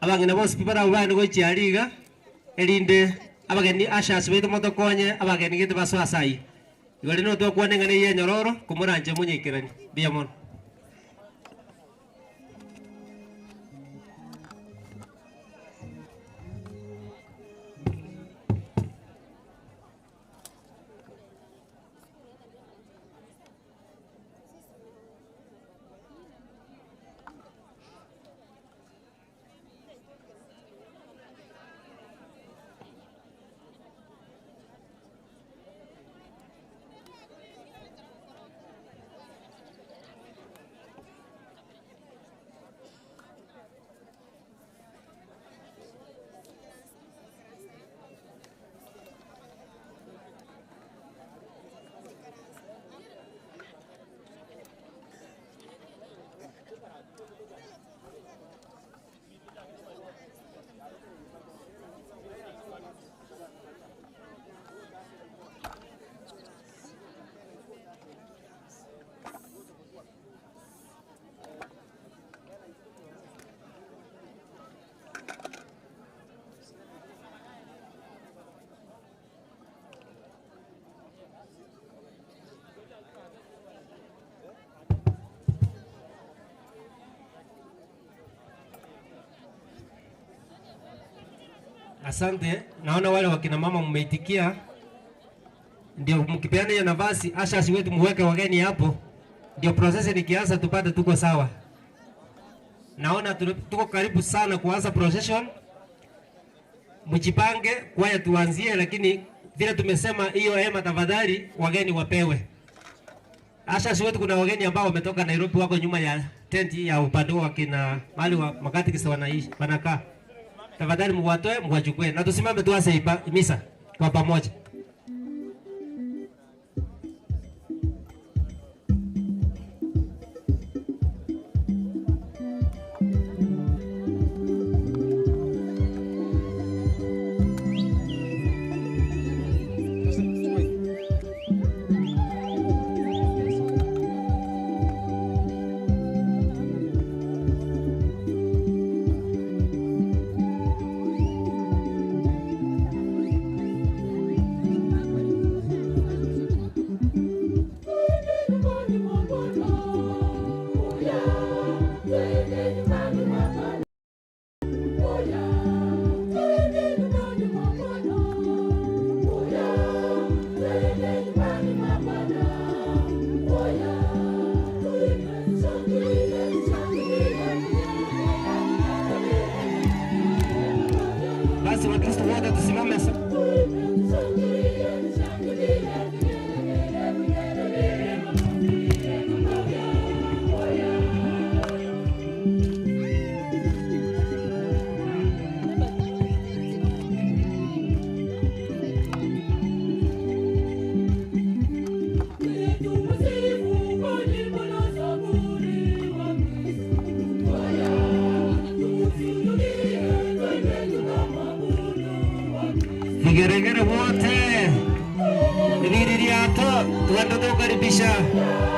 Abang'ina bonsi pi barabwo baende gochia riga erinde abageni ashasi baito motokonye abageni gete basoa ase. Igo rero twakwane ng'ana eye enyororo komoranche monyekerani. Mbuya mono. Asante, naona wale wakina mama mmeitikia. Ndio mkipeana hiyo nafasi, ashasi wetu muweke wageni hapo. Ndio process nikianza tupate tuko sawa. Naona tuko karibu sana kuanza procession. Mjipange kwaya tuanzie, lakini vile tumesema hiyo hema tafadhali wageni wapewe. Ashasi wetu kuna wageni ambao wametoka Nairobi wako nyuma ya tenti ya upande wa kina mahali wa makatikisa wanaishi wanakaa. Tafadhali mwatoe mwachukue na tusimame tuanze misa kwa pamoja. Basi Wakristo wote tusimame. Vigeregere wote Niliriato tuende tukaribisha. Yeah.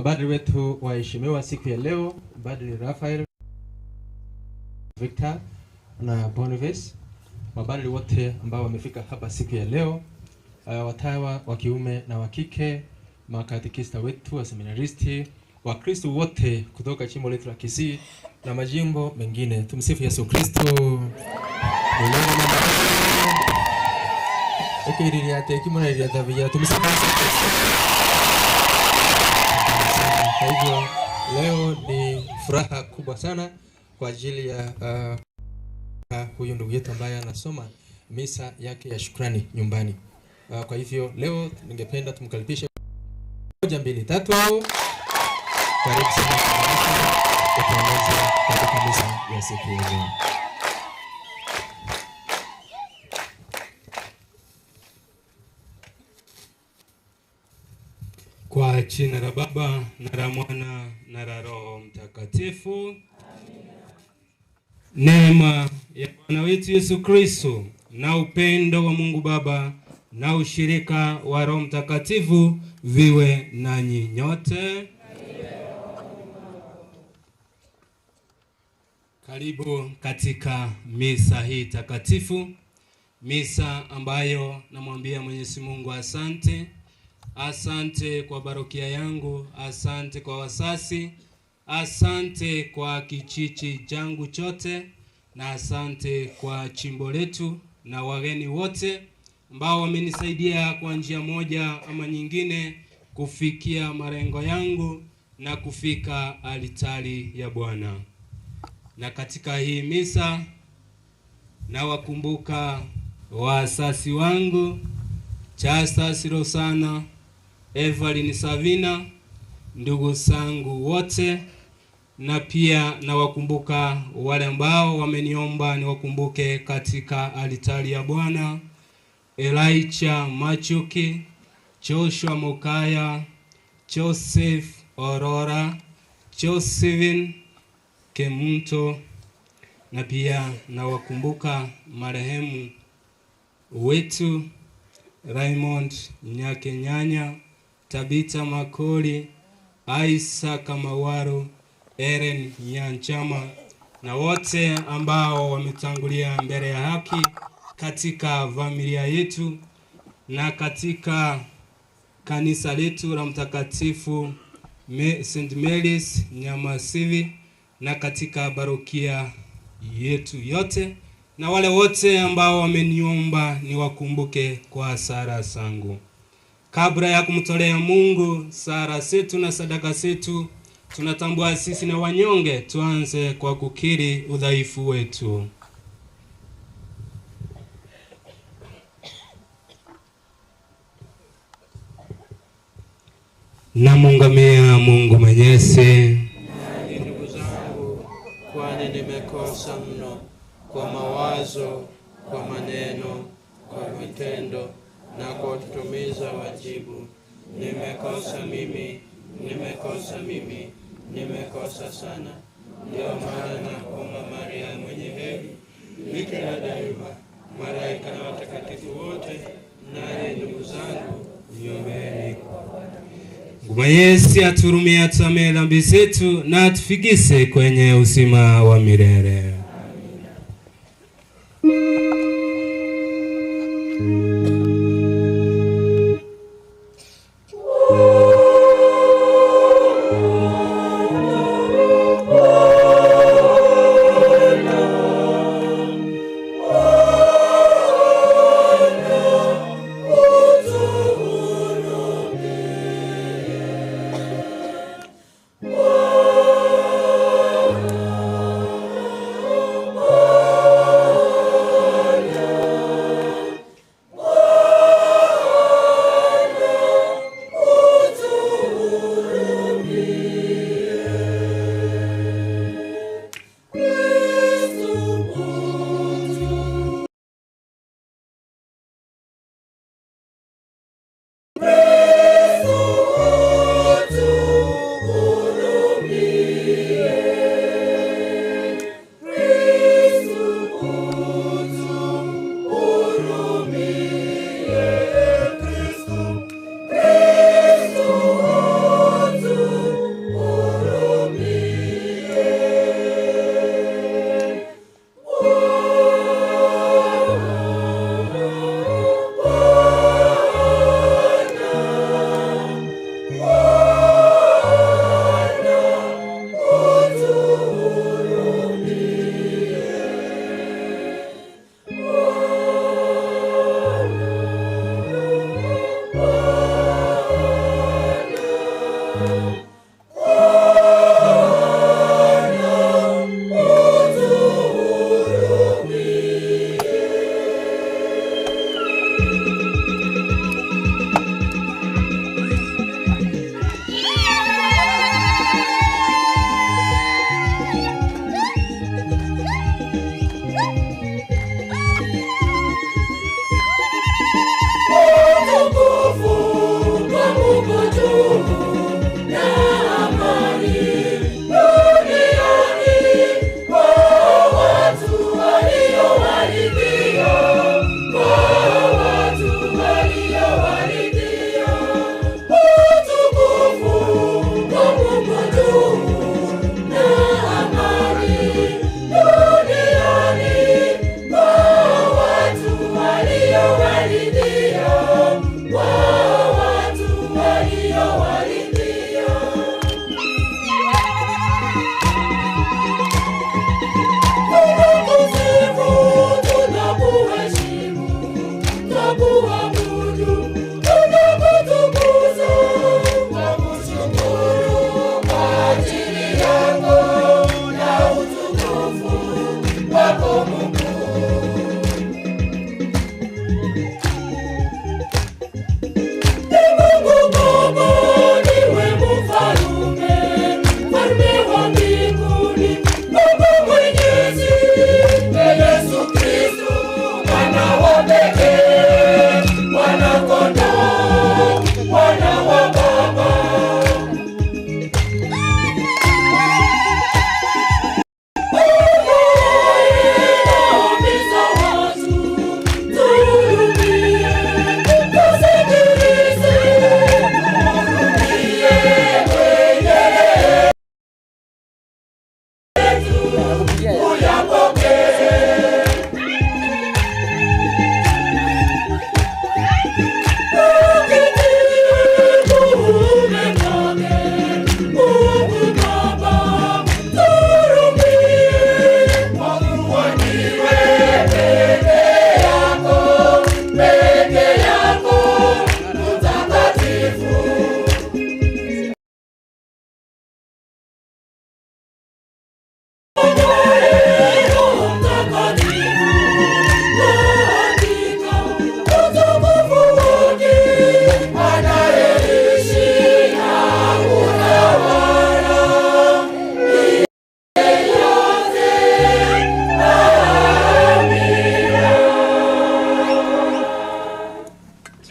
Mabadri wetu waheshimiwa siku ya leo, Badri Raphael, Victor na Boniface, mabadri wote ambao wamefika hapa siku ya leo, watawa wa kiume na wa kike, makatekista wetu, waseminaristi, Wakristo wote kutoka jimbo letu la Kisii na majimbo mengine. Tumsifu Yesu Kristo. Tumsifu Yesu Kristo. Kwa hivyo leo ni furaha kubwa sana kwa ajili ya huyu ndugu yetu ambaye anasoma misa yake ya shukrani nyumbani. Kwa hivyo leo ningependa tumkaribishe. 1 2 3. Karibu sana utuongoze katika misa ya siku ya leo. Kwa jina la Baba na la Mwana na la Roho Mtakatifu. Neema ya Bwana wetu Yesu Kristo na upendo wa Mungu Baba na ushirika wa Roho Mtakatifu viwe nanyi nyote. Karibu katika misa hii takatifu, misa ambayo namwambia Mwenyezi Mungu asante. Asante kwa parokia yangu, asante kwa wasasi, asante kwa kichichi changu chote, na asante kwa chimbo letu na wageni wote ambao wamenisaidia kwa njia moja ama nyingine kufikia malengo yangu na kufika altari ya Bwana. Na katika hii misa nawakumbuka wasasi wangu Chasta Sirosana, Evelyn Savina, ndugu zangu wote, na pia nawakumbuka wale ambao wameniomba niwakumbuke katika altari ya Bwana: Elijah Machuki, Joshua Mukaya, Joseph Aurora, Josephine Kemunto, na pia nawakumbuka marehemu wetu Raymond Nyakenyanya, Tabita Makoli, Isaac Mawaru, Eren Nyanchama, na wote ambao wametangulia mbele ya haki katika familia yetu na katika kanisa letu la Mtakatifu St. Mary's Nyamasivi na katika parokia yetu yote, na wale wote ambao wameniomba niwakumbuke kwa sala zangu. Kabla ya kumtolea Mungu sala zetu na sadaka zetu, tunatambua sisi na wanyonge. Tuanze kwa kukiri udhaifu wetu. Namungamia Mungu Mwenyezi. Ndugu zangu, kwani nimekosa mno kwa mawazo, kwa maneno, kwa vitendo na kwa kutumiza wajibu. Nimekosa mimi, nimekosa mimi, nimekosa sana. Ndio maana nakuomba Maria mwenye heri, bikira daima, malaika na watakatifu wote, nanyi ndugu zangu, niombeeni. Mwenyezi aturumie, atusamehe dhambi zetu na atufikishe kwenye uzima wa milele.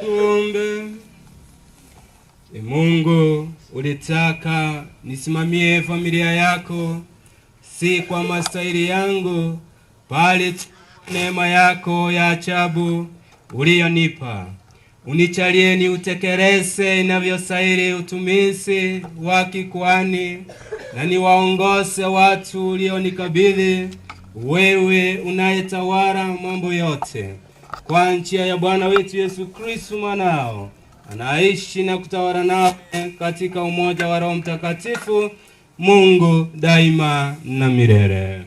Tuombe. Mungu, ulitaka nisimamie familia yako, si kwa mastahili yangu, bali neema yako ya ajabu uliyonipa. Unichalie niutekeleze inavyostahili utumishi wa kikuhani, na niwaongoze watu ulionikabidhi, wewe unayetawala mambo yote. Kwa njia ya Bwana wetu Yesu Kristo mwanao, anaishi na kutawala nawe katika umoja wa Roho Mtakatifu, Mungu daima na milele.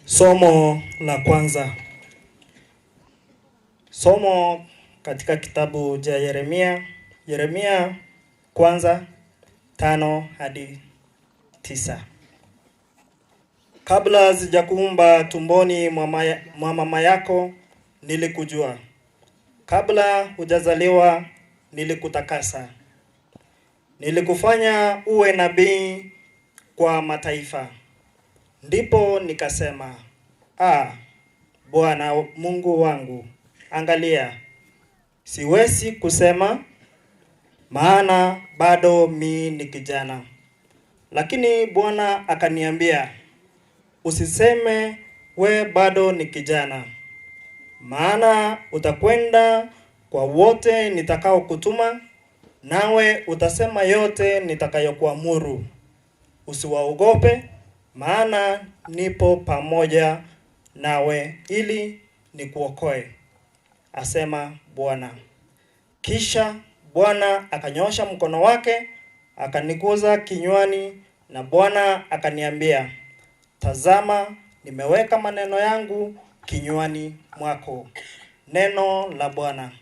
Somo la kwanza. Somo katika kitabu cha Yeremia, Yeremia 1:5-9. Kabla sijakuumba tumboni mwa mama yako nilikujua. Kabla hujazaliwa nilikutakasa. Nilikufanya uwe nabii kwa mataifa. Ndipo nikasema, ah, Bwana Mungu wangu, angalia, siwezi kusema, maana bado mi ni kijana. Lakini Bwana akaniambia, usiseme we bado ni kijana, maana utakwenda kwa wote nitakao kutuma, nawe utasema yote nitakayokuamuru. Usiwaogope, maana nipo pamoja nawe ili nikuokoe, asema Bwana. Kisha Bwana akanyosha mkono wake akaniguza kinywani, na Bwana akaniambia, tazama, nimeweka maneno yangu kinywani mwako. Neno la Bwana.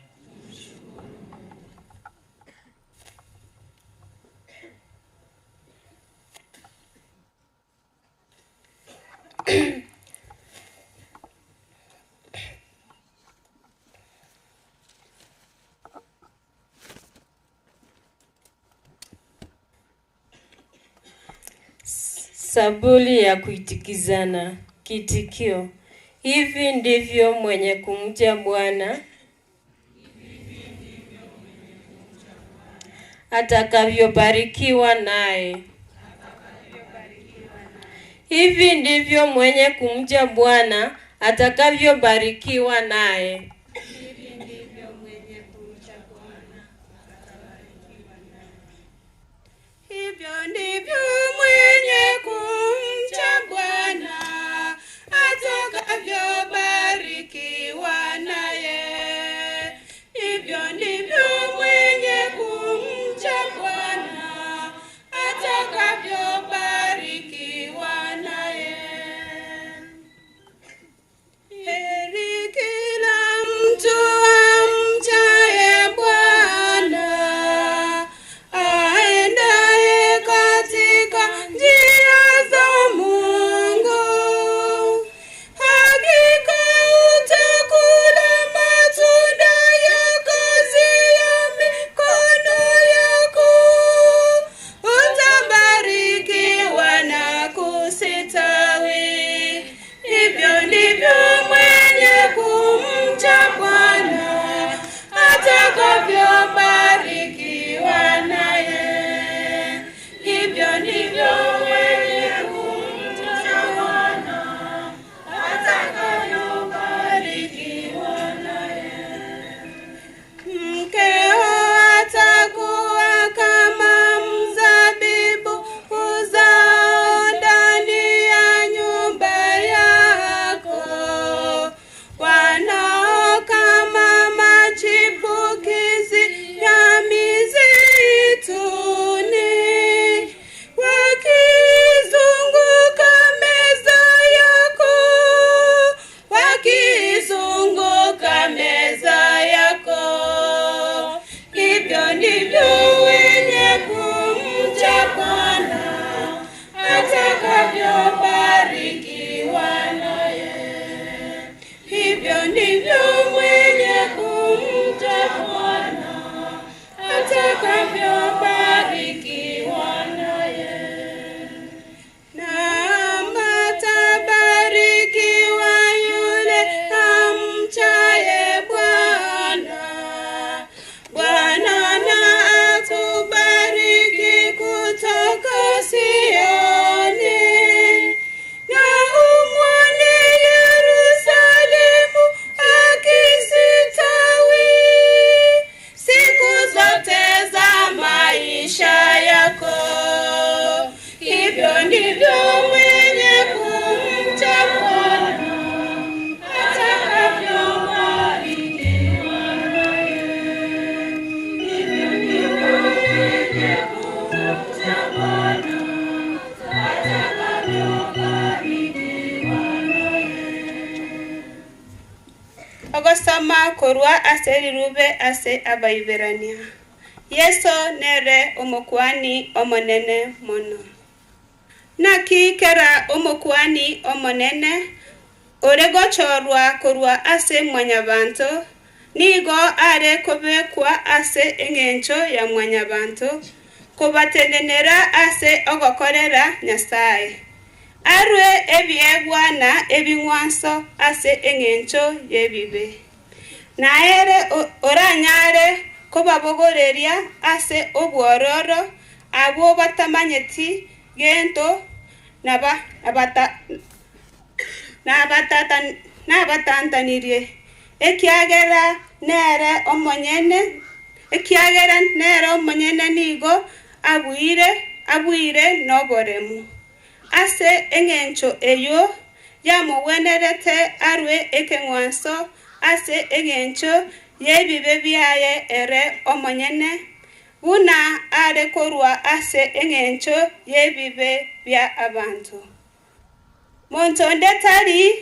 Sabuli ya kuitikizana. Kitikio: hivi ndivyo mwenye kumcha Bwana atakavyobarikiwa naye. Hivi ndivyo mwenye kumcha Bwana atakavyobarikiwa naye. Hivyo ndivyo mwenye kumcha Bwana atakavyobarikiwa naye. Hivyo ndivyo mwenye kumcha Bwana atakavyobarikiwa naye. Heri kila mtu amchaye Bwana, aendaye katika njia za Mungu. Hakika utakula matunda ya kazi ya mikono yako, utabarikiwa na kusitawi. Hivyo ndivyo mwenye kumcha Bwana atakavyobarikiwa naye. Hivyo ndivyo mwenye kumcha Bwana atakavyobarikiwa naye. Mkeo atakuwa kama mzabibu uzao ndani ya nyumba yako, wanao kama machipukizi ya mizeituni, wakizunguka meza yako, wakizunguka meza yako. Hivyo ndivyo wenye kumcha Bwana atakavyobarikiwa naye. Hivyo ndivyo mwenye kumcha Bwana atakavyobarikiwa naye. Naam, atabarikiwa yule amchaye Bwana. Bwana na akubariki kutoka Sioni, na umwone Yerusalemu akisitawi siku zote za maisha yako. Hivyo ndivyo mwenye kumcha Bwana atakavyobarikiwa naye. Hivyo ndivyo mwenye kumcha Bwana atakavyobarikiwa naye. Ogosoma korwa ase rirube ase Abaiberania. Yeso nere omokuani omonene mono. Naki kera omokuani omonene ore gochorwa korwa ase mwanyabanto, nigo are kobekwa ase eng'encho ya mwanyabanto, Kobatenenera ase ogokorera Nyasaye. Arwe ebiegwa na ebing'wanso ase eng'encho y'ebibe. Naere oranyare kobabogoreria ase obwororo abo batamanyeti gento nabatantanirie. Ekiagera nere omonyene nigo abwire n'oboremu. Ase eng'encho eyo yamogwenerete arwe ekeng'wanso ase eng'encho y'ebibe biaye ere omonyene, buna are korwa ase eng'encho y'ebibe bia abanto. Monto onde tari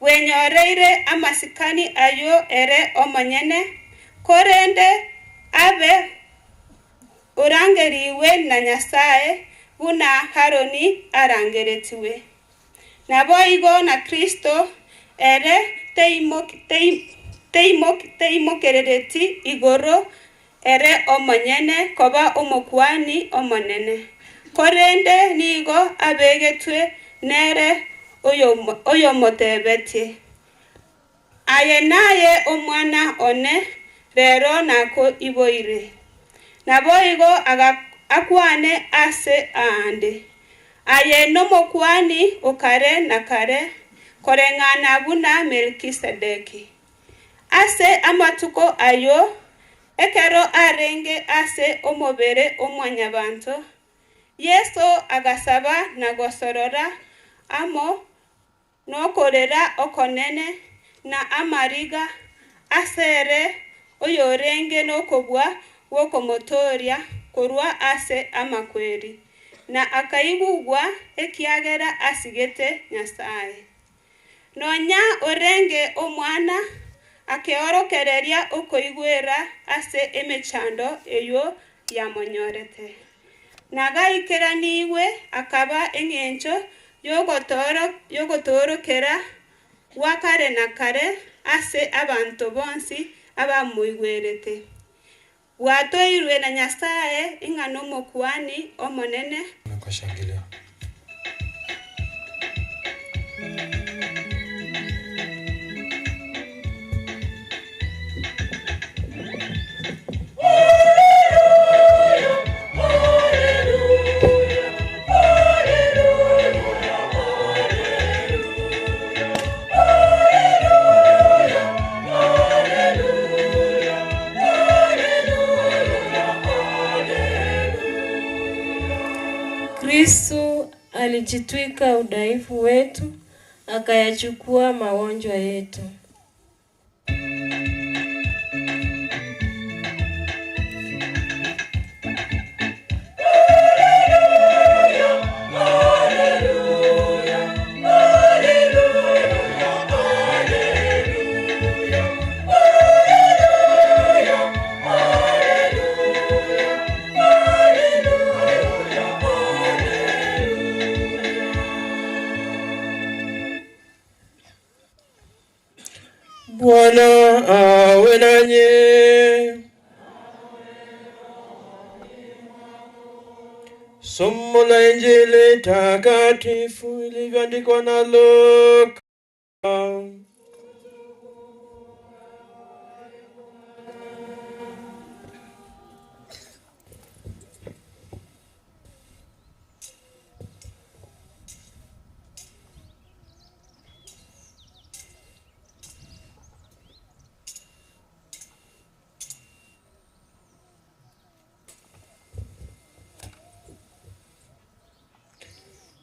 bwenyoreire amasikani ayo ere omonyene, korende abe orangeriwe na Nyasaye buna Haroni arangeretiwe. Naboigo na Kristo ere teimokerereti igoro ere omonyene koba omokuani omonene, korende nigo abegetwe nere oyomotebetie, aye naye omwana one, rero nako iboire. Naboigo akwane ase aande, aye nomokuani okare na kare, koreng'ana buna Melkisedeki. Ase amatuko ayo ekero arenge ase omobere omwanyabanto, Yeso agasaba na gosorora amo nokorera okonene na amariga asere oyorenge nokobua gwokomotoria korwa ase amakweri, na akaigugwa ekiagera asigete Nyasaye. Nonya orenge omwana akeorokereria okoigwera ase emechando eyo yamonyorete. Nagaikeraniwe akaba eng'encho yogotoorokera gwa kare na kare ase abanto bonsi abamoigwerete. Bwatoirwe na Nyasaye ing'a nomokuani omonene. Nakashangilia. Kristo alijitwika udhaifu wetu, akayachukua magonjwa yetu. Bwana awe nanyi. Somo la Injili takatifu ilivyoandikwa na Luka.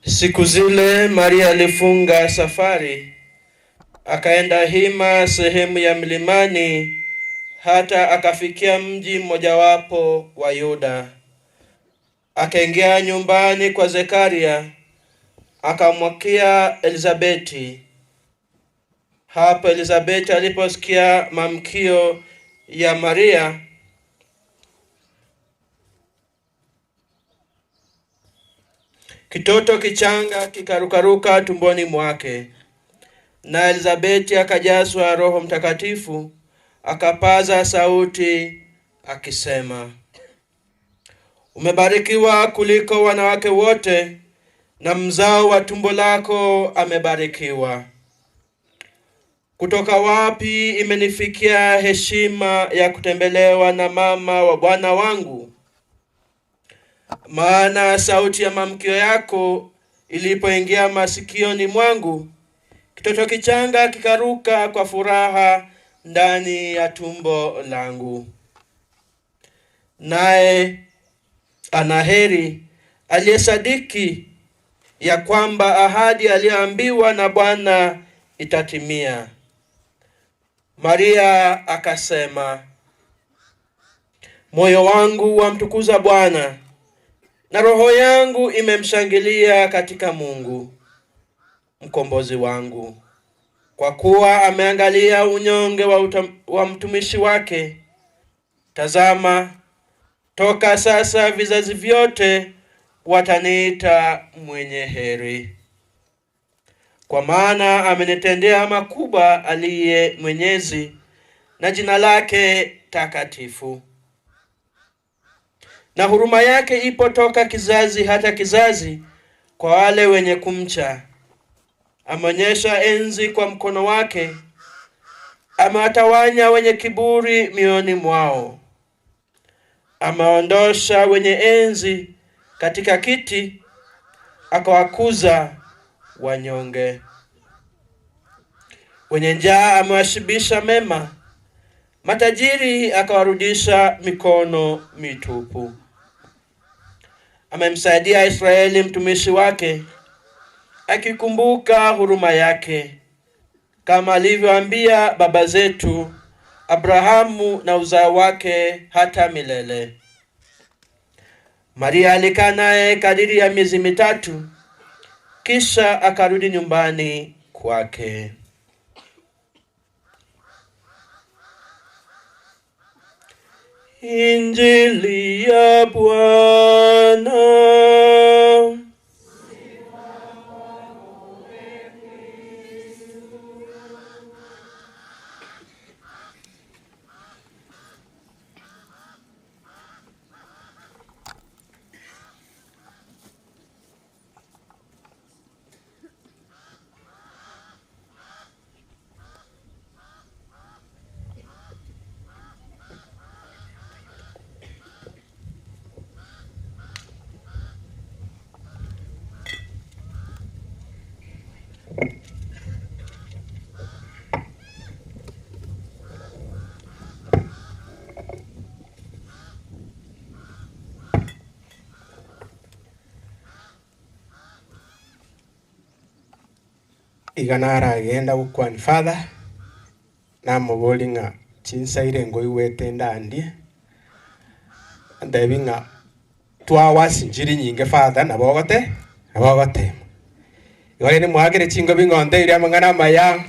Siku zile Maria alifunga safari, akaenda hima sehemu ya milimani, hata akafikia mji mmojawapo wa Yuda. Akaingia nyumbani kwa Zekaria, akamwakia Elizabeti. Hapo Elizabeti aliposikia mamkio ya Maria, kitoto kichanga kikarukaruka tumboni mwake. Na Elizabeti akajazwa Roho Mtakatifu, akapaza sauti akisema, Umebarikiwa kuliko wanawake wote, na mzao wa tumbo lako amebarikiwa. Kutoka wapi imenifikia heshima ya kutembelewa na mama wa Bwana wangu? Maana sauti ya mamkio yako ilipoingia masikioni mwangu, kitoto kichanga kikaruka kwa furaha ndani ya tumbo langu. Naye anaheri aliyesadiki ya kwamba ahadi aliyoambiwa na Bwana itatimia. Maria akasema, moyo wangu wamtukuza Bwana, na roho yangu imemshangilia katika Mungu mkombozi wangu, kwa kuwa ameangalia unyonge wa mtumishi wake. Tazama, toka sasa vizazi vyote wataniita mwenye heri, kwa maana amenitendea makubwa aliye Mwenyezi, na jina lake takatifu. Na huruma yake ipo toka kizazi hata kizazi kwa wale wenye kumcha. Ameonyesha enzi kwa mkono wake, amewatawanya wenye kiburi mioyoni mwao. Ameondosha wenye enzi katika kiti, akawakuza wanyonge. Wenye njaa amewashibisha mema, matajiri akawarudisha mikono mitupu. Amemsaidia Israeli mtumishi wake, akikumbuka huruma yake, kama alivyoambia baba zetu Abrahamu na uzao wake hata milele. Maria alikaa naye kadiri ya miezi 3, kisha akarudi nyumbani kwake. Injili ya Bwana. Iganara agenda gukwani father namubori ng'a chinsaire ngoiwete ndandie ndebi ng'a twawasinjiri nyinge father nabogote nabogotema igore ni mwagire chingo bing'onde iria amang'ana amaya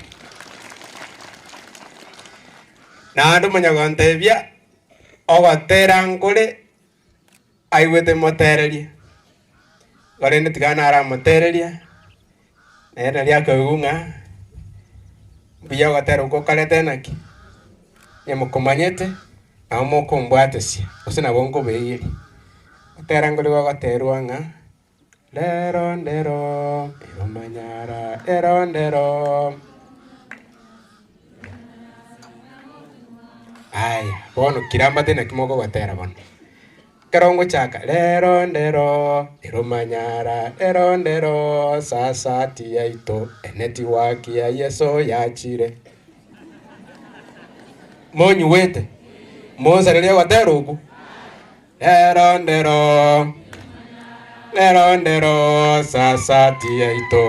naende omonyagontebia ogotera nkore aiwete motererie igore tiga naramotereria nera riakoigung'a mbuya ogotera okwo okorete naki nyemokomanyete nabo mokombwatesia gose nabo nkobeigeria otera nkori gogoterwa ng'a rero ndero eromanyara ero ndero aya bono kirambate naki mogogotera bono karongo chaka rero ndero eromanyara ero ndero sasa tiaito enetiwaki ya Yeso yachire monyuwete monsareria gotera oku rero ndero rero ndero sasa tiaito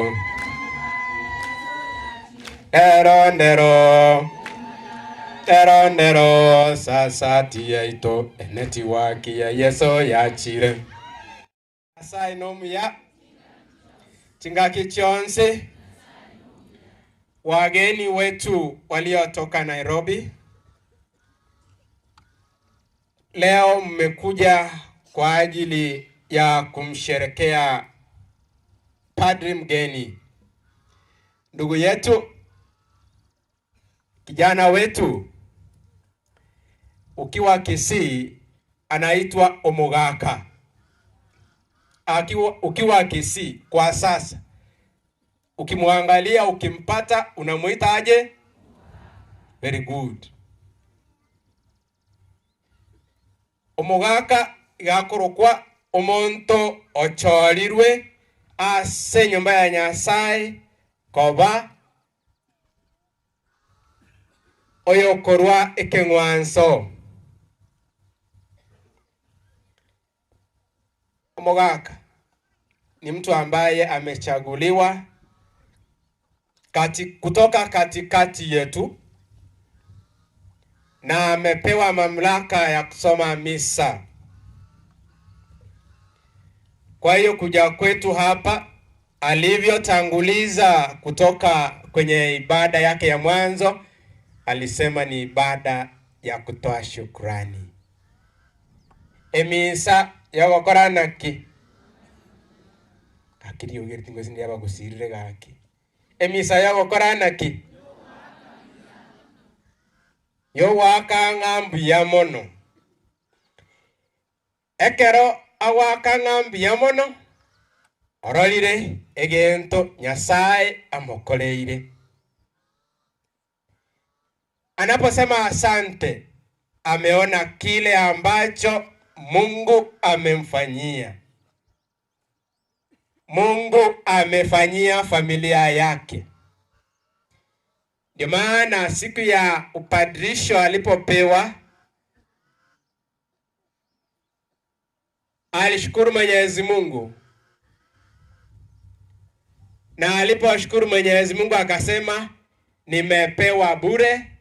rero ndero rero ndero sasa tiaito enetiwaki ya Yeso yachire. Asai nomuya chingaki chonse wageni wetu waliotoka Nairobi, leo mmekuja kwa ajili ya kumsherekea padri mgeni, ndugu yetu, kijana wetu ukiwa Kisii anaitwa Omogaka. ukiwa Kisii kwa sasa, ukimwangalia ukimpata, unamuita aje? Very good. Omogaka gakorokwa omonto ochorirwe ase nyumba ya Nyasaye koba oyokorwa ekeng'wanso. Omogaka ni mtu ambaye amechaguliwa kutoka katikati yetu na amepewa mamlaka ya kusoma misa. Kwa hiyo kuja kwetu hapa, alivyotanguliza kutoka kwenye ibada yake ya mwanzo, alisema ni ibada ya kutoa shukrani. Emisa yogokora naki akiri ogere tingo sindi abagusirire gaki. Emisa yogokora naki yowaka ng'ambuya mono. Ekero awaka ng'ambuya mono ororire egento Nyasaye amokoreire. Anaposema asante, ameona kile ambacho Mungu amemfanyia. Mungu amefanyia familia yake. Ndio maana siku ya upadrisho alipopewa, alishukuru Mwenyezi Mungu. Na aliposhukuru Mwenyezi Mungu akasema, nimepewa bure,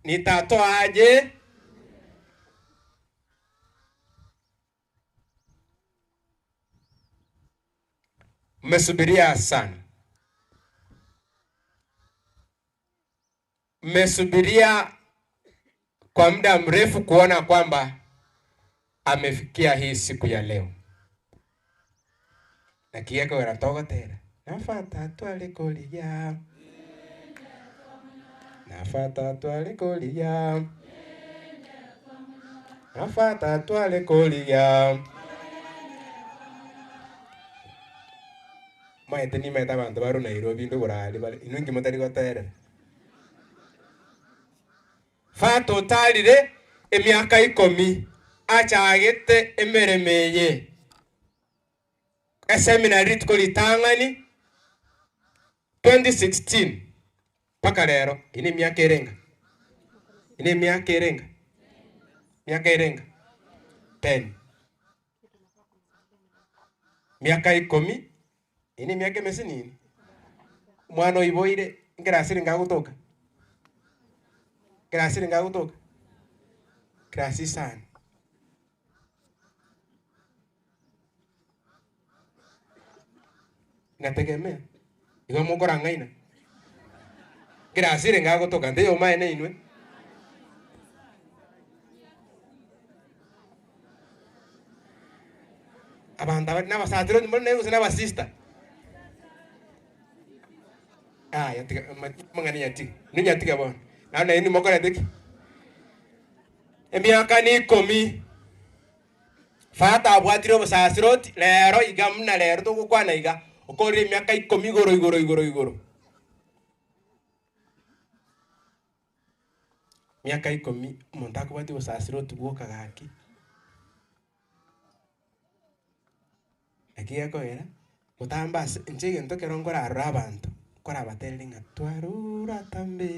nitatoa aje? Mmesubiria sana. Mmesubiria kwa muda mrefu kuona kwamba amefikia hii siku ya leo. Na kiyeko wanatogotera. Nafata twalikulia. Nafata twalikulia. Nafata twalikulia. Maete ni meta bantu baru Nairobi ndo kurali bale inungi mutari goterera. Fato talire emiaka 10 achagete emeremeye. Eseminari tukolitangani 2016 paka lero ini miaka irenga. Ini miaka irenga. Miaka irenga 10. Miaka 10 ini miaka mesinini. Mwana oiboire ngerasiri ngagutoka. Ngerasiri ngagutoka. Krasi sana. Inategemea. Igo mukora ngaina. Ngerasiri ngagutoka ndeyo maene inwe. Abanda n'abasatiro n'abasatiro n'abasista. Ah, yatiga mangani yatiga. Ni yatiga bwana. Naona yini mokora deki. Emiaka ni 10. Fata abwatire obusasiroti lero iga muna lero togokwana iga okorire emiaka 10 igoro igoro igoro igoro. Miaka 10 omonto akobwati obusasiroti bwoka gaki. Aki yakoera gotamba inche egento kero nkorarora abanto korabaterere ng'a twarura tambe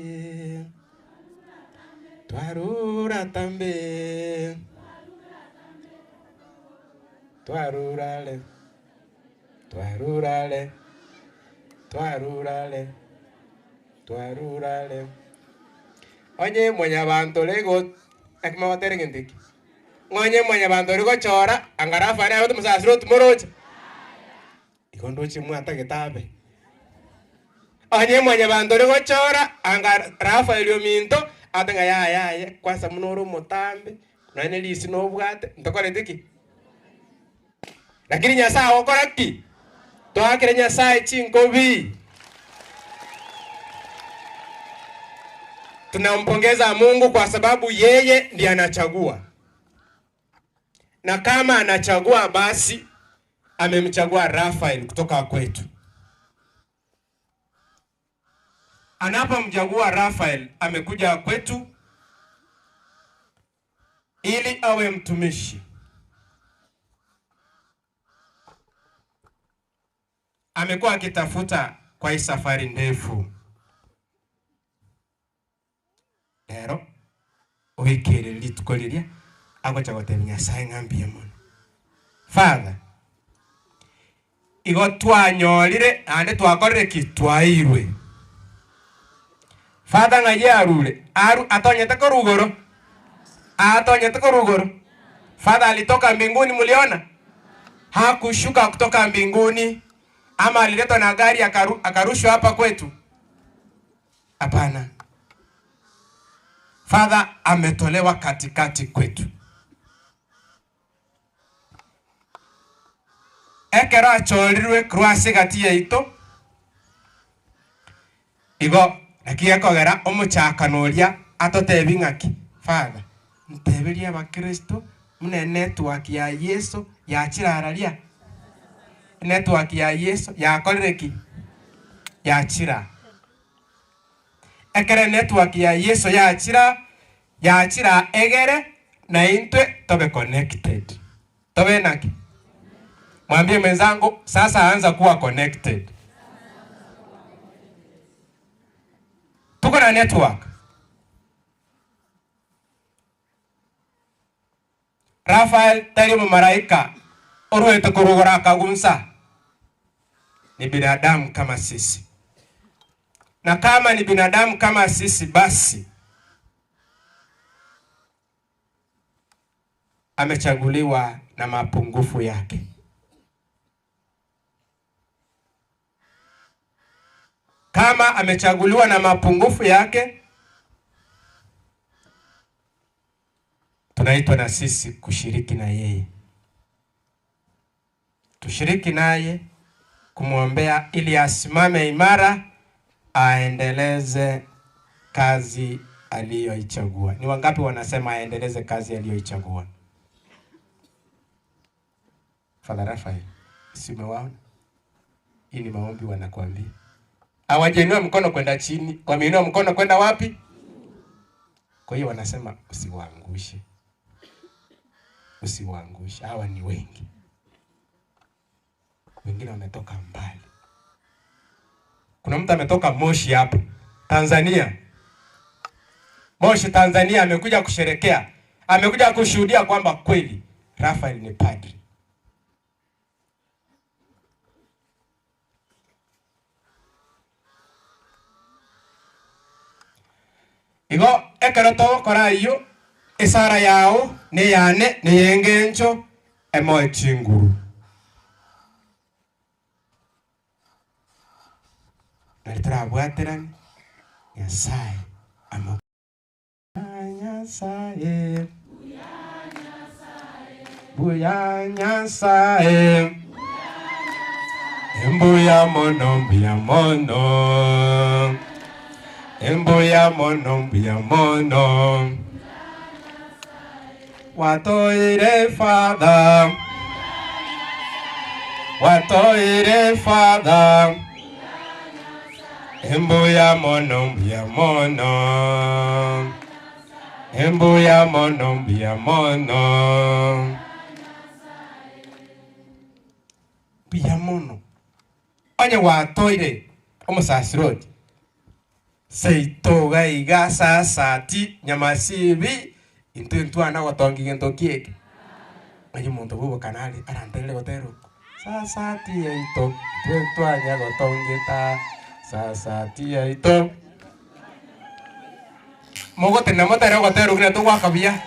twarura tambe twarurale twarurale twarurale twarurale onye mwenyabanto rego akimabatere ngentiki ng'onye mwenyabanto rigochora angarafare abate musasiro tumoroche ikondoche mwata getabe onye mwenyabanto rigochora angarafa iliominto atenga ya ya ya kwanza munoro mutambe nane lisi nobwate ntokorete lakini Nyasaye okora ki twakire Nyasaye chinkobi. Tunampongeza Mungu kwa sababu yeye ndiye anachagua, na kama anachagua basi amemchagua Raphael kutoka kwetu. Anapomchagua Raphael, amekuja kwetu ili awe mtumishi. Amekuwa akitafuta kwa hii safari ndefu. Lero oikerere rituko riria agocha gotebia Nyasaye ng'ambie mono. Father, igo twanyorire ande twakorire ki twairwe. Father ng'aye arure, aru atonyete korugoro. Atonyete korugoro. Father alitoka mbinguni, muliona? Hakushuka kutoka mbinguni ama aliletwa na gari akarushwa hapa kwetu. Hapana. Father ametolewa katikati kwetu. Ekero achorirwe kurwase gati yaito. Igo naki ekogera omochakano oria atotebi ng'aki. Father, nteberia abakristo mune network ya Yesu yachirararia. Network ya Yesu yakorire ki? Yachira. Ekere network ya Yesu yachira, yachira egere na intwe tobe connected. Tobe naki. Mwambie mwenzangu sasa anza kuwa connected. Tuko na network. Raphael tari maraika oruete kurugora kagunsa. Ni binadamu kama sisi. Na kama ni binadamu kama sisi, basi amechaguliwa na mapungufu yake. Kama amechaguliwa na mapungufu yake, tunaitwa na sisi kushiriki na yeye. Tushiriki naye kumwombea ili asimame imara, aendeleze kazi aliyoichagua. Ni wangapi wanasema aendeleze kazi aliyoichagua? Father Raphael, si umewaona? Hii ni maombi wanakuambia. Hawajainua mkono kwenda chini, wameinua mkono kwenda wapi? Kwa hiyo wanasema usiwaangushe. Usiwaangushe, hawa ni wengi. Wengine wametoka mbali. Kuna mtu ametoka Moshi hapo, Tanzania. Moshi Tanzania, amekuja kusherekea. Amekuja kushuhudia kwamba kweli Raphael ni padri. Igo ekero togokora iyo esara yao ni yane ni yengencho emoe chinguru. Naritarabwaterani Nyasaye amo Nyasaye Buya Nyasaye Mbuya mono mbuya mono Mbuya mono mbuya mono Watoire Father Watoire Father Mbuya mono mbuya mono Mbuya mono mbuya mono Mbuya mono Onye watoire omusasiroti Seito gaiga sasati nyamasibi intu intwana gotongi gento kieke Onye muntu bubo kanali arantele gotero sasati eito intu intwana gotongeta sasati eito Mogote na motero gotero gina to wakabia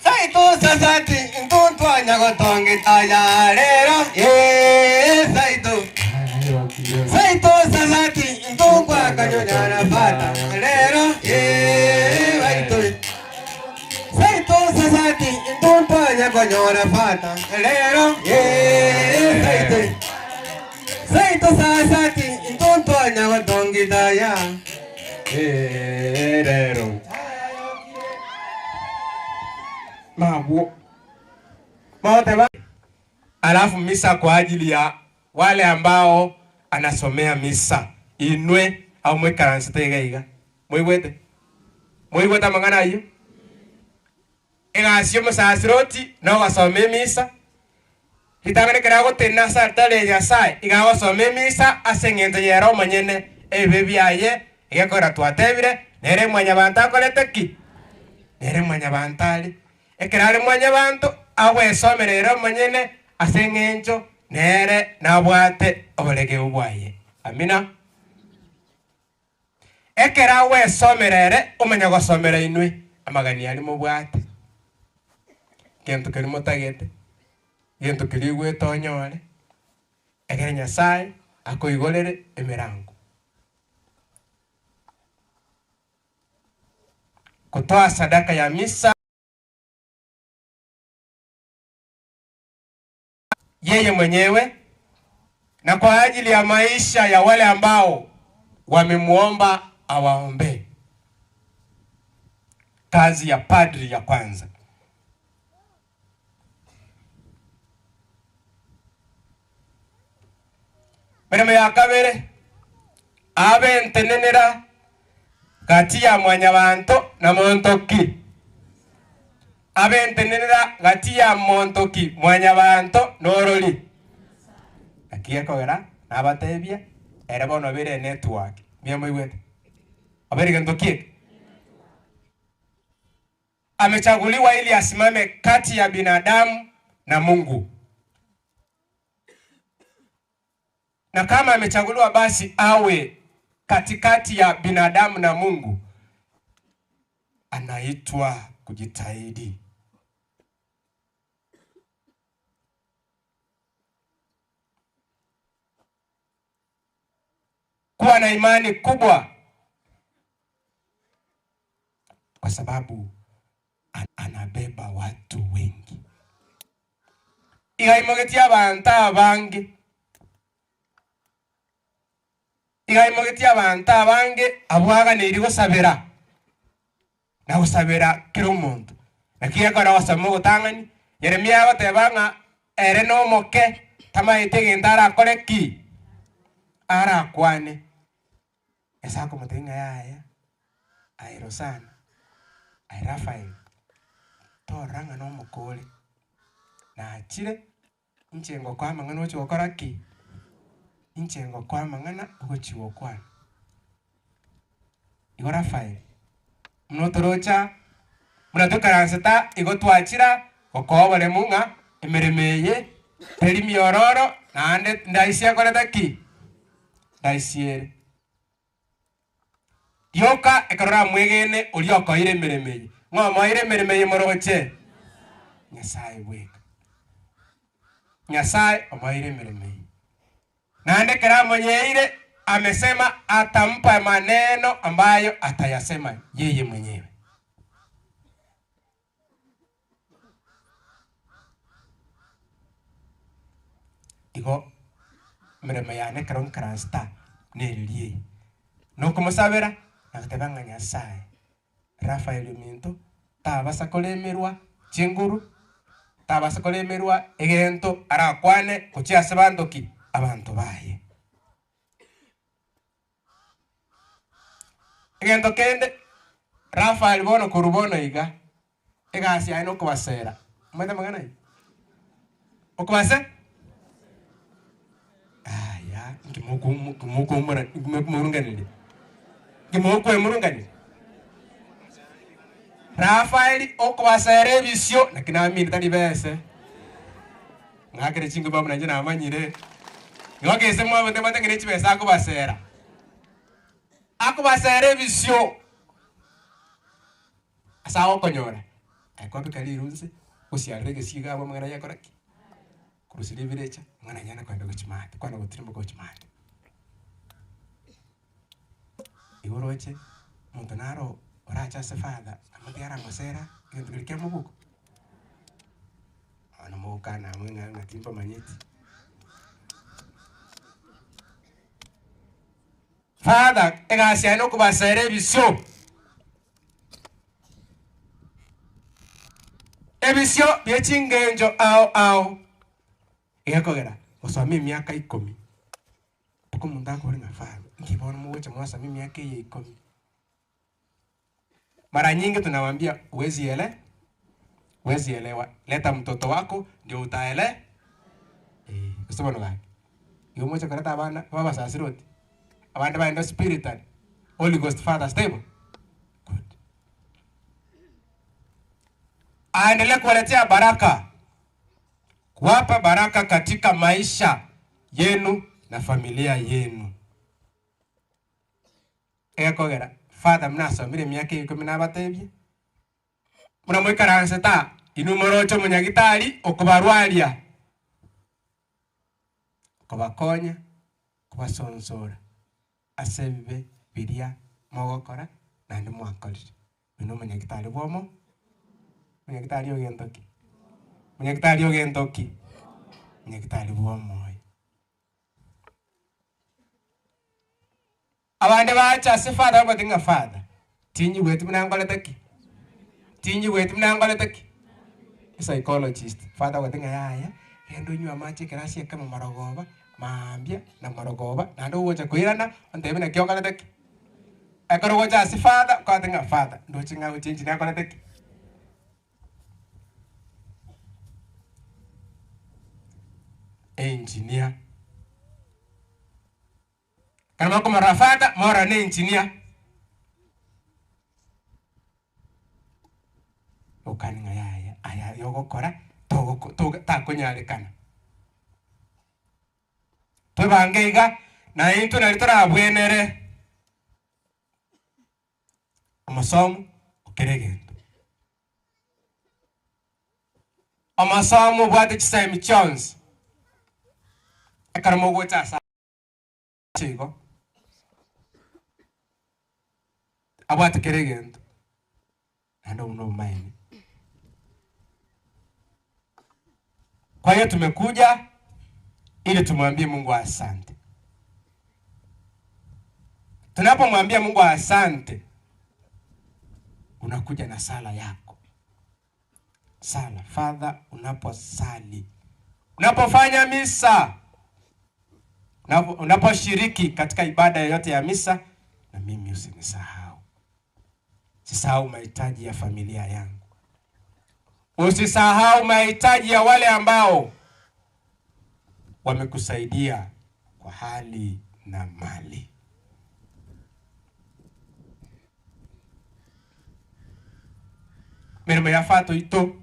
Saito sasati intu intwana gotongeta ya lero ye saito Saito sasati intu kwa kanyonyana fata lero ye saito Saito sasati intu kwa kanyonyana fata lero ye saito Saito sasati intu kwa gotongeta ya lero. Mawo. Maoteba. Alafu misa kwa ajili ya wale ambao anasomea misa. Inwe au mwikaransite iga iga. Mwigwete. Mwigwete amang'ana ayio. Egasi omosaceroti no gasome misa. Ritang'ani ekero agotena ase altare ya Nyasaye, iga agosoma emisa ase eng'encho yere omonyene ebibe biaye egekora twatebire nere mwanyabanto akorete ki? Nere mwanyabanto are. Ekero are mwanyabanto agwesomera ere omonyene ase eng'encho nere nabwate oboregeu bwaye. Amina. Ekero agwesomera ere omanya gosomera inwe amagani ari mobwate. Gento keri motagete. Gento keri gwete onyore. Ekero Nyasaye akoigorere emirango. Kutoa sadaka ya misa yeye mwenyewe na kwa ajili ya maisha ya wale ambao wamemuomba awaombe. Kazi ya padri ya kwanza. Mirimo ya kabere abe ntenenera gati ya mwanyabanto na montoki. Abe ntenenera gati ya montoki mwanyabanto norori. Akia kogera nabatebia ere bono bere network. Mia moigwete. Abere gentoki. Amechaguliwa ili asimame kati ya binadamu na Mungu. Na kama amechaguliwa basi awe katikati ya binadamu na Mungu. Anaitwa kujitahidi. Kuwa na imani kubwa. Kwa sababu anabeba watu wengi. Igaimogetia abantu abange. Igaimogetia abantu abange abwaganiri gosabera. Na gosabera kera omonto. Lakini akora gosoma ogotang'ani Yeremia agoteba ng'a ere nomoke tamaete egento arakore ki? Arakwane. Ase akomotebia ng'a yaya aye Rosana aye Rafael torora ng'a nomokore nachire inche ngokoa amang'ana ochi gokora ki? Inche ngokoa amang'ana ogochi gokwana. Igo Rafael muno torocha muna tokaranseta igo twachira gokoa oboremu ng'a emeremo eye teri miororo naende ndaisi akorete ki? Ndaisi ere. Rioka ekero oramwegene oria okoire emeremo eye. Ng'a omoire emeremo eye moroche? Nyasaye bweka. Nyasaye omoire emeremo eye. Naende ekero amonyeire amesema atampa maneno ambayo atayasema yeye mwenyewe. Igo meremo yane ekero nkaransta neririe. Nokomosabera nagateba ng'a Nyasaye Rafael ominto tabasa koremerwa chinguru tabasa koremerwa egento arakwane gochia ase bantoki abanto baye. Egento kende Rafael bono korwa bono iga egasi yaye nokobasera. Omanyete amang'ana ayio? Okobase? Aya, nkimokumurunganirie. Nkimokwemurunganirie. Rafael okobasera ebisio lakini naamini tari bese. Ng'akere chingo babu nanje namanyire. Ng'okese mwabete batengere chibesa akobasera. Akobasera ebisio. Ase agokonyora. Akwambika rirunse osiarere egesiga abo amang'ana yakora ki? Kurusiria ebirecha amang'ana aywo nakoenda gochimate kwana gotirimboka gochimate. Igo oroche omonto naro orache ase father amotebie aramosera egento keria kia mobuko. Bono mogokana amo ng'a ng'a timbamanyeti. Father egasi yaye nokobasera ebisio. Ebisio byechingenjo ao ao. Igakogera osome miaka 10. Poko mundu akore ngafana. Ngibona mugocha mwasome miaka 10. Mara nyingi tunawaambia huwezi elewa. Leta mtoto wako ndio utaelewa. Kusoma gani? Iyo mocha karata abana baba sasiroti. Abana baenda spiritual. Holy Ghost Father stable. Good. Aendelee kuwaletea baraka. Kuwapa baraka katika maisha yenu na familia yenu. Ekogera Father mnasomire miaka 10 Muramwikaranse ta inumorocho munyagitari okubarwaria. Kubakonya, kubasonsora. Asembe biria mogokora nandi mwakorire. Bino munyagitari bwomo. Munyagitari ogentoki. Munyagitari ogentoki. Munyagitari bwomo. Abande bacha se father batinga father. Tinyi wetu mnangoleteki. Tinyi wetu mnangoleteki. Psychologist father batinga yaya. Endo nywa amache kerasi kama marogoba maambia na marogoba na ndo wocha kuirana ontebe na kyokaleteki. Ekoro wocha si father kwatinga father ndo chinga uchinji na koleteki. Engineer kama kama rafata mora ni engineer ukaninga yaya aya yogokora takonyarekana twebangeiga na intu nari torabwenere amasomo okeregendo amasomo bwate chisemi chons ekara mogocha sa chigo abwate keregendo nando uno maini. Kwa hiyo tumekuja ili tumwambie Mungu asante. Tunapomwambia Mungu asante, unakuja na sala yako. Sala, Father, unaposali, unapofanya misa, unaposhiriki katika ibada yoyote ya misa, na mimi usinisahau. Sisahau mahitaji ya familia yangu. Usisahau mahitaji ya wale ambao wamekusaidia kwa hali na mali. Mirimo ya fato ito.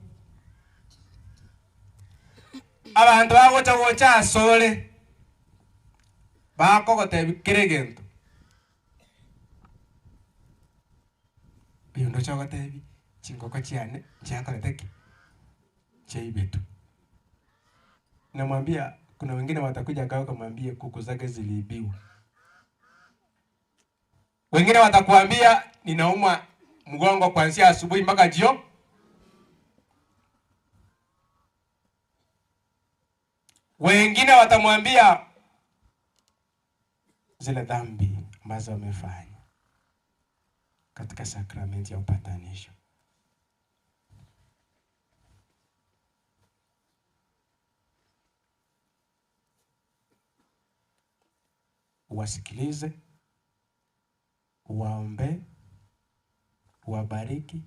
Abantu bagocha gocha asole. Bakogote kiregento. Uyu ndo chogotebi chingoko chiane chiakoreteki. Cheibetu. Namwambia kuna wengine watakuja kao kumwambia kuku zake ziliibiwa. Wengine watakuambia ninaumwa mgongo kuanzia asubuhi mpaka jioni. Wengine watamwambia zile dhambi ambazo wamefanya katika sakramenti ya upatanisho. Uwasikilize, uwaombe, uwabariki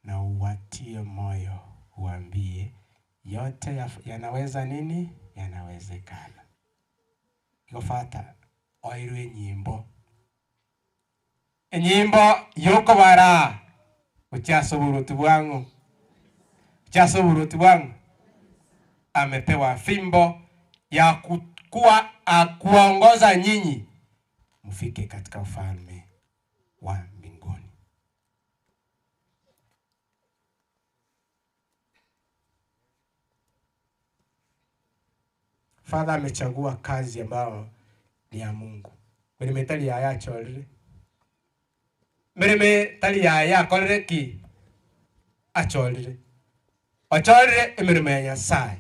na uwatie moyo, uambie yote yanaweza nini? Yanawezekana. Igofata oirwe nyimbo. Enyimbo yokobara uchaso burutu bwangu. Uchaso burutu bwangu. Amepewa fimbo ya kuwa akuongoza nyinyi mfike katika ufalme wa mbinguni. Father amechagua kazi ambayo ni ya Mungu. Mirime tali ya acholire. Mirime tali ya akolire ki acholire. Acholire emirime ya Nyasaye.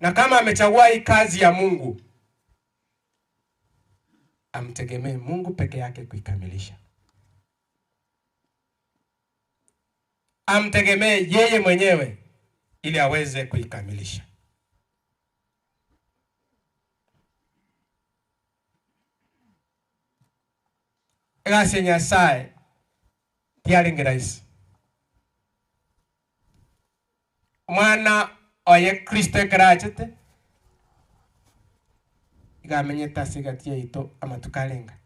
Na kama amechagua hii kazi ya Mungu, Amtegemee Mungu peke yake kuikamilisha. Amtegemee yeye mwenyewe ili aweze kuikamilisha. Egasi Nyasaye tiarenge rahisi. Mwana oye Kristo ekerachete igamenyete ase egati yaito amatuko arenga.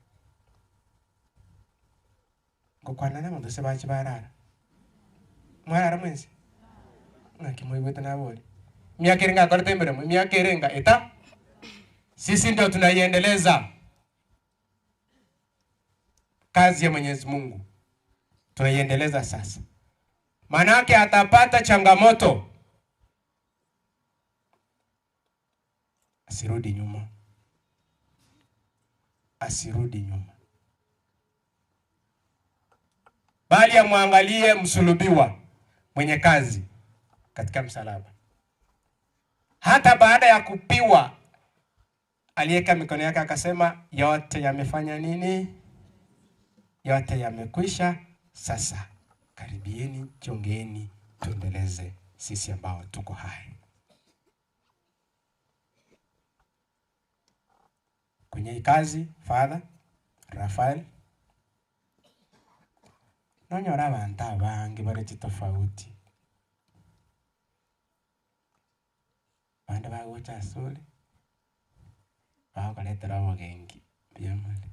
Ngokwana na abanto ase bache barara. Mwarara mwensi? Ng'aki moigwete nabori. Miaka erenga akorete emeremo, miaka erenga eta. Sisi ndio tunaiendeleza kazi ya Mwenyezi Mungu. Tunaiendeleza sasa. Manake atapata changamoto. Asirudi nyuma. Asirudi nyuma. Bali amwangalie msulubiwa mwenye kazi katika msalaba. Hata baada ya kupiwa aliweka mikono yake akasema yote yamefanya nini? Yote yamekwisha. Sasa karibieni, chongeeni, tuendeleze sisi ambao tuko hai. Kwenye kazi, Father Rafael, nonyora abantu abange bari tofauti. Bande bagocha asule, bakoletera obogengi byamale.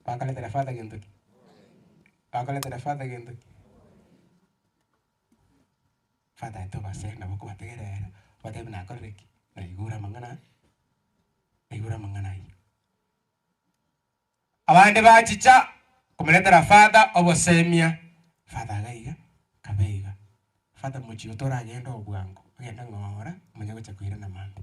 Bakoletera Father Genduki. Bakoletera Father Genduki. Father ito base na boko bategerera, batebe nakorereki, na igura mangana. Igura mangana yi. Abande bachicha kumuletera Father obosemia. Father gaiga kabeiga. Father muchi otora agenda obwango. Agenda ng'ora mwenye gocha kuira na mambo.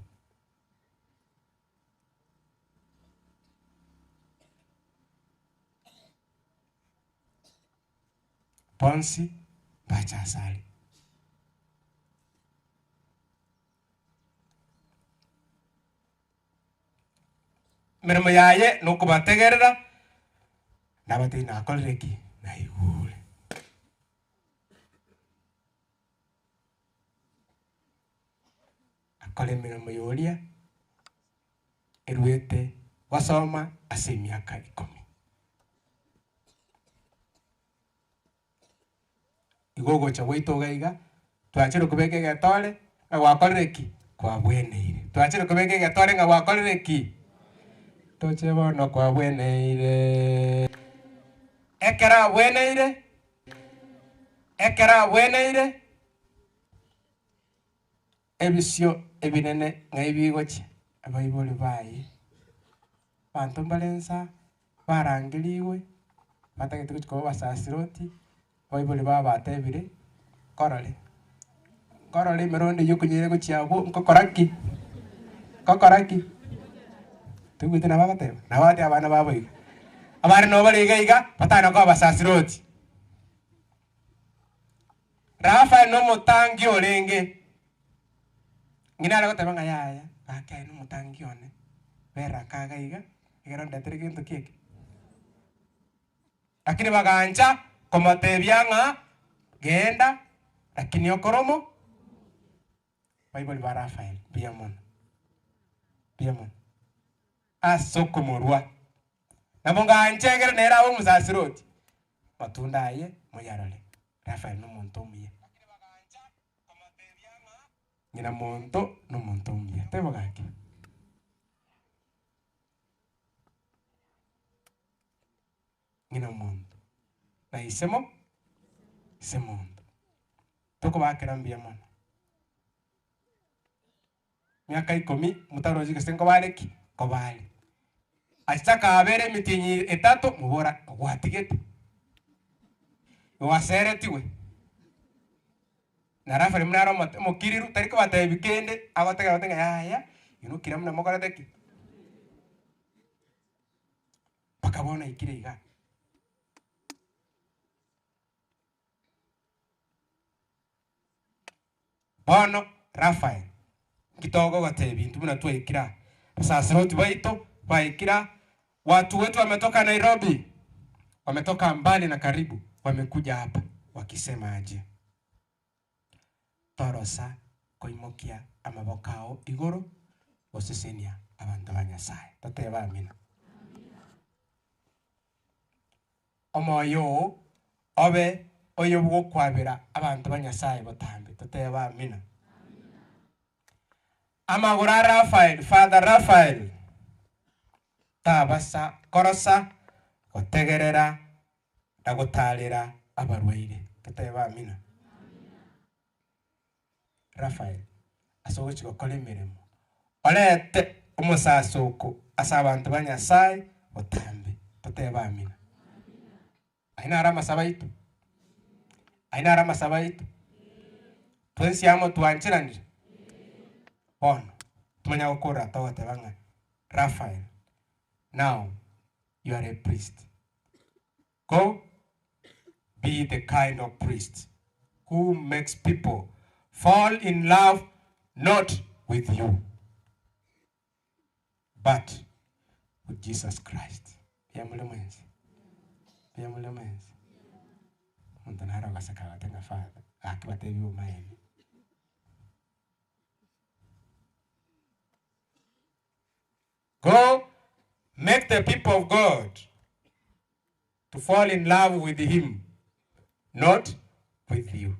Ponsi bacha asali. Mirimo yaye nukubategerera nabati nakorereki naigure. Akore mirimo yoria eruete wasoma ase emiaka 10. Igo gocha gwaito gaiga twachire kubeka egetore ng'a gwakorereki kwabweneire. Twachire kubeka egetore ng'a gwakorereki toche bono kwabweneire. Ekera abweneire, ekera abweneire ebisio ebinene ng'a ebigochia abaibori baye banto mbarensa barangiriwe batagete gochia koba basasiroti abaibori baba batebire korore korore emerondo eywo okonyere gochia abwo nkokoraki nkokoraki tugwete nabo abateba nabo bateba abana babo iga abana nabo bare iga iga batana koba basasiroti. Rafael no motangi orenge ng'ina are goteba ng'a yaya gaki aye nomotangi one bera kaga iga ekero ndetere gento kieke. Lakini bagancha komotebia ng'a genda lakini okoromo baibori ba Rafael mbuya mono mbuya mono ase okomorwa nabo ngancha ekero nere abe omosasiroti matunda aye moyarore. Rafael nomonto omuya ng'ina monto nomonto omuya tebo gaki. Ng'ina monto na isemo ise monto tokobakera mbuya mono. Miaka 10 mutaroji gose nkobareki nkobare achaka abere emitinyi 3 mubora gwatigete waseretiwe na Rafael mnaro mokiriru tariko batebi kende agotegera batenga yaya inukira muna mokoreteki bakabona ikire iga. Bono Rafael kitogo gotebi intu buna twaikira basasiroti baito Waikira watu wetu wametoka Nairobi, wametoka mbali na karibu, wamekuja hapa wakisema aje? Torosa koimokia amabokao igoro gosesenia abanto ba Nyasaye. Toteba amina. Omoyo obe oyo bwokwabira abantu ba Nyasaye botambe. Toteba amina. Amagora Rafael, Father Rafael, tabasa korosa gotegerera na gotarera abarwaire. Toteba amina. Rafael asogochi gokora emirimo orete omusasoko ase abantu ba Nyasaye botambe. Toteba amina. Aina ara masaba itu. Aina ara masaba itu. Twensi amo tuanchiranire. Bono tumanya gokora togotebanga Rafael, now you are a priest. Go be the kind of priest who makes people fall in love not with you, but with Jesus Christ. Yamule mwenzi. Yamule mwenzi. Muntu naro gasaka gatenga father. Akibate biuma ene. Go make the people of God to fall in love with him, not with you.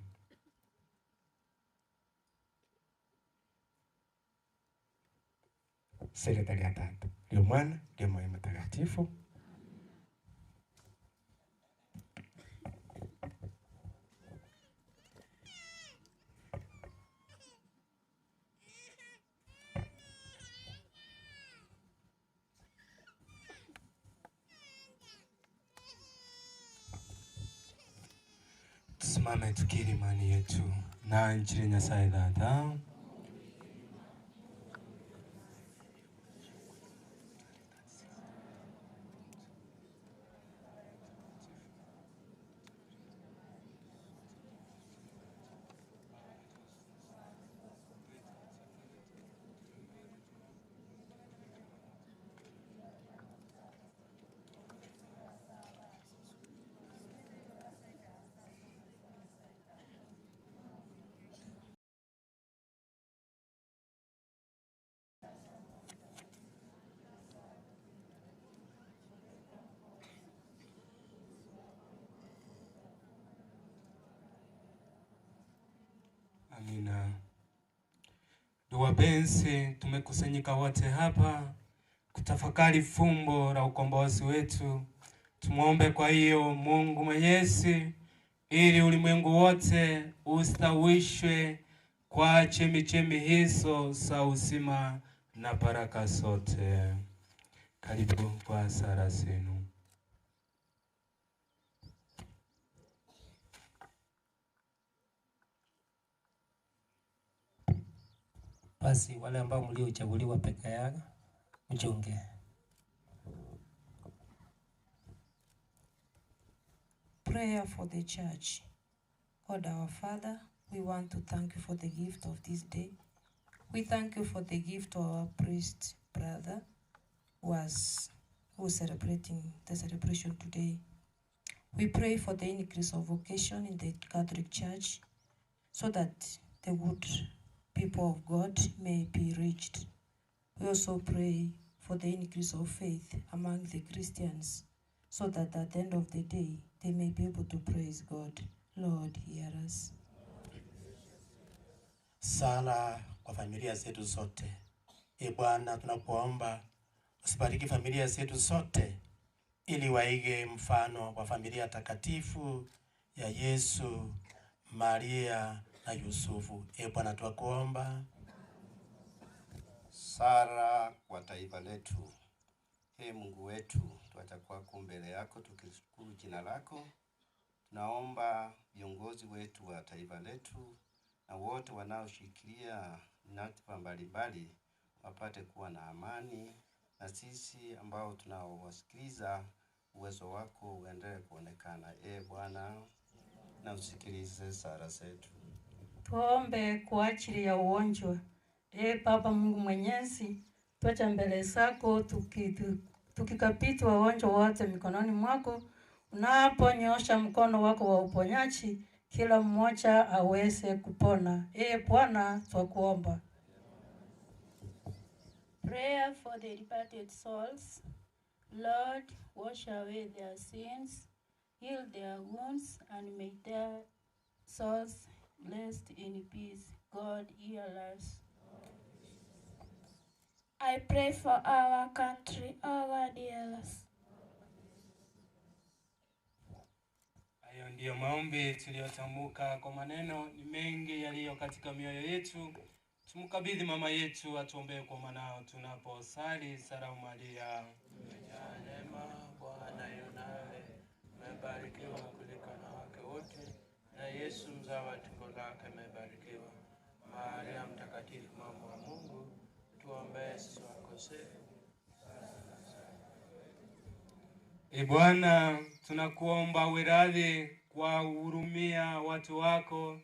Seretaria Tata, Leo Mwana, Leo Moyo Mtakatifu. Tusimame tukiri imani yetu na nchini Nyasaye Tata. Amina. Ndugu wapenzi, tumekusanyika wote hapa kutafakari fumbo la ukombozi wetu. Tumuombe kwa hiyo Mungu Mwenyezi ili ulimwengu wote ustawishwe kwa chemichemi hizo za uzima na baraka zote. Karibu kwa sala zenu. Basi wale ambao mliochaguliwa peke yao mchunge. Prayer for the church. God our Father, we want to thank you for the gift of this day. We thank you for the gift of our priest brother who is celebrating the celebration today. We pray for the increase of vocation in the Catholic Church so that the good people of God may be reached. We also pray for the increase of faith among the Christians so that at the end of the day they may be able to praise God. Lord, hear us. Sala kwa familia zetu zote. E Bwana, tunakuomba usibariki familia zetu zote ili waige mfano wa familia takatifu ya Yesu, Maria na Yusufu. E Bwana, tunakuomba. Sala kwa taifa letu. Ee Mungu wetu, twaja kwako mbele yako tukishukuru jina lako. Tunaomba viongozi wetu wa taifa letu na wote wanaoshikilia nyadhifa mbalimbali wapate kuwa na amani, na sisi ambao tunaowasikiliza uwezo wako uendelee kuonekana. Ee Bwana, na usikilize sala zetu. Tuombe kwa ajili ya ugonjwa. Ee Baba Mungu Mwenyezi, Twacha mbele zako tukikabidhi wagonjwa wote mikononi mwako. Unaponyosha mkono wako wa uponyaji, kila mmoja aweze kupona. Ee Bwana, twakuomba. Prayer for the departed souls. Lord, wash away their sins, heal their wounds, and may their souls rest in peace. God, hear us. I pray for our country, O God, hear us. Hayo ndiyo maombi tuliyotamka kwa maneno, ni mengi yaliyo katika mioyo yetu. Tumkabidhi mama yetu atuombee kwa manao tunaposali. Salamu Maria, umejaa neema, Bwana yu nawe, umebarikiwa kuliko wanawake wote, na Yesu mzao wa tumbo lake amebarikiwa. Maria Mtakatifu, mama wa Mungu, tuombee sisi wakosefu. E Bwana, tunakuomba uwe radhi kwa hurumia watu wako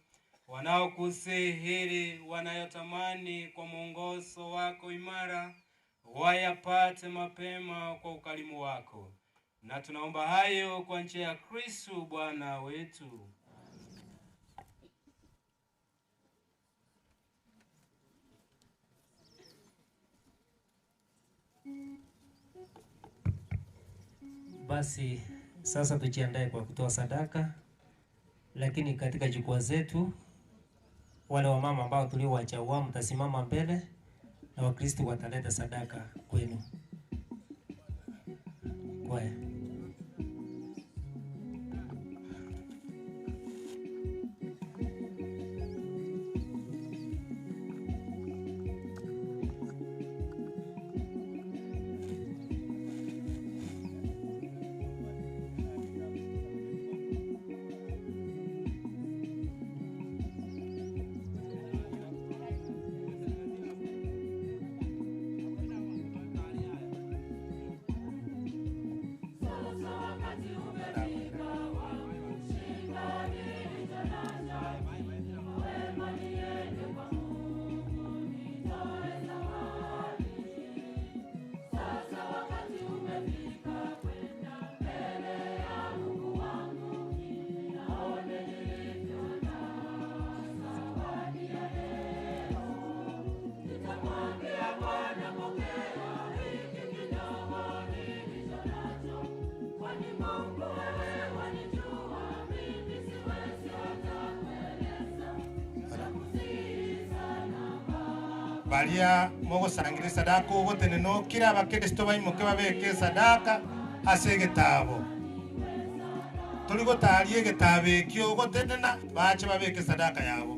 wanaokusihiri, wanayotamani kwa mwongozo wako imara wayapate mapema kwa ukarimu wako. Na tunaomba hayo kwa njia ya Kristo Bwana wetu. Basi sasa tujiandae kwa kutoa sadaka, lakini katika jukwaa zetu wale wamama ambao tuliowachagua mtasimama mbele na Wakristo wataleta sadaka kwenu. Kwaya. Baria mogosangire sadaka ogotene no kira abakristo baimoke babeke sadaka ase egetabo tori gotaria egetabo ekio ogotenena bache babeke sadaka yabo.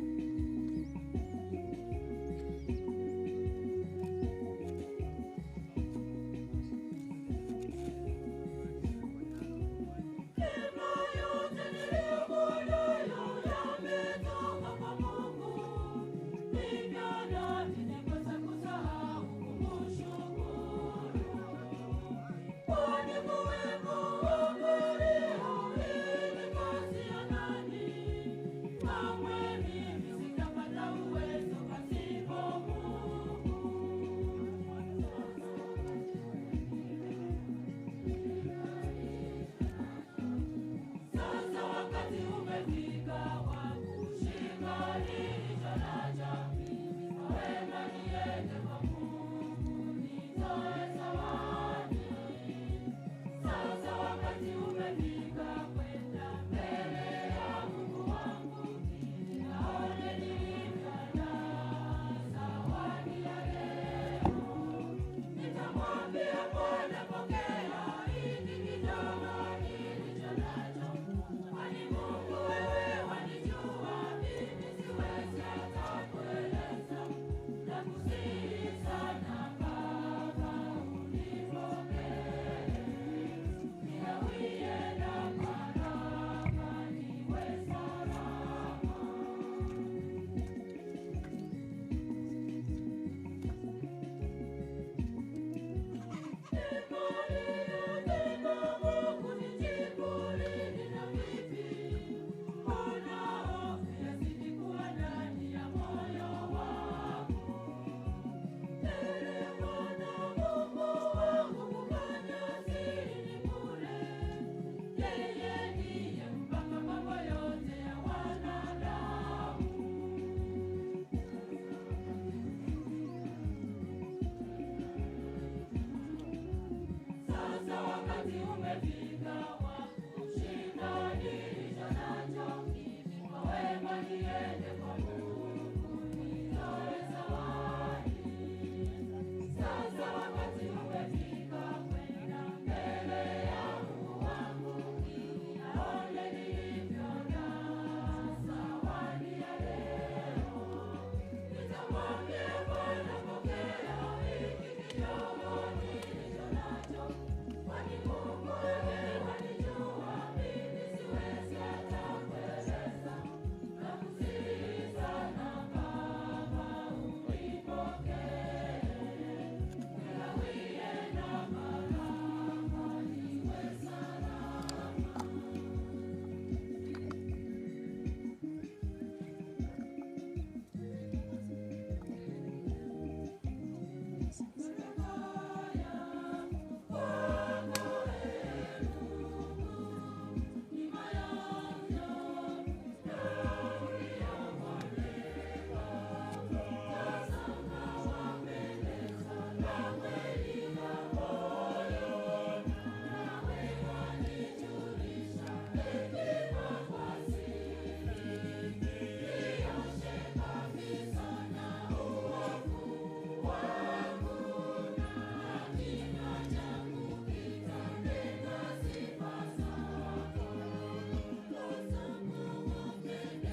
Mimi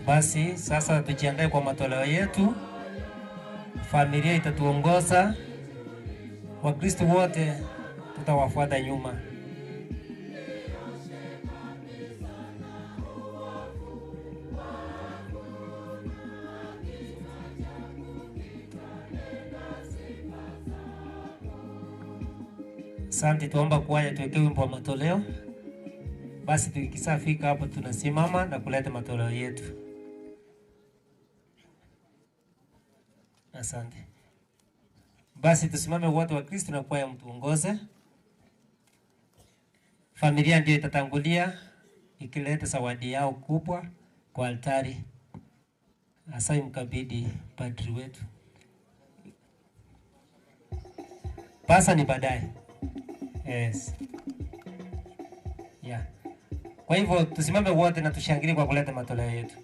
Basi sasa tujiandae kwa matoleo yetu. Familia itatuongoza, Wakristo wote tutawafuata nyuma. Asante, tuomba kwaya tuweke wimbo wa matoleo. Basi tukishafika hapo tunasimama na kuleta matoleo yetu. Asante. Basi tusimame wote wa Kristo na kwaya mtuongoze. Familia ndio itatangulia ikileta zawadi yao kubwa kwa altari. Asai mkabidhi padri wetu. Pasa ni baadaye. Yes. Yeah. Kwa hivyo tusimame wote na tushangilie kwa kuleta matoleo yetu.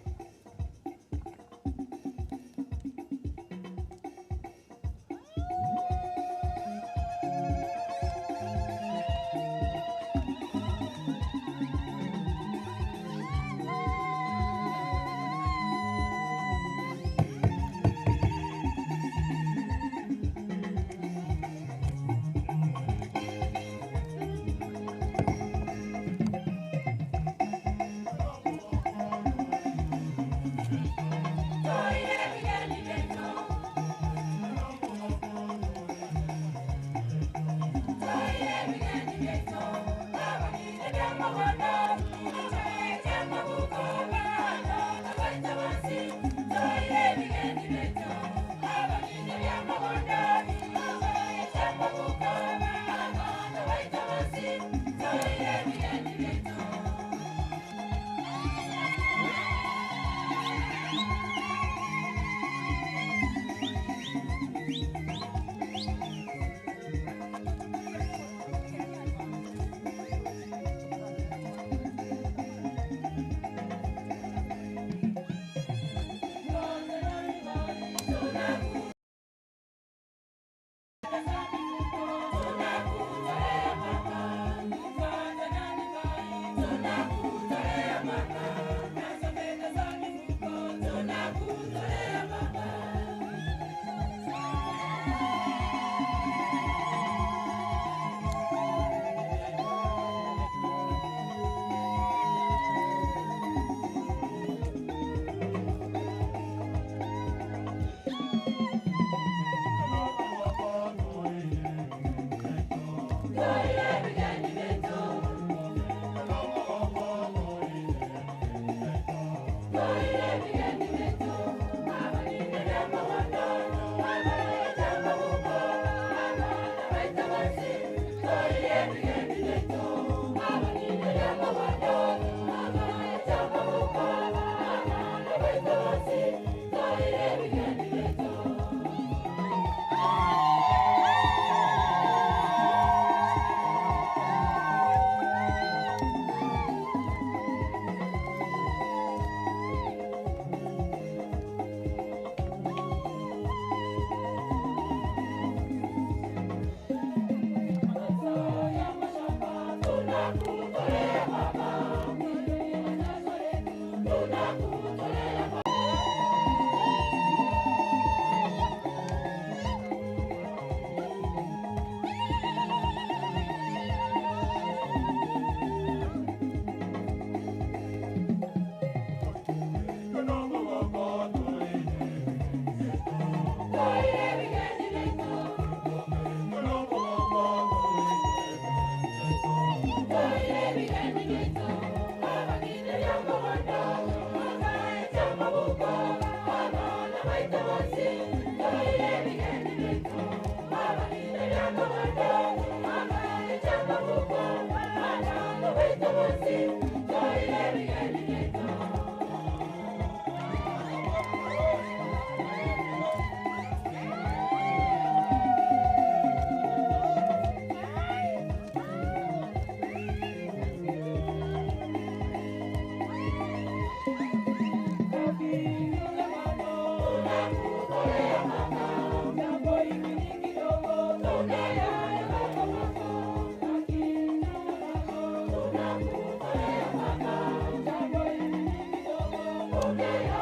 Okay.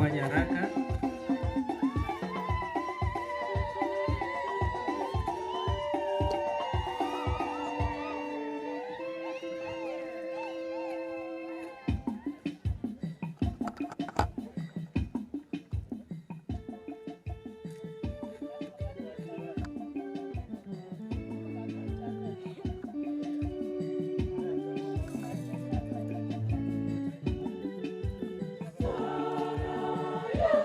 Fanya haraka. Yeah.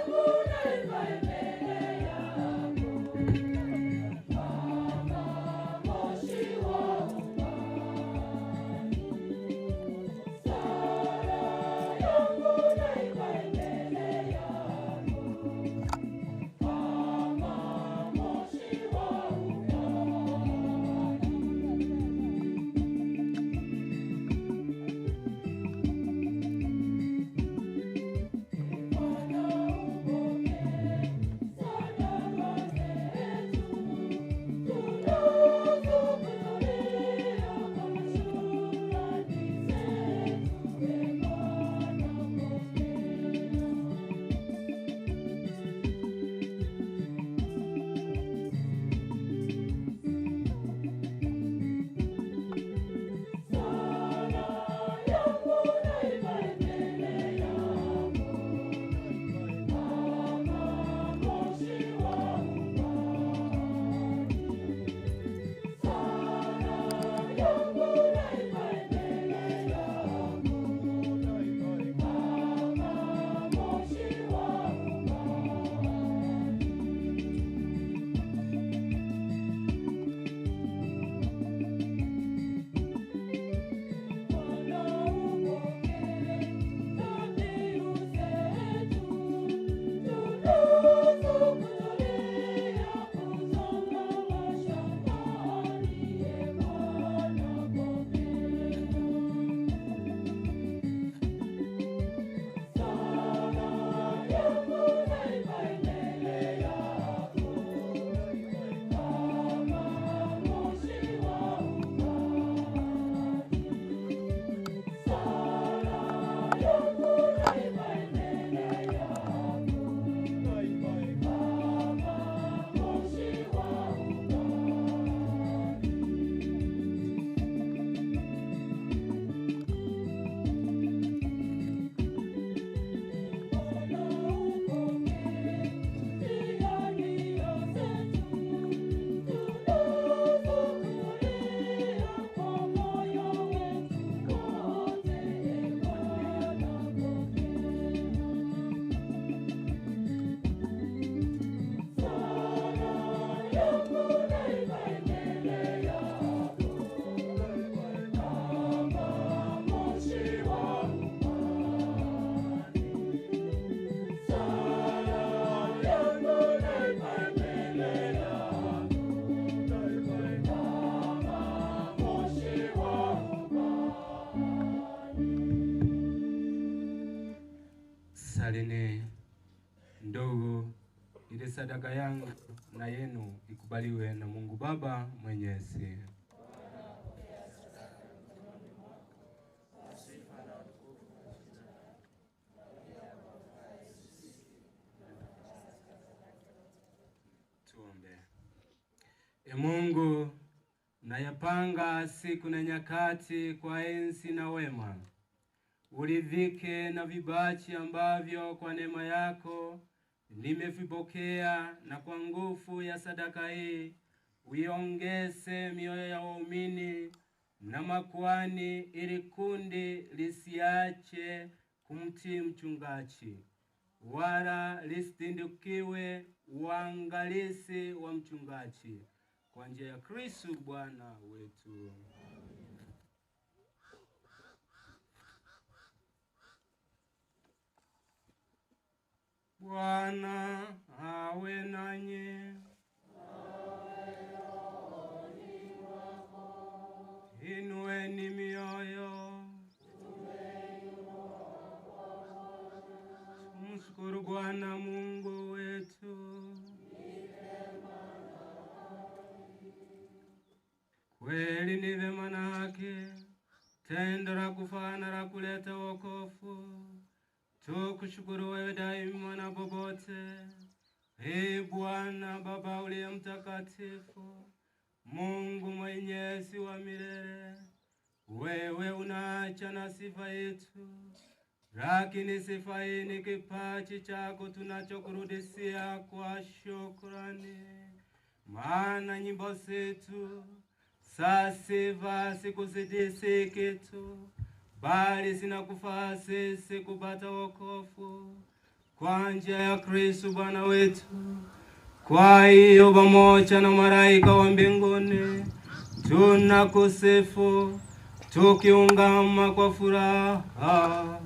Tusalini ndugu, ili sadaka yangu na yenu ikubaliwe na Mungu Baba Mwenyezi. Tuombe. E Mungu, nayapanga siku na nyakati kwa enzi na wema, uridhike na vibachi ambavyo kwa neema yako nimevipokea, na kwa nguvu ya sadaka hii uiongeze mioyo ya waumini na makuhani, ili kundi lisiache kumtii mchungaji, wala lisitindukiwe uangalizi wa mchungaji, kwa njia ya Kristo Bwana wetu. Bwana awe nanyi. Inueni mioyo. Tumshukuru Bwana Mungu wetu. Kweli ni vema na haki, tendo la kufaa na la kuleta wokovu, tukushukuru wewe daima na popote, Ee Bwana Baba uliye mtakatifu, Mungu mwenyezi wa milele. Wewe unaacha na sifa yetu, lakini sifa hii ni kipaji chako tunachokurudishia kwa shukrani. Maana nyimbo zetu za sifa sikuzidisi kitu, bali zinakufaa sisi kupata wokovu kwa njia ya Kristo Bwana wetu. Kwa hiyo pamoja na malaika wa mbinguni tunakusifu tukiungama kwa furaha.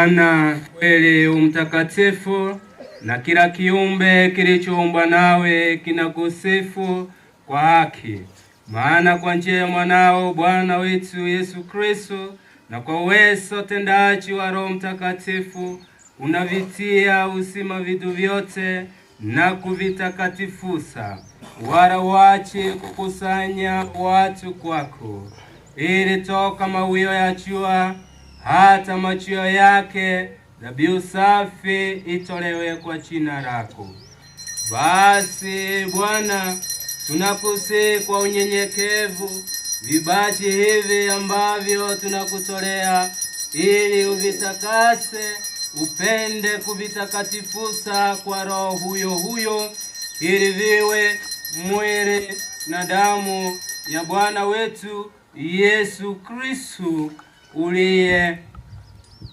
Bwana kweli umtakatifu, na kila kiumbe kilichoumbwa nawe kinakusifu kwa haki. Maana kwa njia ya mwanao Bwana wetu Yesu Kristo na kwa uwezo tendaji wa Roho Mtakatifu unavitia uzima vitu vyote na kuvitakatifusa, wala wache kukusanya watu kwako, ili toka mawio ya jua hata machweo yake dhabihu safi itolewe kwa jina lako. Basi Bwana, tunakusihi kwa unyenyekevu vibaji hivi ambavyo tunakutolea, ili uvitakase, upende kuvitakatifusa kwa Roho huyo huyo, ili viwe mwili na damu ya Bwana wetu Yesu Kristo,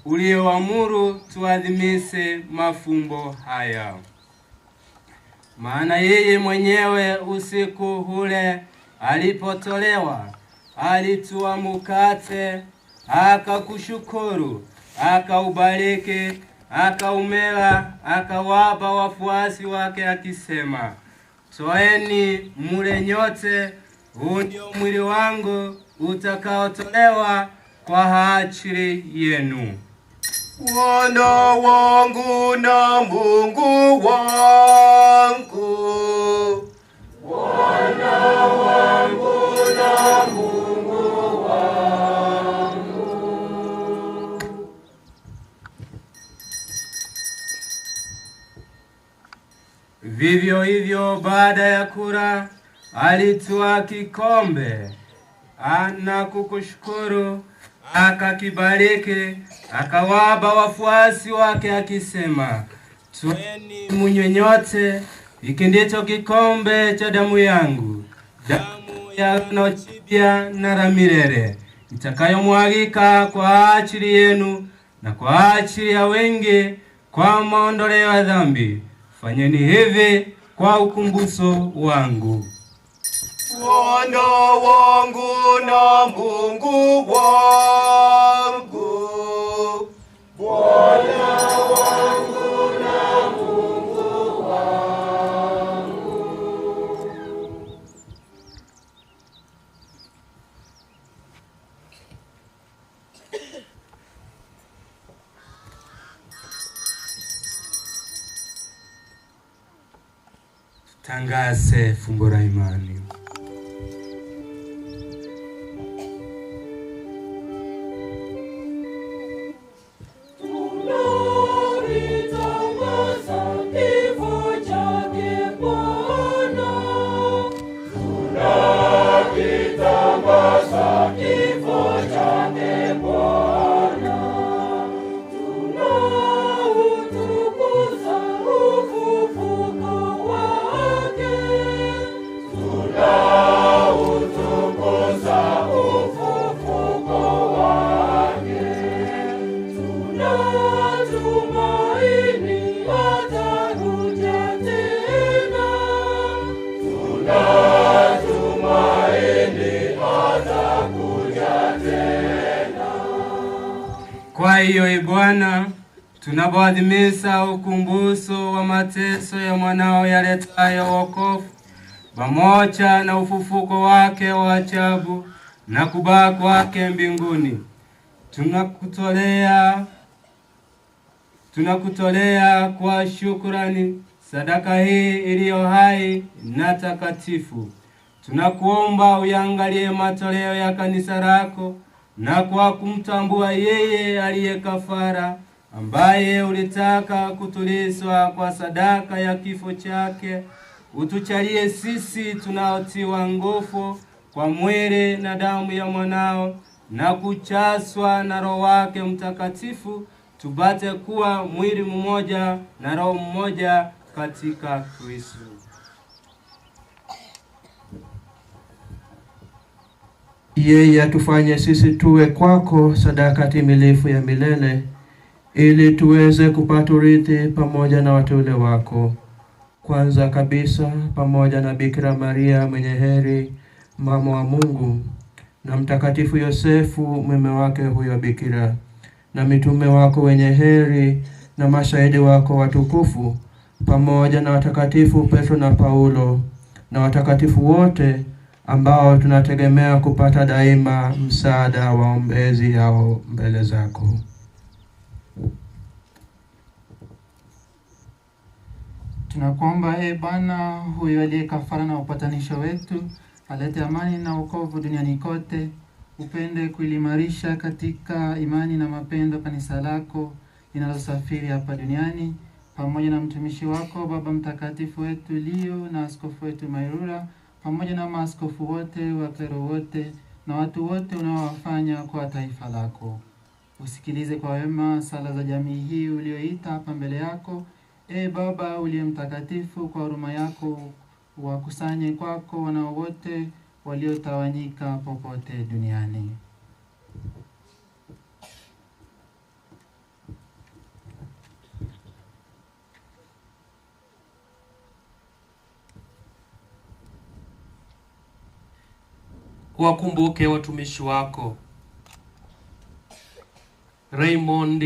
uliyeamuru tuadhimishe mafumbo haya. Maana yeye mwenyewe usiku ule alipotolewa, alitwaa mkate, akakushukuru, akaubariki, akaumela, akawapa wafuasi wake akisema, toeni mule nyote, huu ndio mwili wangu utakaotolewa kwa ajili yenu. Bwana wangu na Mungu wangu, Bwana wangu na Mungu wangu. Vivyo hivyo baada ya kula, alitwaa kikombe na kukushukuru, akakibariki, akawapa wafuasi wake akisema, tweni munywe nyote, hiki ndicho kikombe cha damu yangu, damu ya agano jipya na la milele, itakayomwagika kwa ajili yenu na kwa ajili ya wengi kwa maondoleo ya dhambi. Fanyeni hivi kwa ukumbusho wangu. Bwana wangu na Mungu wangu, Bwana wangu na Mungu wangu. Tangaze fumbo la imani. Tunalitangaza kifo chake Bwana, tunakitangaza kifo chake Bwana, tunautukuza ufufuko wake, tunautukuza ufufuko wake, tunatumaini atakuja tena, tunatumaini atakuja tena. Kwa hiyo e Bwana, tunapoadhimisha ukumbusho wa mateso ya mwanao yaletayo wokovu pamoja na ufufuko wake wa ajabu na kubaa kwake mbinguni, tunakutolea kwa shukrani sadaka hii iliyo hai na takatifu. Tunakuomba uyangalie matoleo ya kanisa lako, na kwa kumtambua yeye aliye kafara, ambaye ulitaka kutulizwa kwa sadaka ya kifo chake, utuchalie sisi tunaotiwa nguvu kwa mwili na damu ya mwanao na kuchaswa na Roho wake Mtakatifu, tupate kuwa mwili mmoja na roho mmoja katika Kristo. Yeye atufanye sisi tuwe kwako sadaka timilifu ya milele, ili tuweze kupata urithi pamoja na wateule wako, kwanza kabisa pamoja na Bikira Maria mwenye heri, mama wa Mungu, na Mtakatifu Yosefu mume wake huyo Bikira, na mitume wako wenye heri na mashahidi wako watukufu, pamoja na watakatifu Petro na Paulo na watakatifu wote ambao tunategemea kupata daima msaada wa ombezi yao mbele zako. Tunakuomba e Bwana, huyo aliye kafara na upatanisho wetu, alete amani na wokovu duniani kote. Upende kulimarisha katika imani na mapendo kanisa lako linalosafiri hapa duniani, pamoja na mtumishi wako Baba Mtakatifu wetu Leo na askofu wetu Mairura, pamoja na maaskofu wote, waklero wote na watu wote unaowafanya kwa taifa lako. Usikilize kwa wema sala za jamii hii ulioita hapa mbele yako. E Baba uliye mtakatifu, kwa huruma yako wakusanye kwako wanao wote waliotawanyika popote duniani. Wakumbuke watumishi wako Raymond,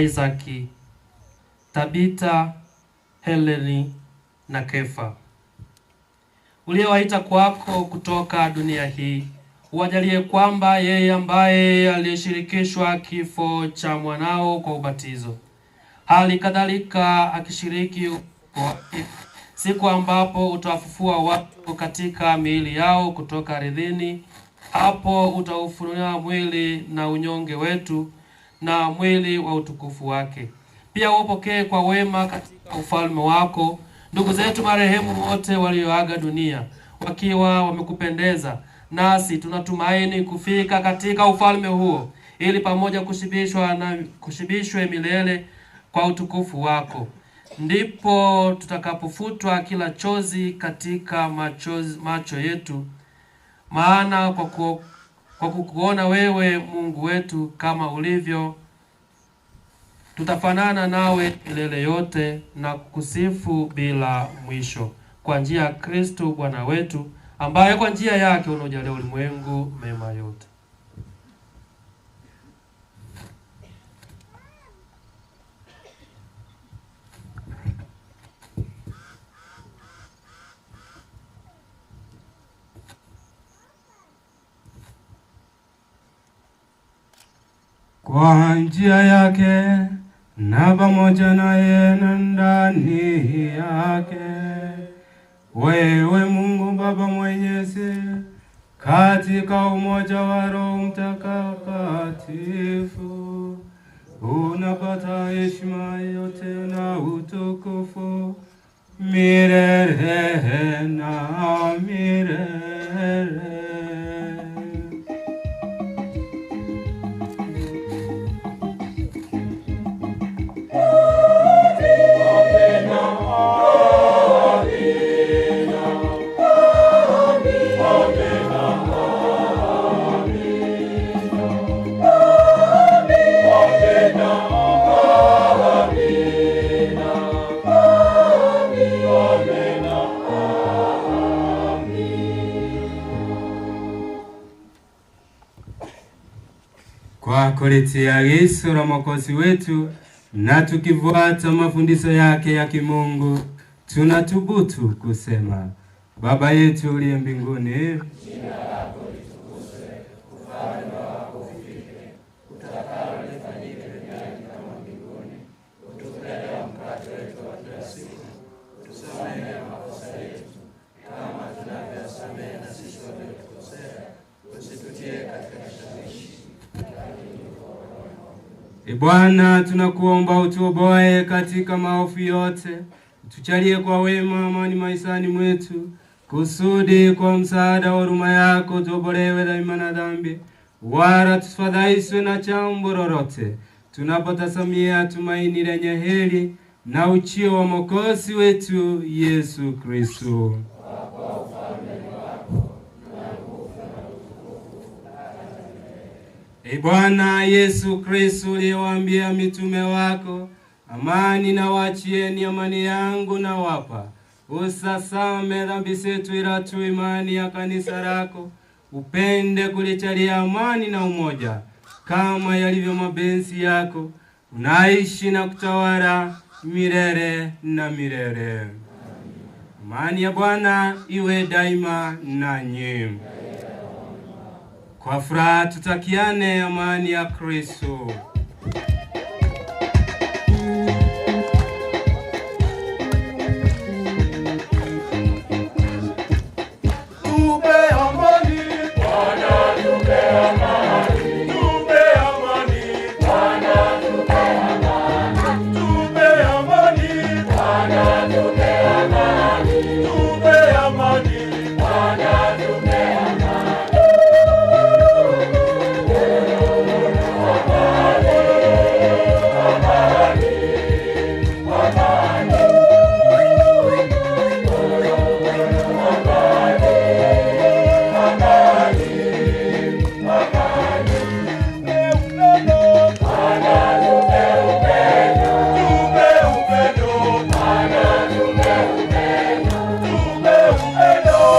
Isaac, Tabita, Heleni na Kefa, uliowaita kwako kutoka dunia hii. Uwajalie kwamba yeye ambaye alishirikishwa kifo cha mwanao kwa ubatizo, hali kadhalika akishiriki siku ambapo utawafufua watu katika miili yao kutoka ardhini, hapo utaufunulia mwili na unyonge wetu na mwili wa utukufu wake. Pia upokee kwa wema katika ufalme wako ndugu zetu marehemu wote walioaga dunia wakiwa wamekupendeza, nasi tunatumaini kufika katika ufalme huo, ili pamoja kushibishwa na kushibishwe milele kwa utukufu wako. Ndipo tutakapofutwa kila chozi katika macho yetu, maana kwa kukuona wewe Mungu wetu kama ulivyo, tutafanana nawe milele yote na kukusifu bila mwisho, kwa njia ya Kristo Bwana wetu, ambaye kwa njia yake unajalia ulimwengu mema yote. Kwa njia yake na pamoja naye na ndani yake, wewe Mungu Baba Mwenyezi, katika umoja wa Roho Mtakatifu, unapata heshima yote na utukufu milele na milele. Kwa kulitia Yesu la Mwokozi wetu na tukifuata mafundisho yake ya kimungu, tunathubutu kusema: Baba yetu uliye mbinguni, jina lako litukuzwe, ufalme wako ufike, utakalo lifanyike duniani kama mbinguni. Utupe leo mkate wetu wa kila siku, utusamehe makosa yetu kama tunavyosamehe na sisi waliotukosea, usitutie katika kishawishi. E Bwana, tunakuomba utuoboe katika maovu yote, tujalie kwa wema amani maishani mwetu, kusudi kwa msaada wa huruma yako tuobolewe daima na dhambi, wala tusifadhaishwe na jambo lolote, tunapotazamia tumaini lenye heri na ujio wa Mwokozi wetu Yesu Kristo. E Bwana Yesu Kristo, uliyewaambia mitume wako, amani na waachieni, amani yangu na wapa, usasame dhambi zetu, ila tu imani ya kanisa lako, upende kulijalia amani na umoja kama yalivyo mapenzi yako, unaishi na kutawala milele na milele. Amani ya Bwana iwe daima nanyi. Kwa furaha tutakiane amani ya Kristo. Tupe amani, Bwana tupe amani. Tupe amani, Bwana tupe amani. Tupe amani, Bwana tupe amani. Tupe amani, Bwana tupe amani.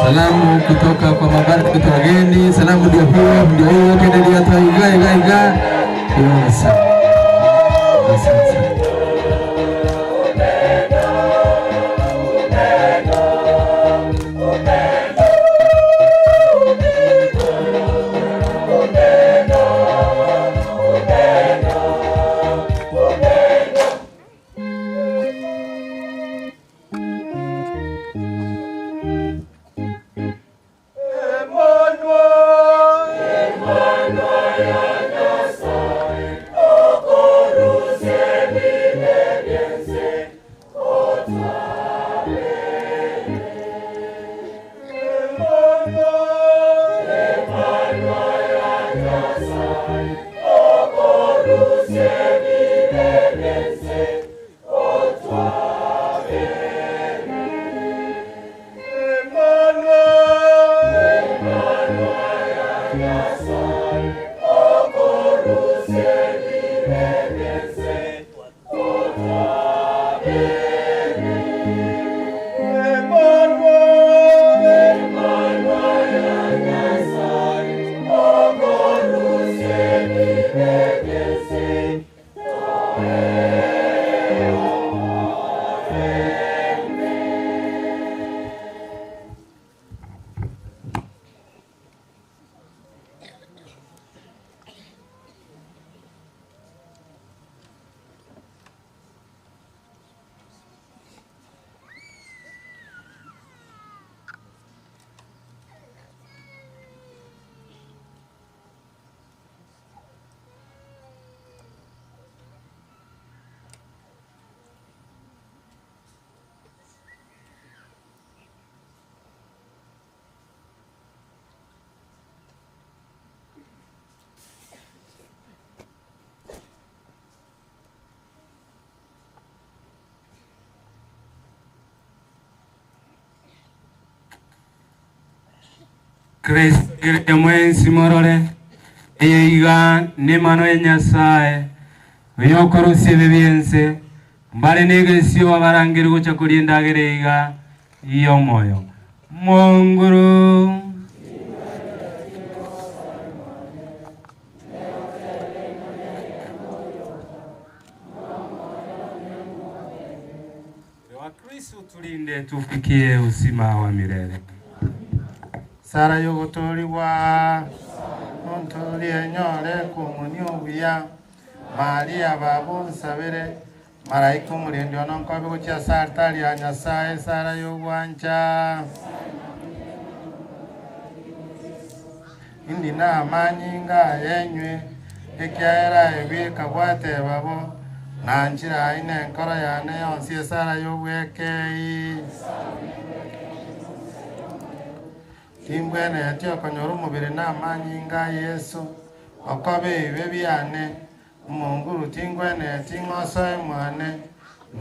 Salamu kutoka kwa mabariki kutoka wageni. Salamu ndio huyo, ndio huyo Kennedy ataiga iga iga. Yes. Asante. Kristo mwensi morore eiga nemano ya Nyasaye uyokorusie bibyense mbale negesio abarangiri gocha kulinda iga iyo moyo Monguru. Wa Kristo tulinde tufikie uzima wa milele. Sara yogotoriwa ontori enyore kumuni obuya Maria babu nsabire malaika omurindi ono nkobe gochia ase altari ya Nyasaye sara yogwancha indi na amanyinga yenywe ekiaera ebika gwatebabo na nchira aine enkoro yane yonsi esara yobwekei timbwene etio konyora omobere na amanyinga Yesu okobe ebibe biane omonguru tingwene ting'osoe mwane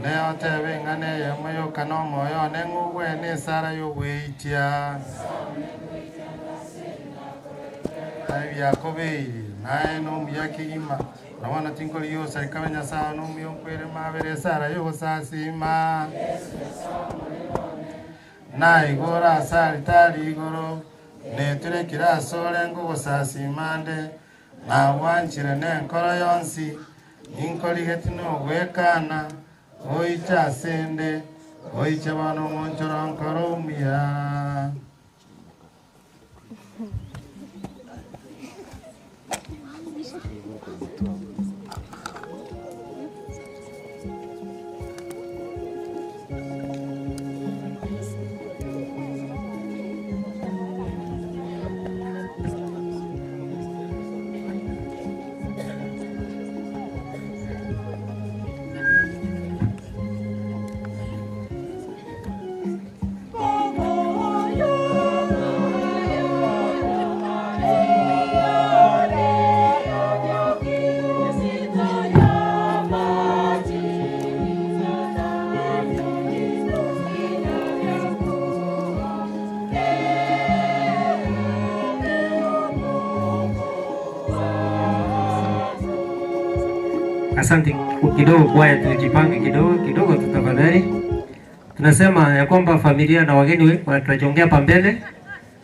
ne otebe ng'ane eyemo yoka na omoyo one ng'obwene esara yobweitia ebyakobeire naye nomuya kigima nabona tinkori yosarika Nyasaye nomuya nkwere mabere esara yogosasima naigoro ase altari igoro neturekire ase ore ngogosasima nde Na wanchire nenkoro yonsi ninkorigeti nogwekana oiche asende oiche bono omonchoro nkoro omuya. Asante kidogo kwaya, tujipange kidogo kidogo tu tafadhali. Tunasema ya kwamba familia na wageni watajongea hapa mbele,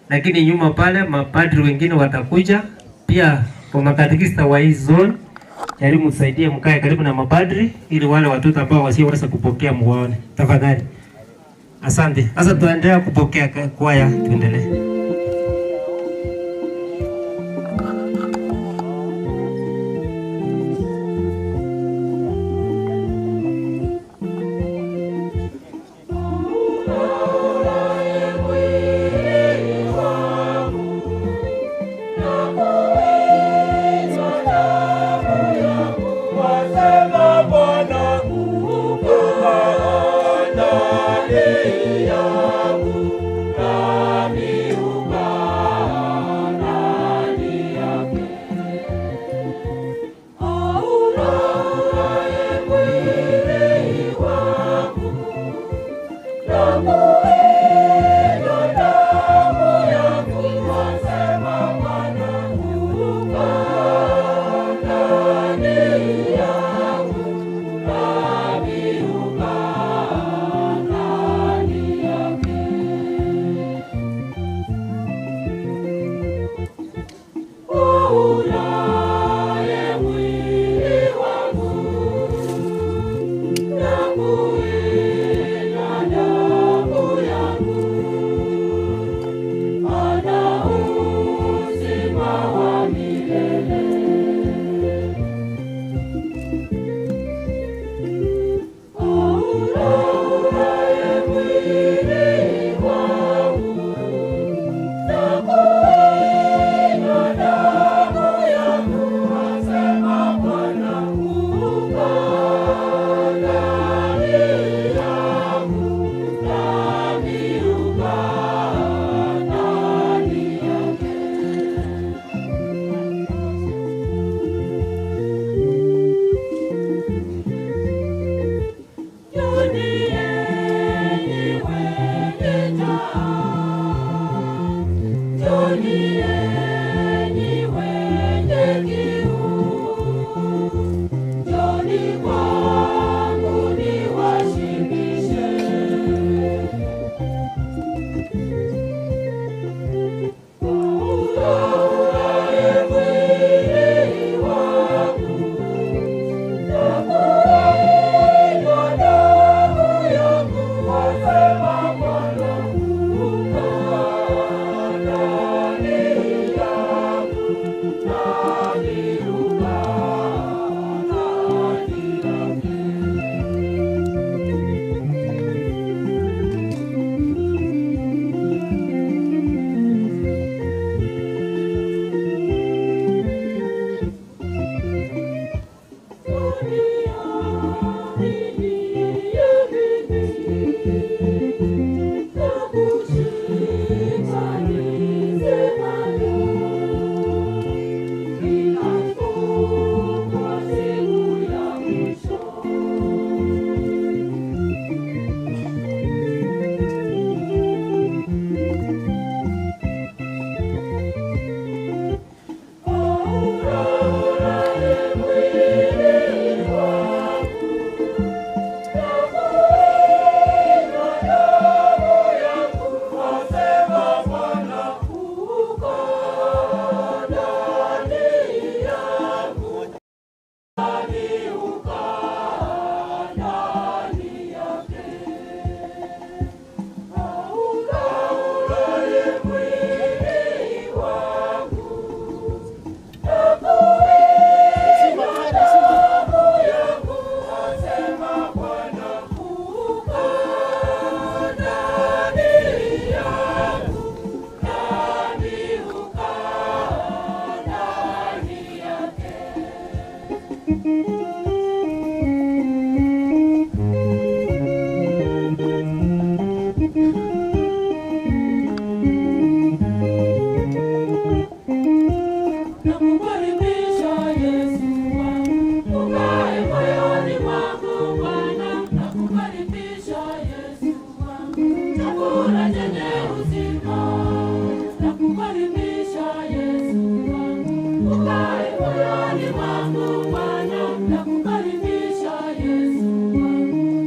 lakini nyuma pale mapadri wengine watakuja pia. Kwa makatekista wa hii zone, jaribu msaidie, mkae karibu na mapadri ili wale watoto ambao wasioweza kupokea muwaone tafadhali. Asante. Sasa tuendelea kupokea kwaya, tuendelee.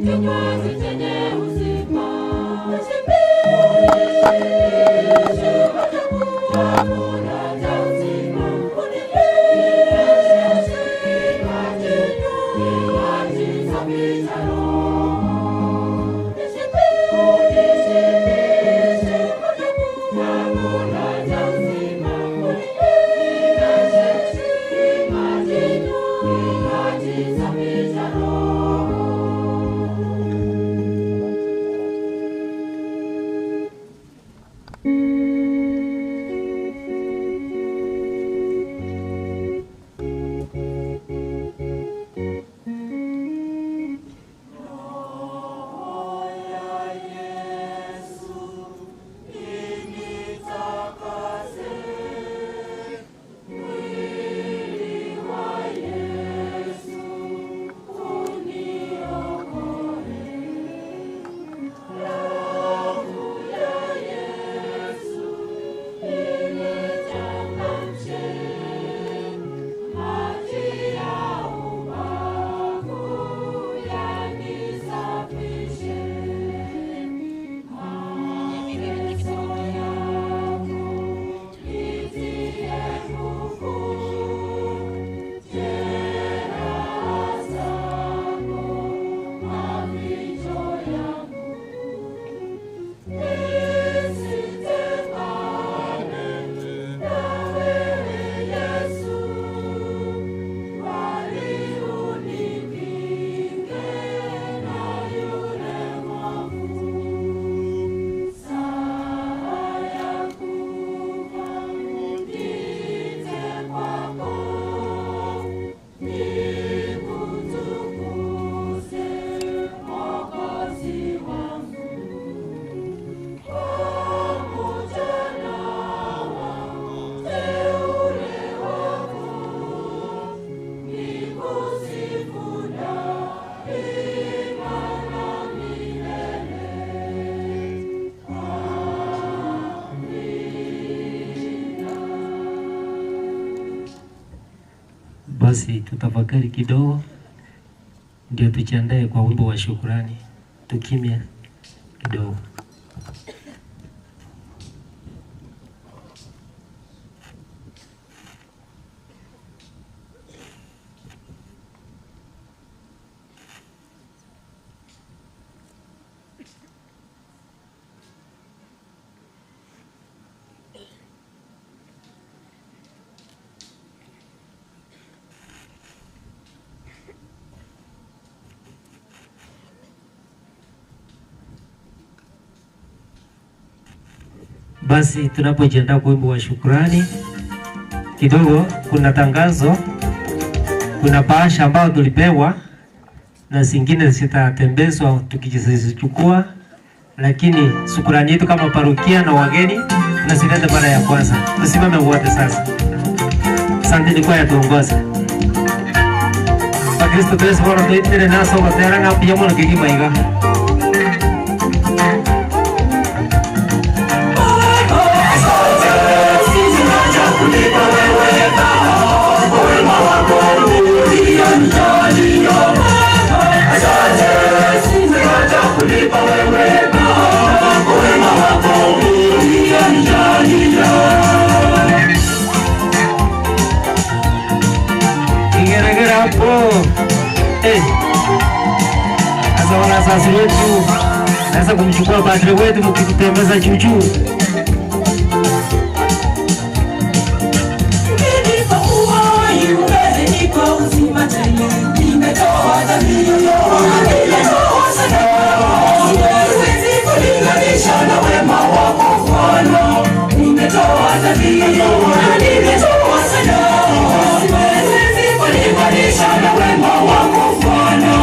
Kinywaji chenye uzima. Unishibishe kwa chakula cha uzima. Unileweshe kinywaji safi cha Roho. Unishibishe kwa chakula cha uzima. Unileweshe kinywaji safi cha Roho. Basi tutafakari kidogo ndio tujiandae kwa wimbo wa shukrani. Tukimya kidogo. Basi tunapojiandaa kwa wimbo wa shukrani kidogo, kuna tangazo, kuna bahasha ambayo tulipewa na zingine zitatembezwa tukizichukua, lakini shukrani yetu kama parokia na wageni tunazileta mara ya kwanza. Tusimame wote sasa. Asante kwa ya tuongoza. Bakristo twese bono twitire naso gotera ng'a mbuya mono kegima iga. Kigeregere hapo. Sasa wanasasi wetu naweza kumchukua padre wetu mkitutembeza juu juu. Umenipa uhai, umenipa uzima tele, nimetoa dhabihu, nimetoa sadaka. Siwezi kulinganisha na wema wako Bwana. Nimetoa dhabihu, nimetoa sadaka. Siwezi kulinganisha na wema wako Bwana.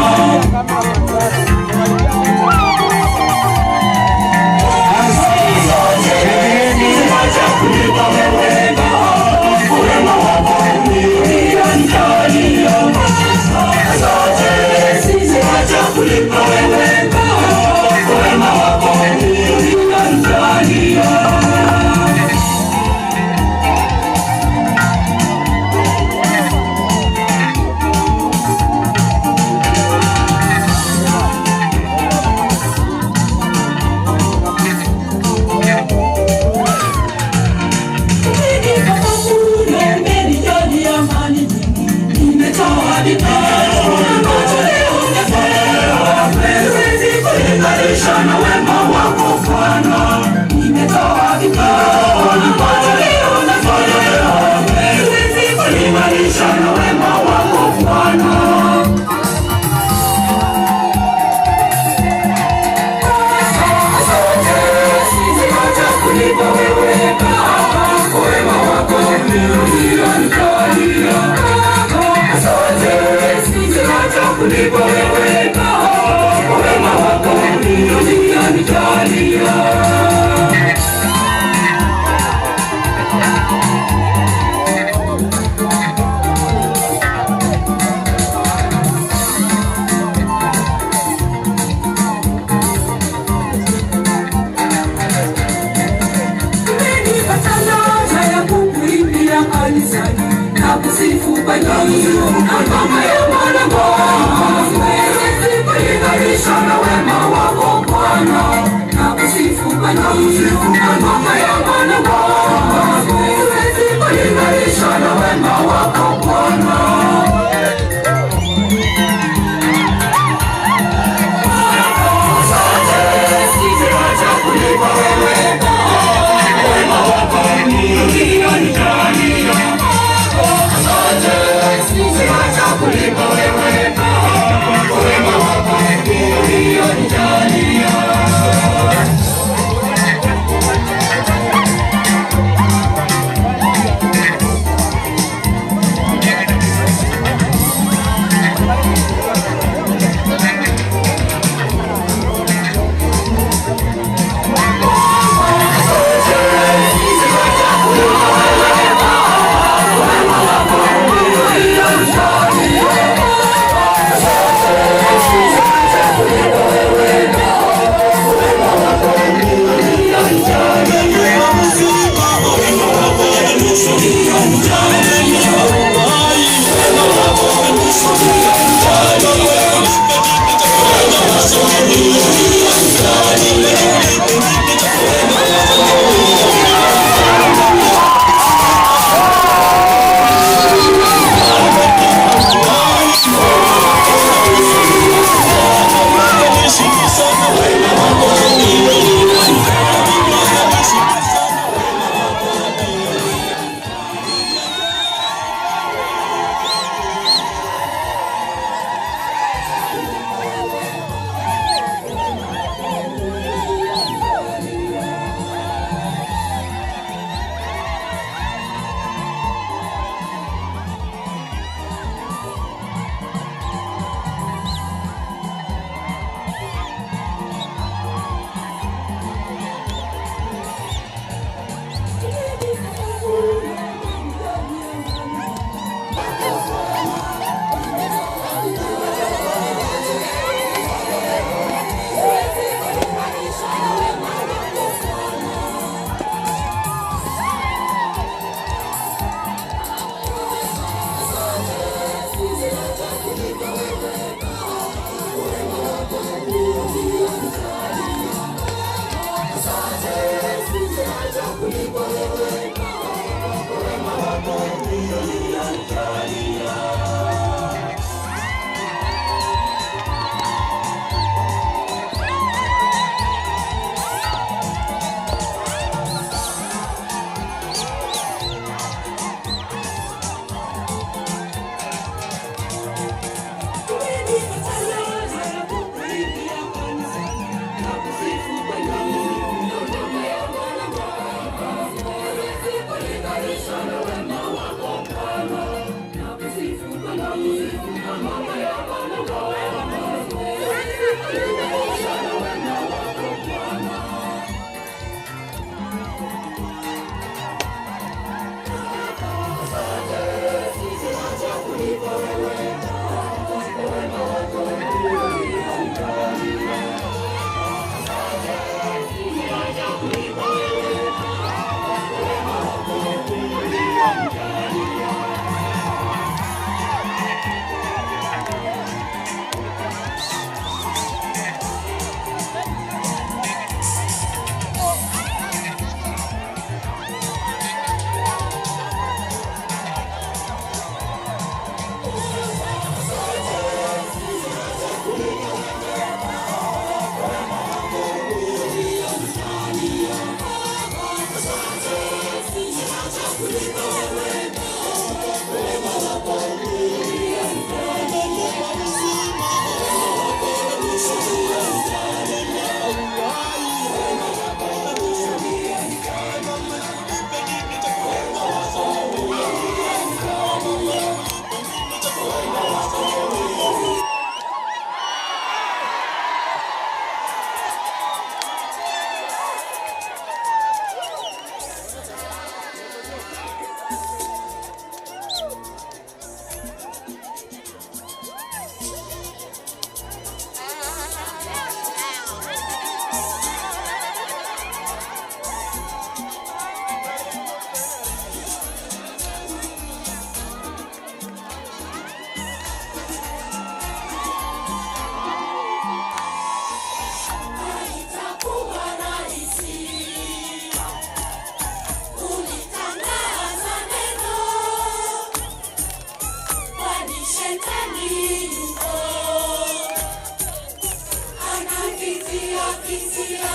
Kisia,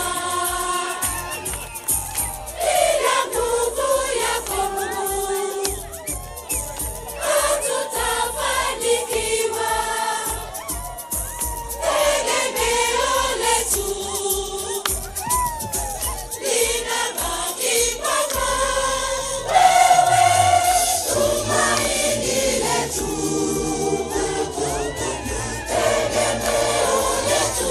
bila nguvu yako Mungu hatutafanikiwa. Tegemeo letu linabaki kwako wewe, tumaini letu, tegemeo letu.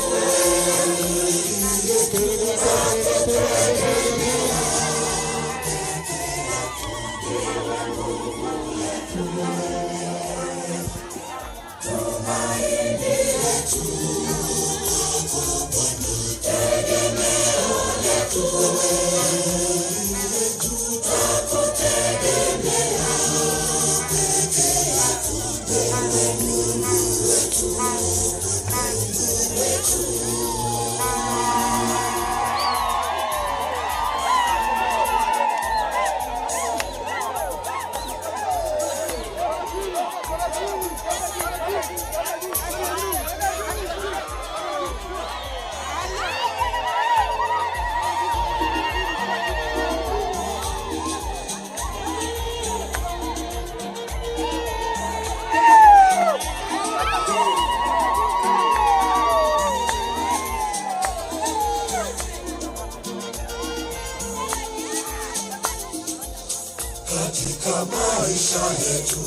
Katika maisha yetu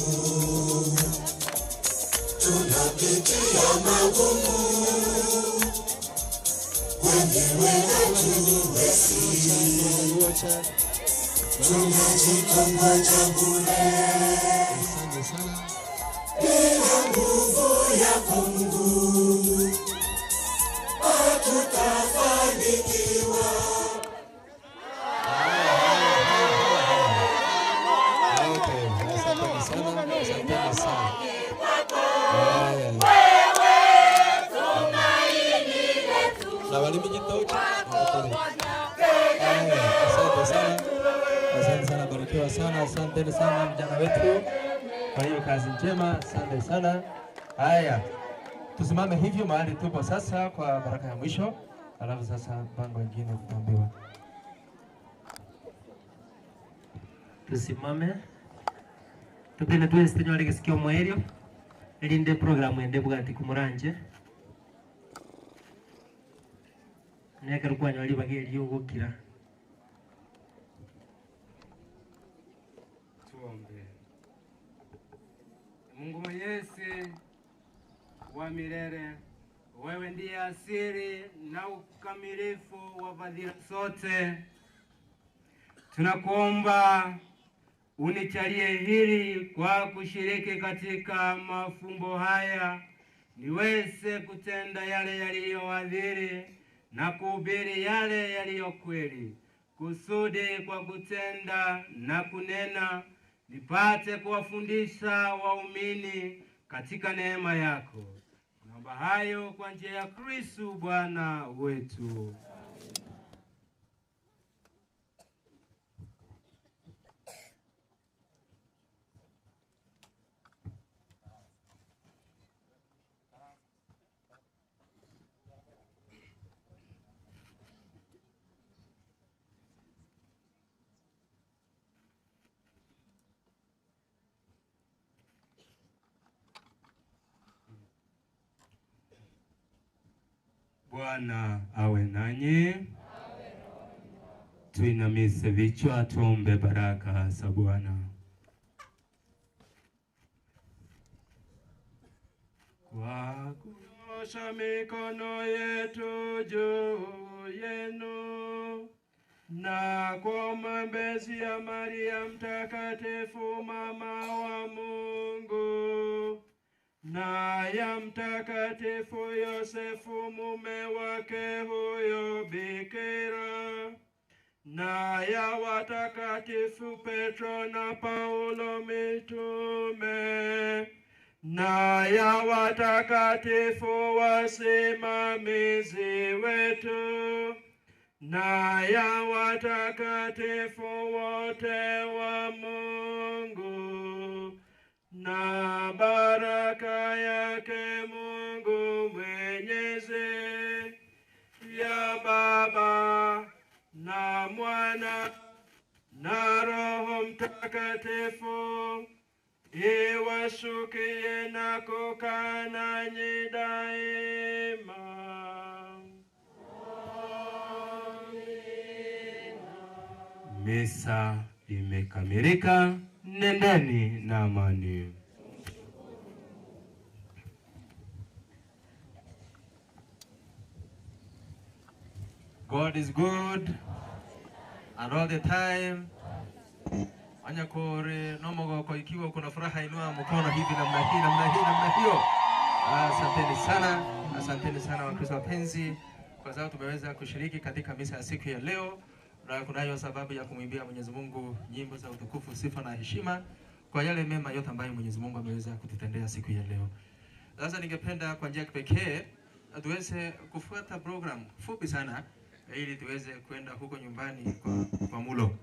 tunapitia magumu, wenyewe hatuwezi, tunajikongoja bure bila nguvu yako Mungu hatutafanikiwa. Asante sana, barikiwa sana, asanteni sana vijana wetu kwa hiyo kazi njema, asante sana. Haya, tusimame hivyo mahali tupo sasa kwa baraka ya mwisho, alafu sasa mpango mwingine tutaambiwa. Tusimame tupende tuwesitenywa kisikio mwerio linde programu ende bwati kumuranje nekerukwanyo libagerio gukira. Tuombe. Mungu Mwenyezi wa milele, wewe ndiye asili na ukamilifu wa fadhila zote. Tunakuomba unichalie hili kwa kushiriki katika mafumbo haya, niweze kutenda yale yaliyoadhiri na kuhubiri yale yaliyo kweli, kusudi kwa kutenda na kunena nipate kuwafundisha waumini katika neema yako. Naomba hayo kwa njia ya Kristo Bwana wetu. Bwana awe nanyi. Tuinamise vichwa tuombe baraka za Bwana. Kwa kunyosha mikono yetu juu yenu na kwa maombezi ya Maria Mtakatifu mama wa Mungu na ya Mtakatifu Yosefu mume wake huyo bikira na ya watakatifu Petro na Paulo mitume na ya watakatifu wasimamizi wetu na ya watakatifu wote wa Mungu, na baraka yake Mungu Mwenyezi ya Baba na Mwana na Roho Mtakatifu iwashukie na kukaa nanyi daima. Misa imekamilika. Nendeni na amani. God is good and all the time. Anyakore nomogoko, ikiwa kuna furaha inua mkono hivi namna hii namna hii namna hiyo. Asanteni sana, asanteni sana Wakristo wapenzi, kwa sababu tumeweza kushiriki katika misa ya siku ya leo, na kunayo sababu ya kumwimbia Mwenyezi Mungu nyimbo za utukufu, sifa na heshima kwa yale mema yote ambayo Mwenyezi Mungu ameweza kututendea siku ya leo. Sasa ningependa kwa njia ya kipekee tuweze kufuata program fupi sana ili tuweze kwenda huko nyumbani kwa mulo.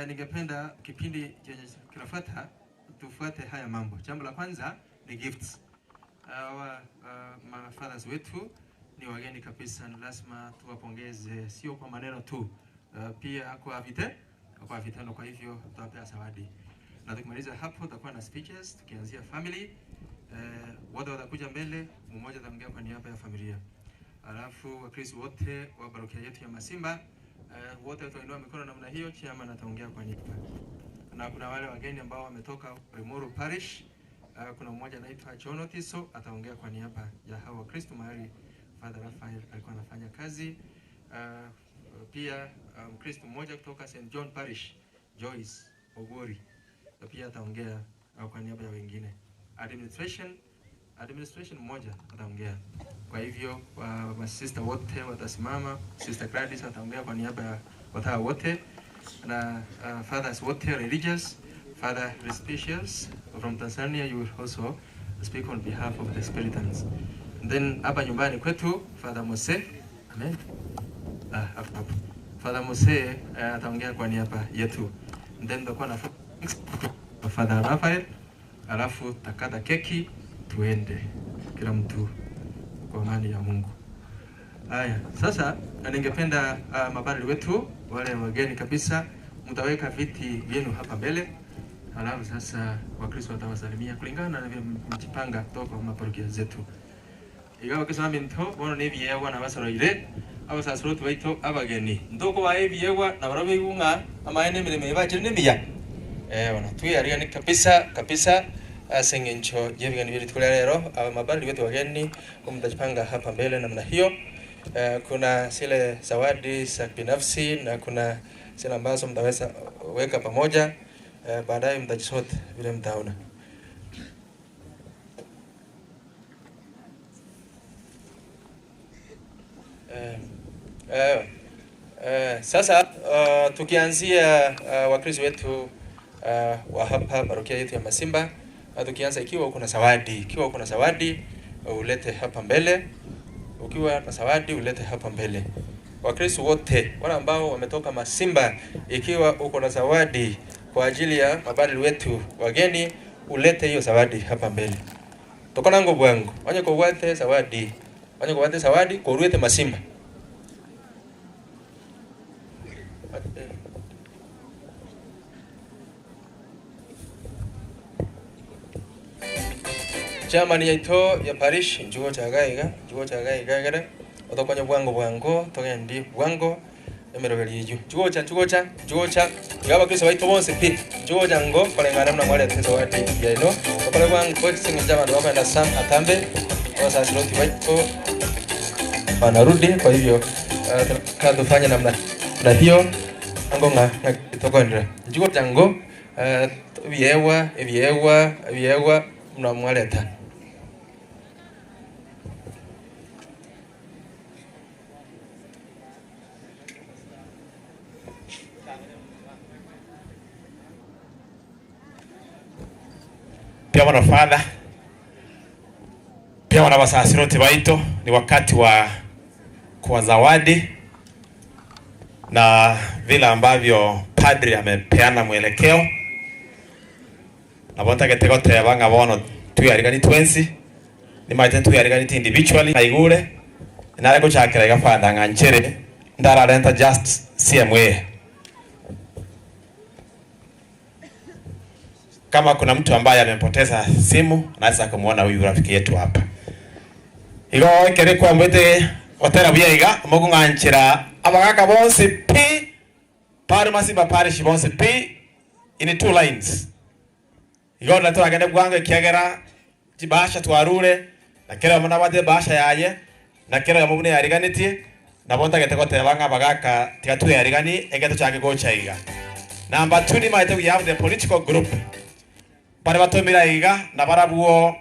Ningependa kipindi chenye kinafuata tufuate haya mambo. Jambo la kwanza ni gifts. Mafathers wetu ni wageni kabisa, ni lazima tuwapongeze, sio kwa maneno tu, pia kwa kwa vitendo. Kwa hivyo tutawapea zawadi, na tukimaliza hapo tutakuwa na speeches, tukianzia family. Wote watakuja mbele, mmoja ataongea kwa niaba ya familia, alafu Wakristo wote wa parokia yetu ya Masimba, wote watainua mikono namna hiyo, chairman ataongea kwa niaba. Na kuna wale wageni ambao wametoka Limuru Parish, kuna mmoja anaitwa John Otiso ataongea kwa niaba ya hao Wakristo mahali Father Raphael alikuwa anafanya kazi. Pia Mkristo mmoja kutoka St John Parish, Joyce Ogori, pia ataongea kwa niaba ya wengine. Administration mmoja ataongea. Kwa hivyo masista wote watasimama. Sister Gladys ataongea kwa niaba ya watawa wote na fathers wote religious. Father Respicious from Tanzania, you will also speak on behalf of the Spiritans. And then hapa nyumbani kwetu Father Mose, amen. Hapo. Father Mose ataongea kwa niaba yetu. And then tutakuwa na Father Raphael, alafu takata keki tuende kila mtu kwa amani ya Mungu. Haya, sasa ningependa mapadri wetu wale wageni kabisa mtaweka viti vyenu hapa mbele. Halafu sasa Wakristo watawasalimia kulingana na vile mjipanga kutoka kwa maparokia zetu. Igawa kisema minto bono ni byewa na basoroire abasasuro baito abageni. Ndoko wa ebyewa na barobe yunga amaene mirimo ibakire nemiya. Wana tuyariga ni kabisa kabisa asengencho yebigani biri tukula lero mapadri wetu wageni mtajipanga hapa mbele namna hiyo. Kuna zile zawadi za binafsi na kuna zile ambazo mtaweza weka pamoja. Baadaye mtajisote vile mtaona. Sasa tukianzia Wakristo wetu wa hapa parokia yetu ya Masimba, tukianza ikiwa uko na zawadi, ikiwa uko na zawadi ulete hapa mbele. Ukiwa na zawadi ulete hapa mbele. Wakristo wote wale ambao wametoka Masimba, ikiwa uko na zawadi kwa ajili ya mapadri wetu wageni, ulete hiyo zawadi hapa mbele. Tokona ngo bwangu, onye kowate zawadi, onye kowate zawadi koruete Masimba. Chairman yaito ya parish njugo chagaiga, njugo chagaiga gara. Otokonya bwango bwango, togendi bwango emeroberi iju. Njugo cha njugo cha njugo cha. Igaba Kristo baito bonse pi. Njugo jango kolengana na mwale zawadi yaino. Okole bwango singa abantu bakwenda sam atambe. Wasasiroti baito wanarudi. Kwa hivyo tunataka namna na hiyo ango nga tokondra. Njugo jango byewa byewa byewa mnamwaleta. Pia wana father, pia wana wasasiroti baito, ni wakati wa kwa zawadi na vile ambavyo padri amepeana mwelekeo na bonta ketegote banga bono tuyarigani twensi ni maite tuyarigani individually aigure Nare kuchakira iga Father ng'anchere ndararenta just CMA. Kama kuna mtu ambaye amempoteza simu anaweza kumuona huyu rafiki yetu hapa. Igo kere kwa mwete otera buya iga mugung'anchira abagaka bonse pi pari masimba parish bonse pi in two lines. Igo natora gende bwange kiagera jibasha twarure na kera mwana bate basha yaye na kera mubune yariganitie na bonta gete goteba nga bagaka tigatu yarigani egeto chake gocha iga. Number 2 ni maite we have the political group. Pare batomira iga na barabuo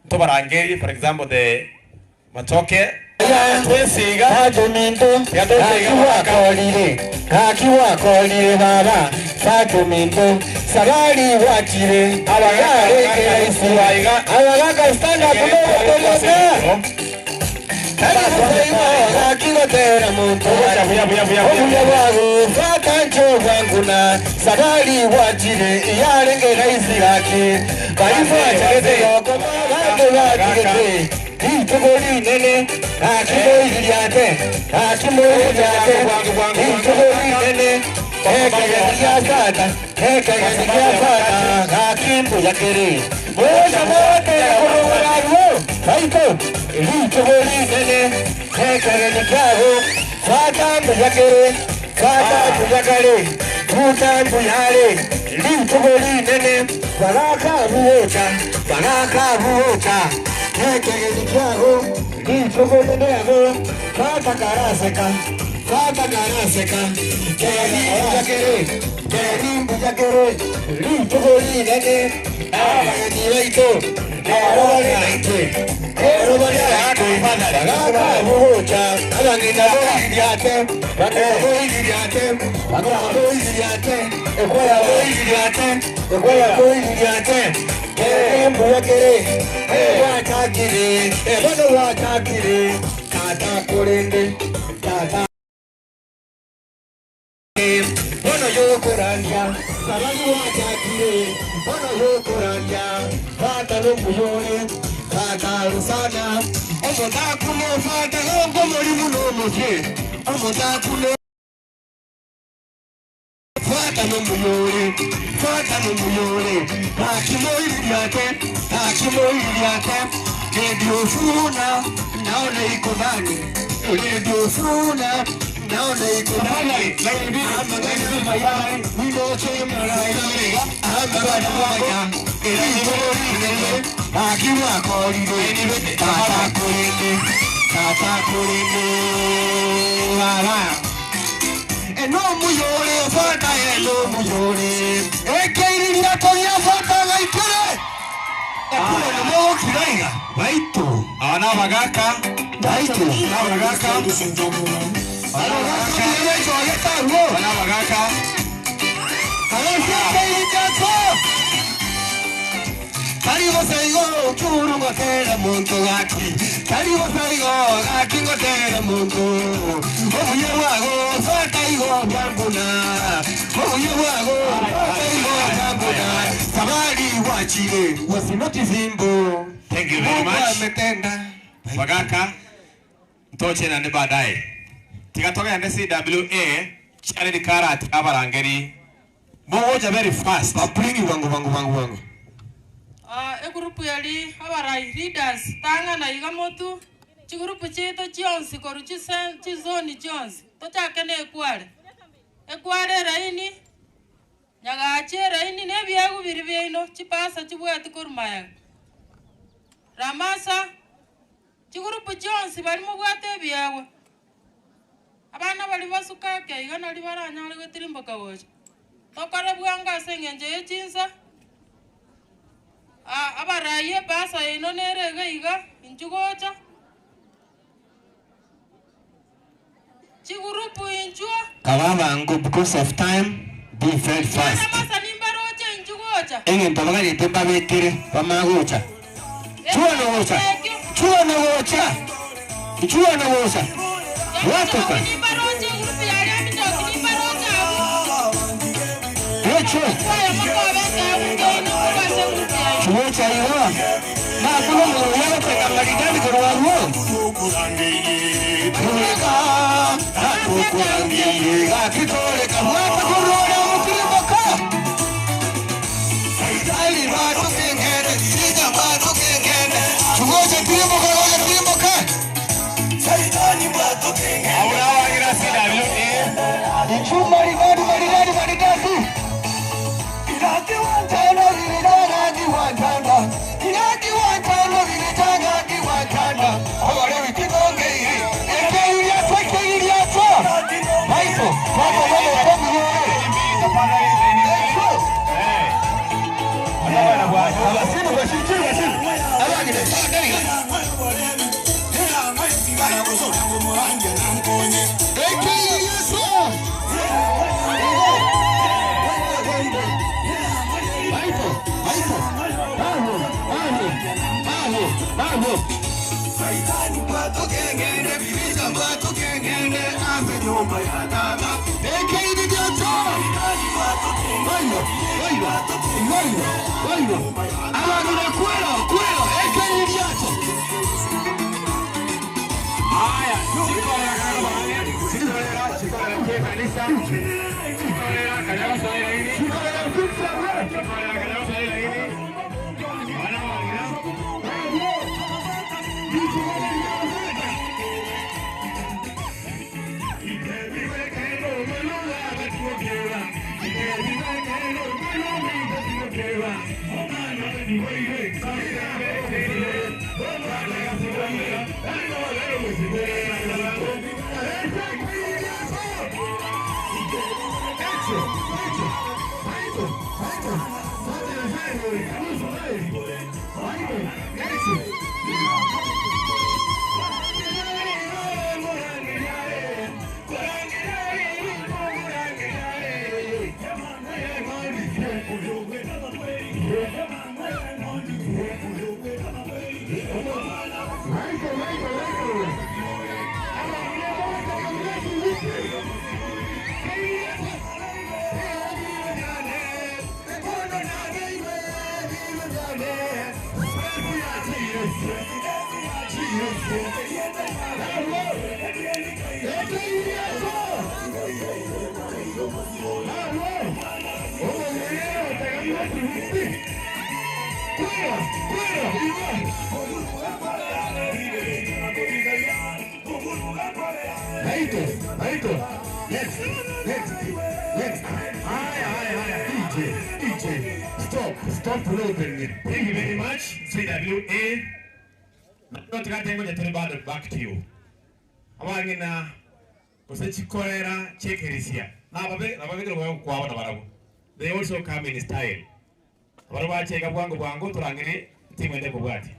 tobarangeri, for example the Matoke twesiga Sakuminto akiwakolire baba Sakuminto sabali wakire abagaka abagaka stand up no akingotera muntu fatancho bwanguna sabali wakire iyarengera isiraki baifa Itugoli nene, akimoyi yate, akimoyi yate, itugoli nene, ekagani yasata, akimbu yakere. Moja mote kurungarawo, baito, itugoli nene, ekagani yaho, fatambu yakere, fatambu yakare, tutambu yare, itugoli nene, baraka buocha, baraka buocha. Ekegenikiago, itugonenego, fata karaseka, kerimbu yakere, itugolinene, abagenibaito, erobalinaitwe, baraka buocha, abaginaboiriate, bakaboiriate, bakaboiriate, ekwayaboiriate, ekwayaboiriate. Kerimbu yakere, watakire, ebono watakire, tata kurende, tata. Bono yokoranja, sababu watakire, bono yokoranja, tata lomuyore, tata lusana, omotakuno fata gongo morimu no mutye, omotakuno. Fata no muyore, fata no muyore, akimoiriate, akimoiriate, redio funa, naona iko ndani, redio funa, naona iko ndani, ama ngani mayai, ninoche marai, ama bana eriro akiwa kolide, tata kolide, tata kolide, wala. Eno muyore fata eno muyore ekeiriria toya fata gaikere ekure no kiraiga baito abana bagaka baito abagaka abana bagaka Karibu saigo churu ngotera muntu gaki Karibu saigo gaki ngotera muntu Obuye bwago fata igo bwanguna Obuye bwago fata igo bwanguna Sabari wachire wasinoti zimbo. Thank you very much. Bagaka ntoche na baadaye. Tikatoka na CWA charity karat abarangeri. Moja very fast. Bring wangu wangu wangu wangu. Egroup yali abarai leaders tanga na igamotu chigroup cheto chionsi koru chizoni chionsi tochake ne ekware ekware raini nyagache raini nebyagu biri byeino chipasa chibwati korumaya ramasa chigroup chionsi bali mubwate ebyawe abana bali basukake igana libaranyale getirimboka bocha tokore bwanga sengenje yechinsa. Abaraye basa ino nerege iga inchugocha chigurupu inchua Kawabangu because of time be very fast. Masa nimbaroche inchugocha Engento bagarite babekere bamagocha Chuo no gocha Chuo no gocha Chuo no gocha Watoka nimbaroche gurupu ya mitoki nimbaroche Echo Chuocha iwa. Na kulo muyaba teka maridadi korwa ruo. Gakitoreka Natukurangi Gakitoreka Watakurona Mukiriboka Saitali Batukengene Sija Batukengene Tugoje Tiriboka Roja Tiriboka Saitani Batukengene Aura wagira CWA Ichuma Maridadi Maridadi Maridadi Iraki wantana Iraki wantana Iraki wantana Iraki wantana Awale wikigonge iri Eke iriatwa Eke iriatwa Maito Wako wako wako Abasimu bashiru bashiru Abagire Eke iriatwa Saitani batukengene bibija batukengene anze nyumba ya tata Eke iriatwa Oilo, oilo, oilo, oilo. Abagire kwelo, kwelo, eke iriatwa. Haya, sikolera sikolera kwa kanisa. Sikolera kanisa swahili. Sikolera sikolera kanisa swahili. Wana wagira. Aito, next, next, next. Haya, haya, haya, DJ, DJ, stop, stop loading it. Thank you very much, CWA. Not going to turn back to you. Abangina, kusechikolera chekerisia. Na babe, na babe kwa kwa na barabu. They also come in style. Abarabu acheka bwangu bwangu turangire timu ende kubwati.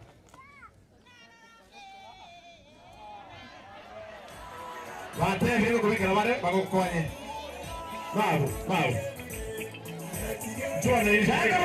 Bate vile kubika wale bakokonye. Babu, babu. Joana ni shaka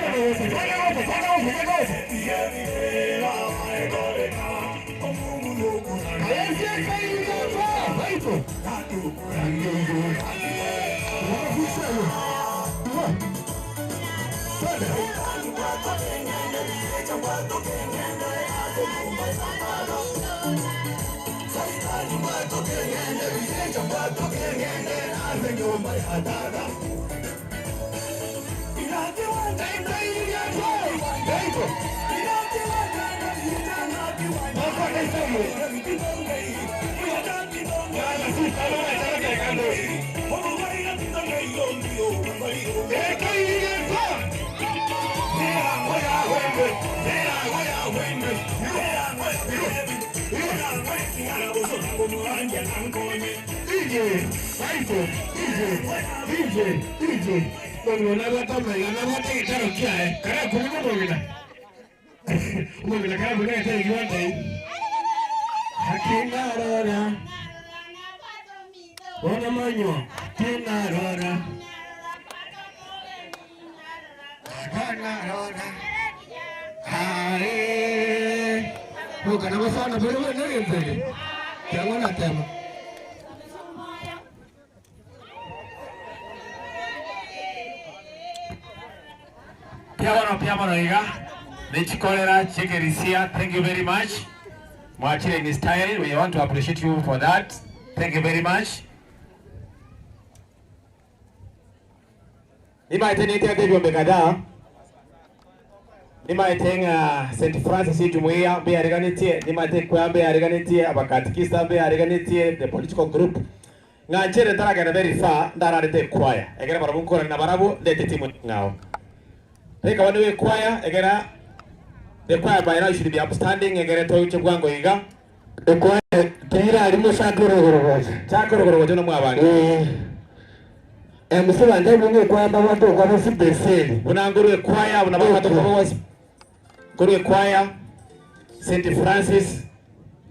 Thank you very much. Mwachile in style, we want to appreciate you for that. Thank you very much. Nimaitenete byombe kadhaa. Nimaitenga St. Francis jumuiya mbeariganitie, nimaite kwa mbeariganitie, abakatikista mbeariganitie, the political group. Nganchere ntaragenda very far ndararete choir. Egera barabu nkora na barabu ndete timu ngao. Reka waniwe choir egera the choir by now should be upstanding egera toiche bwango iga. Choir tera arimo chakorogorogoja. Chakorogorogoja no mwabandi. MC banje bunge kwamba watu kwa beseli. Unangurwe choir unabaka to kwa choir St. Francis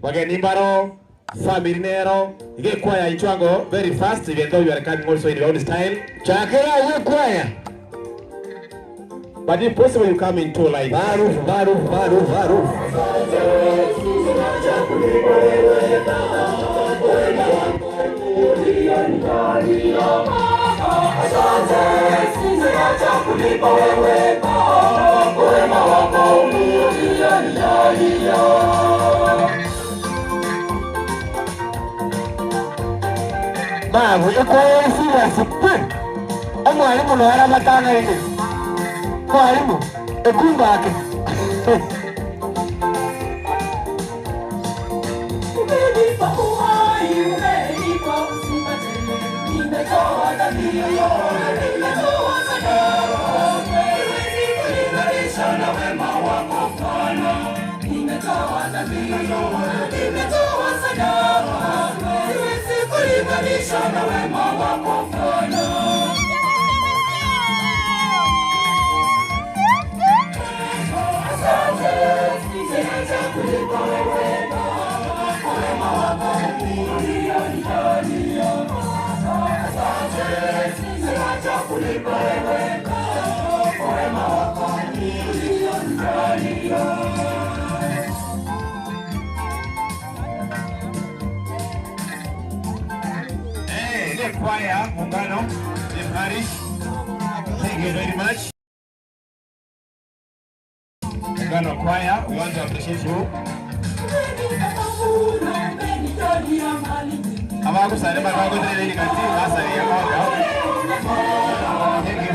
wagenimbaro family nero ige choir ichwango very fast even though you are coming also in your own style. Chakera ye choir. But if possible you come in two lines. Barufu barufu barufu barufu. Babu, ekwaya serious pe. Omwalimu no aramatanga ine. Mwalimu, ekumba ake. Umenipa uhai, umenipa uzima tele. Nimetoa dhabihu, nimetoa sadaka. Siwezi kulinganisha na wema wako Bwana. Nimetoa dhabihu, nimetoa sadaka. Siwezi kulinganisha na wema wako Bwana. Asante, sina cha kulipa wewe kwa wema wako ulionijalia. Asante, sina cha kulipa wewe kwa wema wako ulionijalia. Hey, the choir, Muungano, the parish. Thank you very much. Muungano choir, we want to appreciate you. Thank you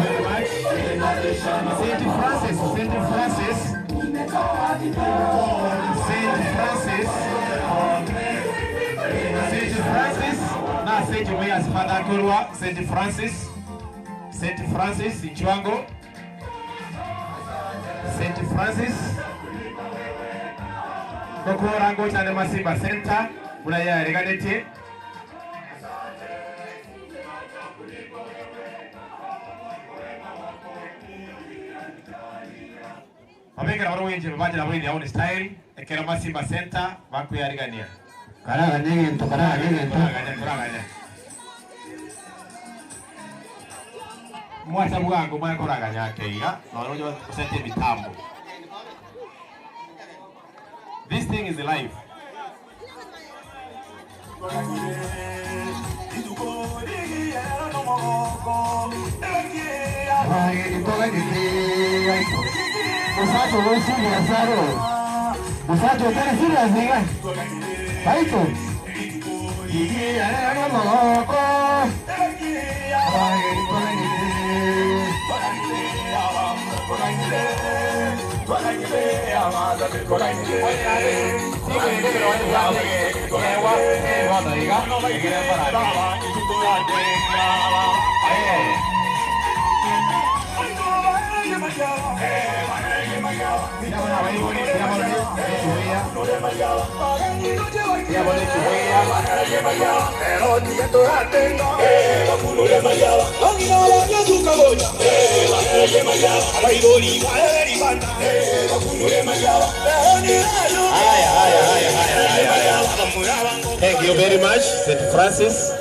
very much. St. Francis, St. Francis, St. Francis, St. Francis, na St. Julius Father Kurwa, St. Francis, St. Francis Ichwango, St. Francis, Kokorango chane Masimba Center, Ulaya Reganete. Abengera baro wenje baje na their own style ekera Masimba Center bakuyarigania. Karaganya ngento karaganya ngento. Karaganya. Mwasa bwango mwa koraganya keiga no rojo kusete mitambo. This thing is alive. Musacho, voy serious, Musacho, ¿estás serious, diga? Baito. Thank you very much, St. Francis.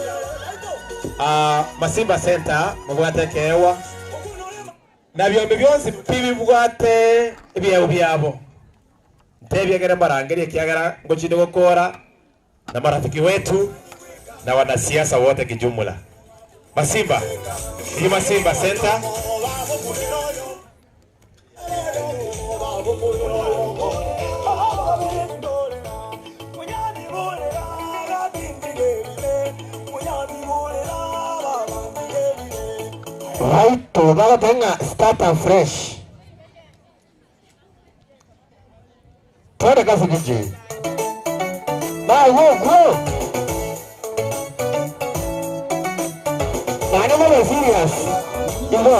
Masimba Center, mubwate kewa. Na byombi byonsi bibwate ebyabo byabo. Ntebyegere mbarangerie kiagara ngochinde gokora na marafiki wetu na wanasiasa wote kijumla. Masimba, hii Masimba Center. Right, bagatenga start afresh. Twende kazi DJ. Na wo go. Na ni serious. Ivo.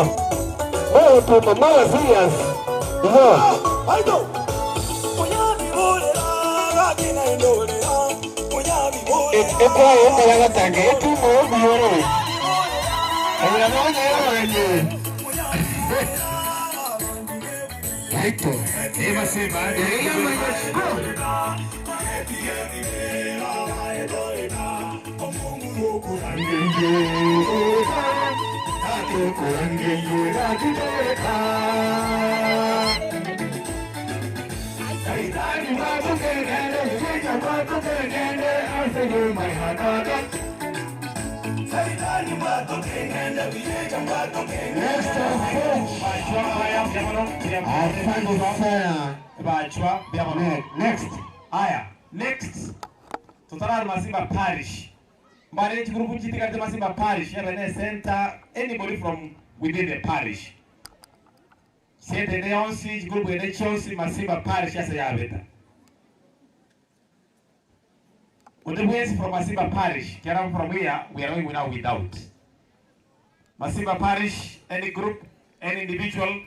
Wewe tu mama serious. Ivo. Aido. Ekwa yenda yagatange etumo biyore. Aito. Eva Simba. Next. Aya, next. Totala Masimba Parish. Mbale chikurupu chitika te Masimba Parish. Yabene center anybody from within the parish. Sente neonsi chikurupu ene chonsi Masimba Parish yasa yabeta. Odebwezi from Masimba Parish. Kiara from here we are going now without. Masimba Parish, any group, any individual,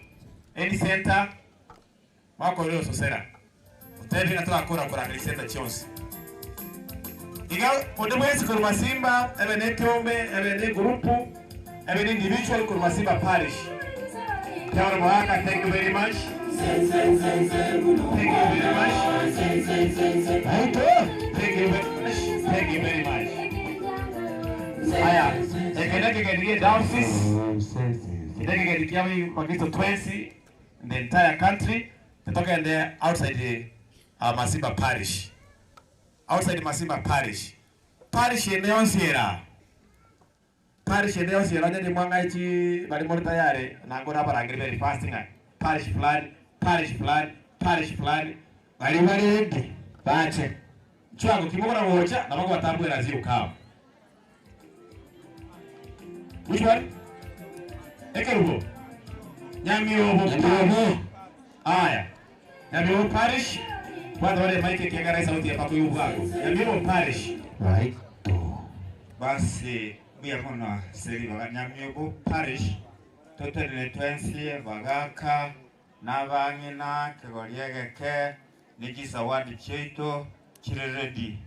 any center. Wako leo sosera. Utevi natoa kura kura ni center chonsi. Inga odebwezi kwa Masimba, ebe ne kiombe, ebe ne grupu, ebe ne individual kwa Masimba Parish. Kiara mwaka, thank you very much. Thank you very much. Thank you very much. Thank you very much. Aya, ekeneke kedikie diocese. Ekeneke kedikia Wakristo 20 in the entire country. Tutoke in the outside the Masimba Parish. Outside the Masimba Parish. Parish eneonsiera. Parish eneonsiera onye ni mwanga ichi bali mori tayari na ngora barangire very fasting. Parish plan, parish plan, parish plan. Bali bali bache. Chwango kimogora wocha na bako batambwe na zero kao. Which one? Ekerubo. Nyamiobo. Nyamiobo. Aya. Nyamiobo Parish. Kwanza wale Mike kiangara sauti ya pako yuko. Nyamiobo Parish. Right. Basi mbiya muno seri baga Nyamiobo Parish. Totally 20 bagaka nabangina kegoriegeke nijisawadi cheito chiri ready.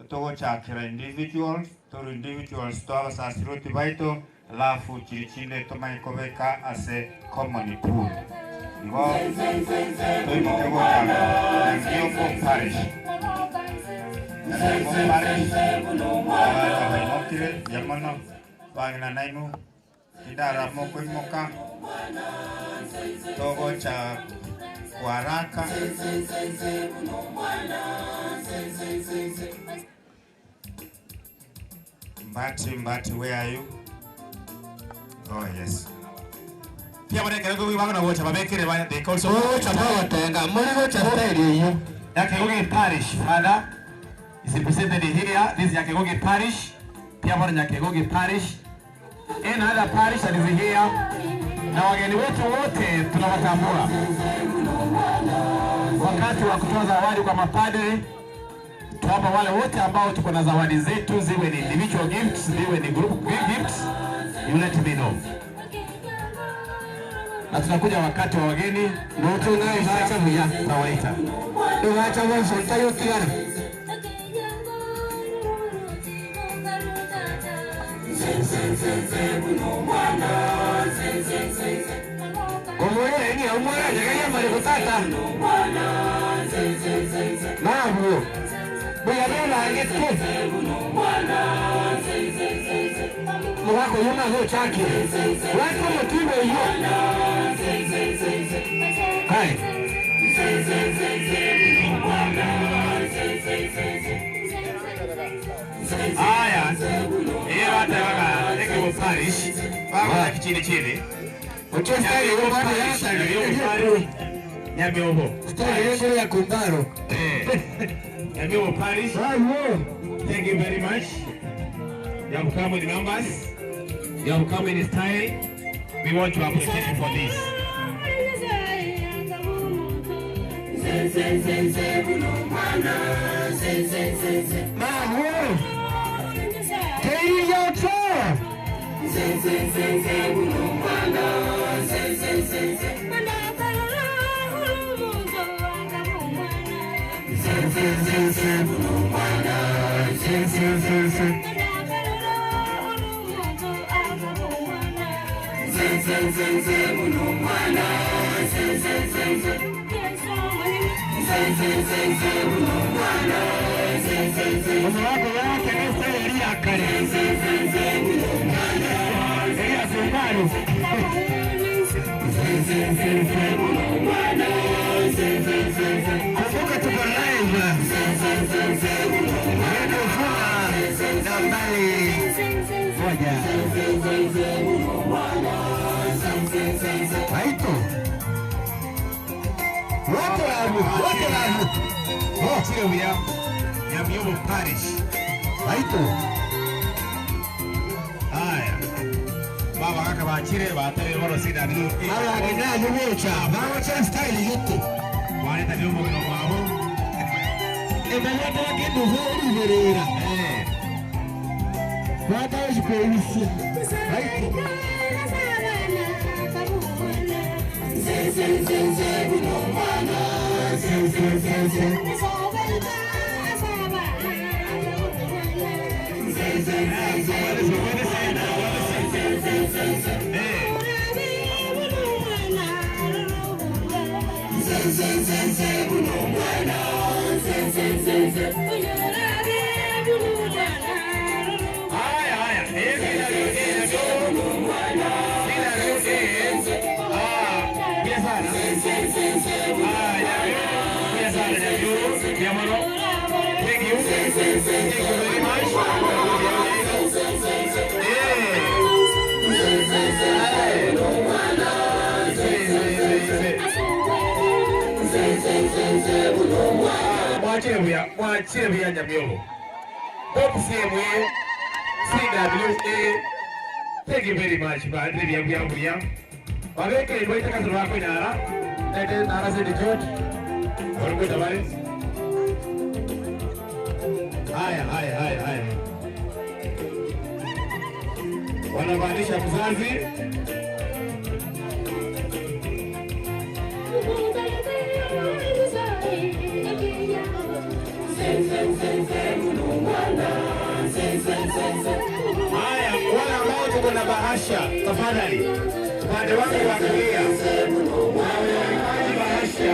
Togo chakira individuals, toru individuals to abasasiroti baito, alafu chiri chinde tomaikobeka ase common pool. Igo toimo kego chaka Nyamiobo Parish. Nyamiobo Parish. Abana bainokire yamono bangina nainu idara moko imoka togo cha waraka. Mbati, Mbati, where are you? Oh, yes. Pia wale kelego wiwango na wocha babekere ba they also wocha bawatenga muri wocha style iyo. Nyakegoge Parish, Father is represented here. This is Nyakegoge Parish. Pia wale Nyakegoge Parish. And other parish that is here. Na wageni wetu wote tunawatambua. Wakati wa kutoa zawadi kwa mapadri, tuomba wale wote ambao tuko na zawadi zetu, ziwe ni individual gifts, ziwe ni group gifts, you let me know. Na tunakuja wakati wa wageni, ndio tunaiacha huya tawaita. Tuacha wao tayo tiara. Omore ni omore jagaya marikutata. Mabu. Buyabela ngeke. Mwako yuma go chaki. Wako mtibe hiyo. Hai. Aya. Iyo batabaga Ekerubo Parish. Baga kichini chini. Nyamiobo. Style ya kumbaro. Nyamiobo Parish. Thank you very much. You have come with numbers. You have come in style. We want to appreciate you for this. Kumbuka tuko live. Radio Furaha nambari 1. Haito. Wote lavu, wote lavu. Wote we are Nyamiobo Parish. Haito. Haya. Baba kaka bachire batare boro sida bidu. Aba gina yubucha, bacha style yote. Waneta vyombo vino mwao. Emeleta kindu hori verera. Bata experience. Haito. Thank you. Thank you very much. Mwachie vya Nyamiobo. Pop CMA, CWA. Thank you very much. Baadhi vya vya vya. Waweke iwaita kazi wako inara. Tete nara se George. Warungu tabari. Haya haya haya haya. Wanabadilisha mzazi. Haya, wale ambao tuko na bahasha, tafadhali. Upande wangu wa kulia. Wahitaji bahasha.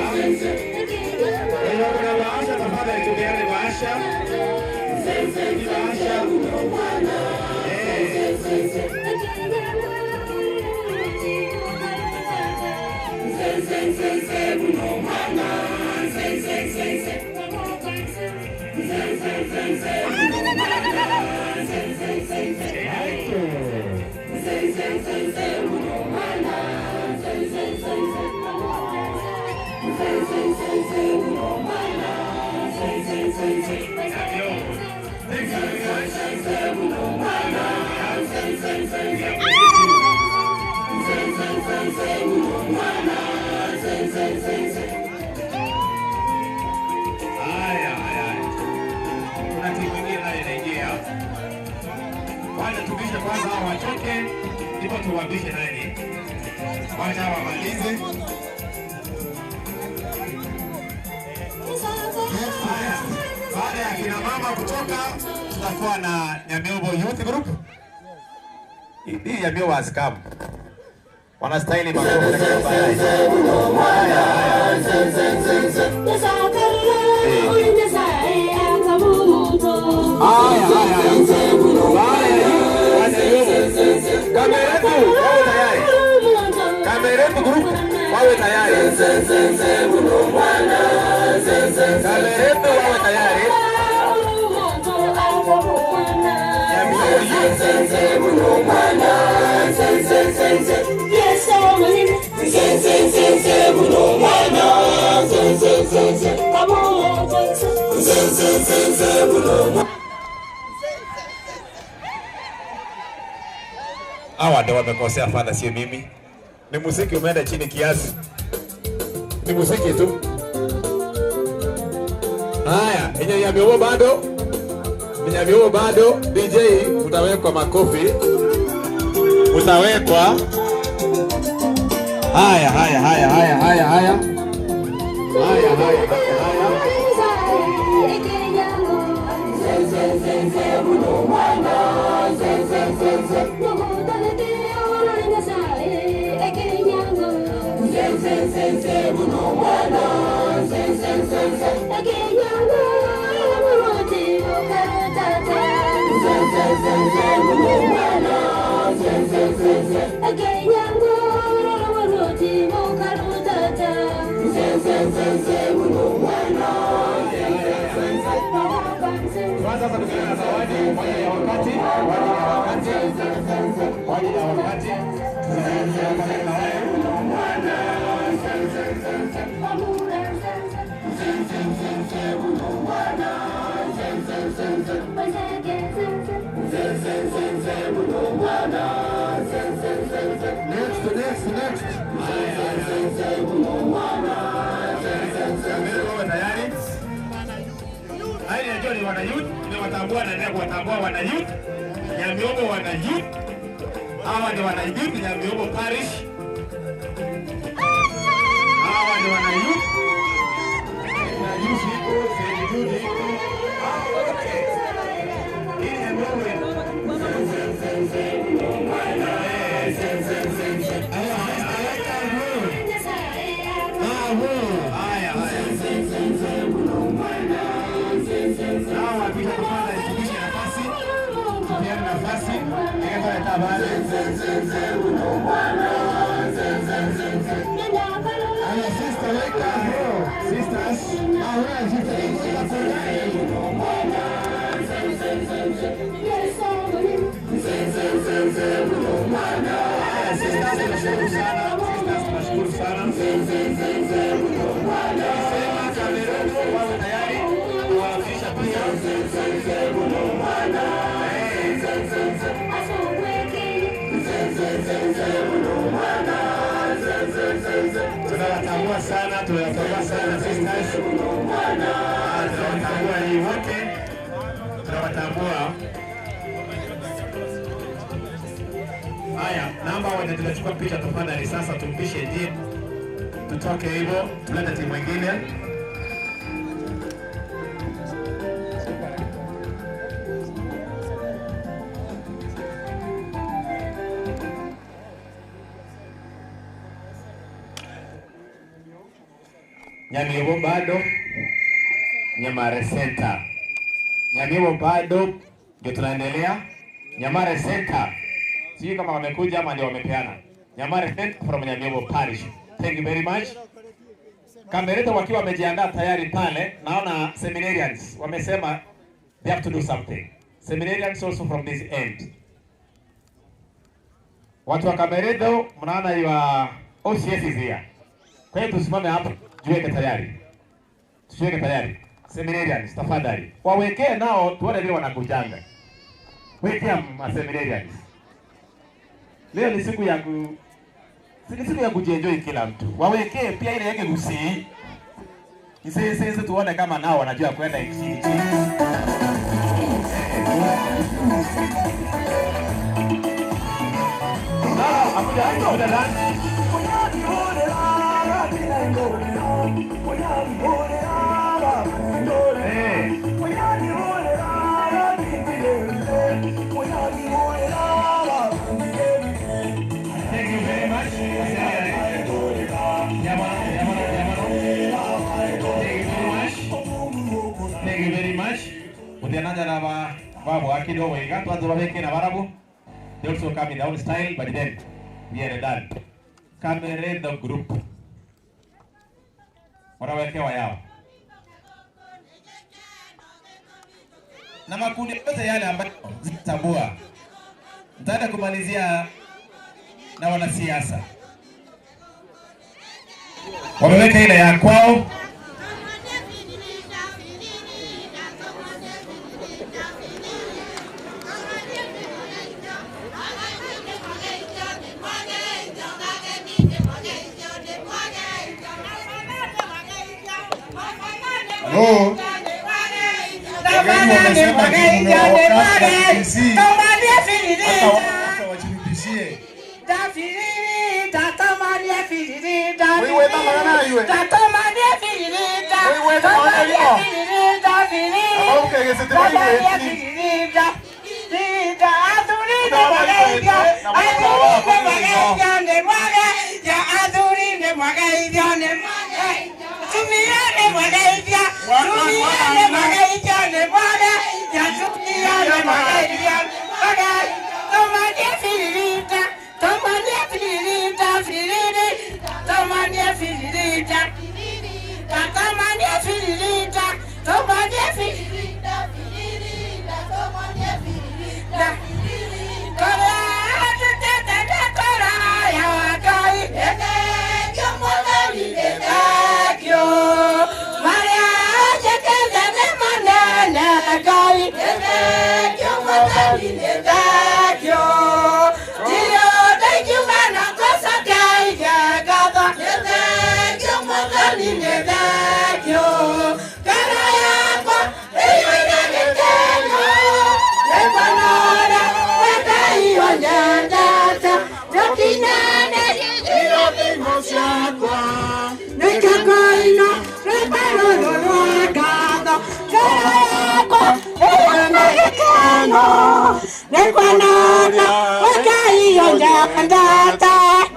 Wale na bahasha, tafadhali tupeane bahasha. Bahasha. Haya, haya. Kuna timu nyingine nayo inaingia. Wacha tubishe kwanza hao wachoke, ndipo tuwabishe nani. Wacha wamalize. Haya. Baada ya kina mama kutoka, tutakuwa na Nyamiobo Youth Group. Hii Nyamiobo has come. Wanastahili makofi lakini baadaye. Haya, haya. Haya, haya. Kamera yetu wawe tayari. Kamera yetu group wawe tayari. Kamera yetu wawe tayari. Hawa ndio wamekosea Father, sio mimi. Ni muziki umeenda chini kiasi. Ni muziki tu. Haya, Nyamiobo bado. Nyamiobo bado. DJ utawekwa makofi. Utawekwa. Haya, haya, haya, haya, haya, haya. Haya, haya, haya. Next, next, next. Haya najua ni wana youth, nimewatambua na ndio kuwatambua wana youth. Nyamiobo wana youth. Hawa ni wana youth Nyamiobo Parish. Hawa ni wana youth. Na youth iko, St. Jude iko. Hawa wote. Hii ni Nyamiobo. Haya, haya. Hawa pia kwanza tupishe nafasi. Tupiane nafasi. Ningependa tabale. Haya, sister, wake up. Sisters. Ah, sister. Sisters, tunashukuru sana. Sisters, tunashukuru sana. Sema Kamerun wawe tayari kuwapisha pia. Tunawatambua sana, tunawatambua sana sisters. Tunawatambua nyinyi wote. Tunawatambua. Haya, namba wenye tunachukua picha tafadhali sasa tumpishe ndiye. Tutoke hivyo, tulete timu nyingine. Nyamiobo bado, Nyamare Center. Nyamiobo bado ndio tunaendelea. Nyamare Center. Sijui kama wamekuja ama ndio wamepeana. Nyamare Center from Nyamiobo Parish. Thank you very much. Kamereta wakiwa wamejiandaa tayari pale, naona seminarians wamesema they have to do something. Seminarians also from this end. Watu wa Kamereto mnaona your OCS is here. Kwa hiyo tusimame hapo, jiweke tayari. Tujiweke tayari. Seminarians tafadhali. Wawekee nao tuone vile wanakujanga. Wekea ma seminarians. Leo ni siku ya siku ya kujienjoy kila mtu. Wawekee pia ile yake gusii. Sisi tuone kama nao wanajua kwenda chini chini. Hakuna dance. Thank you very much. Thank you very much. Utiananja na babu akidogo iga tuanze waweke na barabu. They also come in their own style, but then we are done. Kamerendo group. Wanawekewa yao. Na makundi yote yale ambayo zitambua. Nitaenda kumalizia na wanasiasa. Wameweka ile ya kwao. No. Wageni wamesema hata wajirudishie.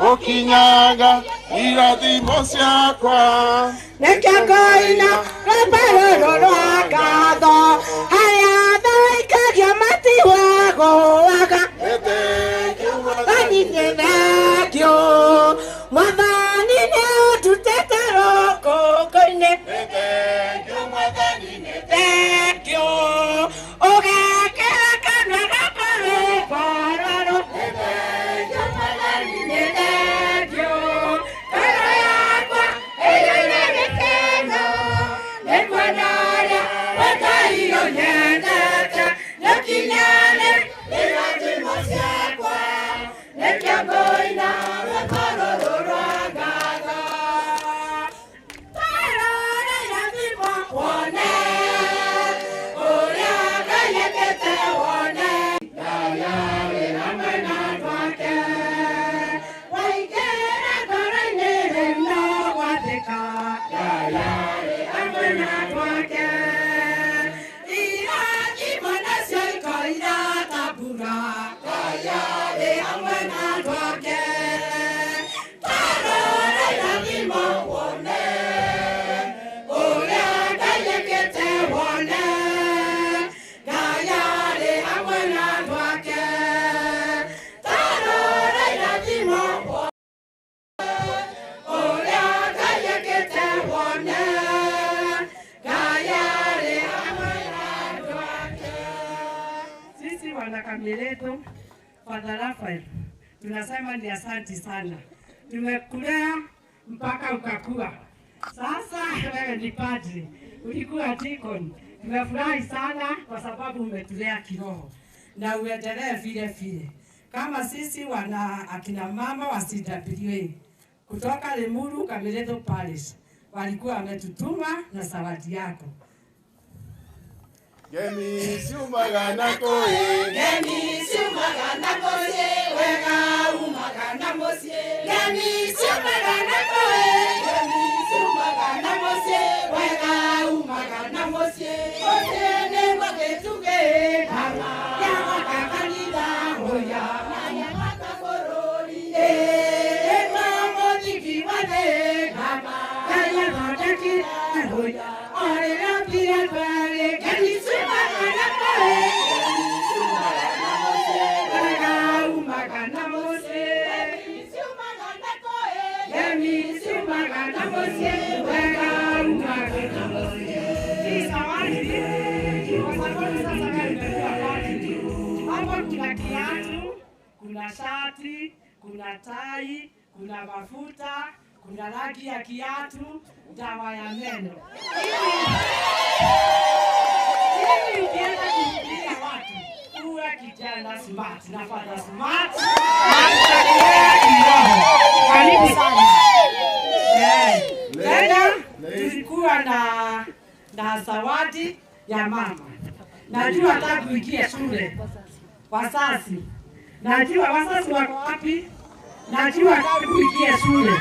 Okinyaga irathimo ciakwa nĩkĩokoina rwĩmbo rũrũ rwa ngatho harĩa thaikagia matiwagũaga Mwathani nĩ thengio Mwathani nĩ ũndutĩte rũkũngũ-inĩ Mwathani nĩ thengio ũgekĩra kanua gakwa rwĩmbo rwerũ Mwathani nĩ thengio ngoro yakwa ĩiyũire gĩkeno nĩkuona ũrĩa Ngai ũnyendete nĩkinyane irathimo ciakwa nĩkĩo ngũina rwĩmbo rũrũ rwa ngatho Tarora irathimo wone ũrĩa Ngai ekĩte wone Ngai arĩ hamwe na andũ ake waingĩra ngoro-inĩ rĩu no gwathĩka Ngai arĩ hamwe na andũ ake irathimo nacio ikoira ta mbura Ngai arĩ hamwe na andũ ake Tarora irathimo wone ũrĩa Ngai ekĩte wone Ngai arĩ hamwe na andũ ake Tarora irathimo wone ũrĩa Ngai ekĩte wone Ngai arĩ hamwe na andũ ake. Sisi wanakamileto, Father Raphael, tunasema ni asanti sana. Tumekulea mpaka ukakua. Sasa wewe ni padri, ulikuwa deacon. Tumefurahi sana kwa sababu umetulea kiroho na uendelee vile vile. Kama sisi wana akina mama wa CWA kutoka Limuru Kamileto Parish walikuwa wametutuma na zawadi yako. Ngemi ciumaga na kũĩ Ngemi ciumaga na mũciĩ wega umaga na mũciĩ Ngemi ciumaga na kũĩ Ngemi ciumaga na mũciĩ wega umaga na mũciĩ Mũciĩ nĩguo gĩtugĩ gĩa gwaka kanitha hũya na gĩa gwaka bũrũri Ĩĩ mũthingi wa thĩ Ngai athondekire hũya o rĩrĩa ombire ndwere Ngemi ciumaga na kũĩ Ngemi ciumaga na mũciĩ wega umaga na mũciĩ Ngemi ciumaga na mũciĩ wega umaga na mũciĩ. Hii zawadi kwa sababu sasa wewe umekuwa padri. Hapo kuna kiatu, kuna shati, kuna tai, kuna mafuta, kuna rangi ya kiatu, dawa ya meno. Ili ukienda kuhubiria watu uwe kijana smart na father smart na utakulea kiroho. Karibu sana. Tena tulikuwa na na zawadi ya mama. Najua hata kuingia shule wazazi, najua wazazi wako wapi, najua hata kuingia shule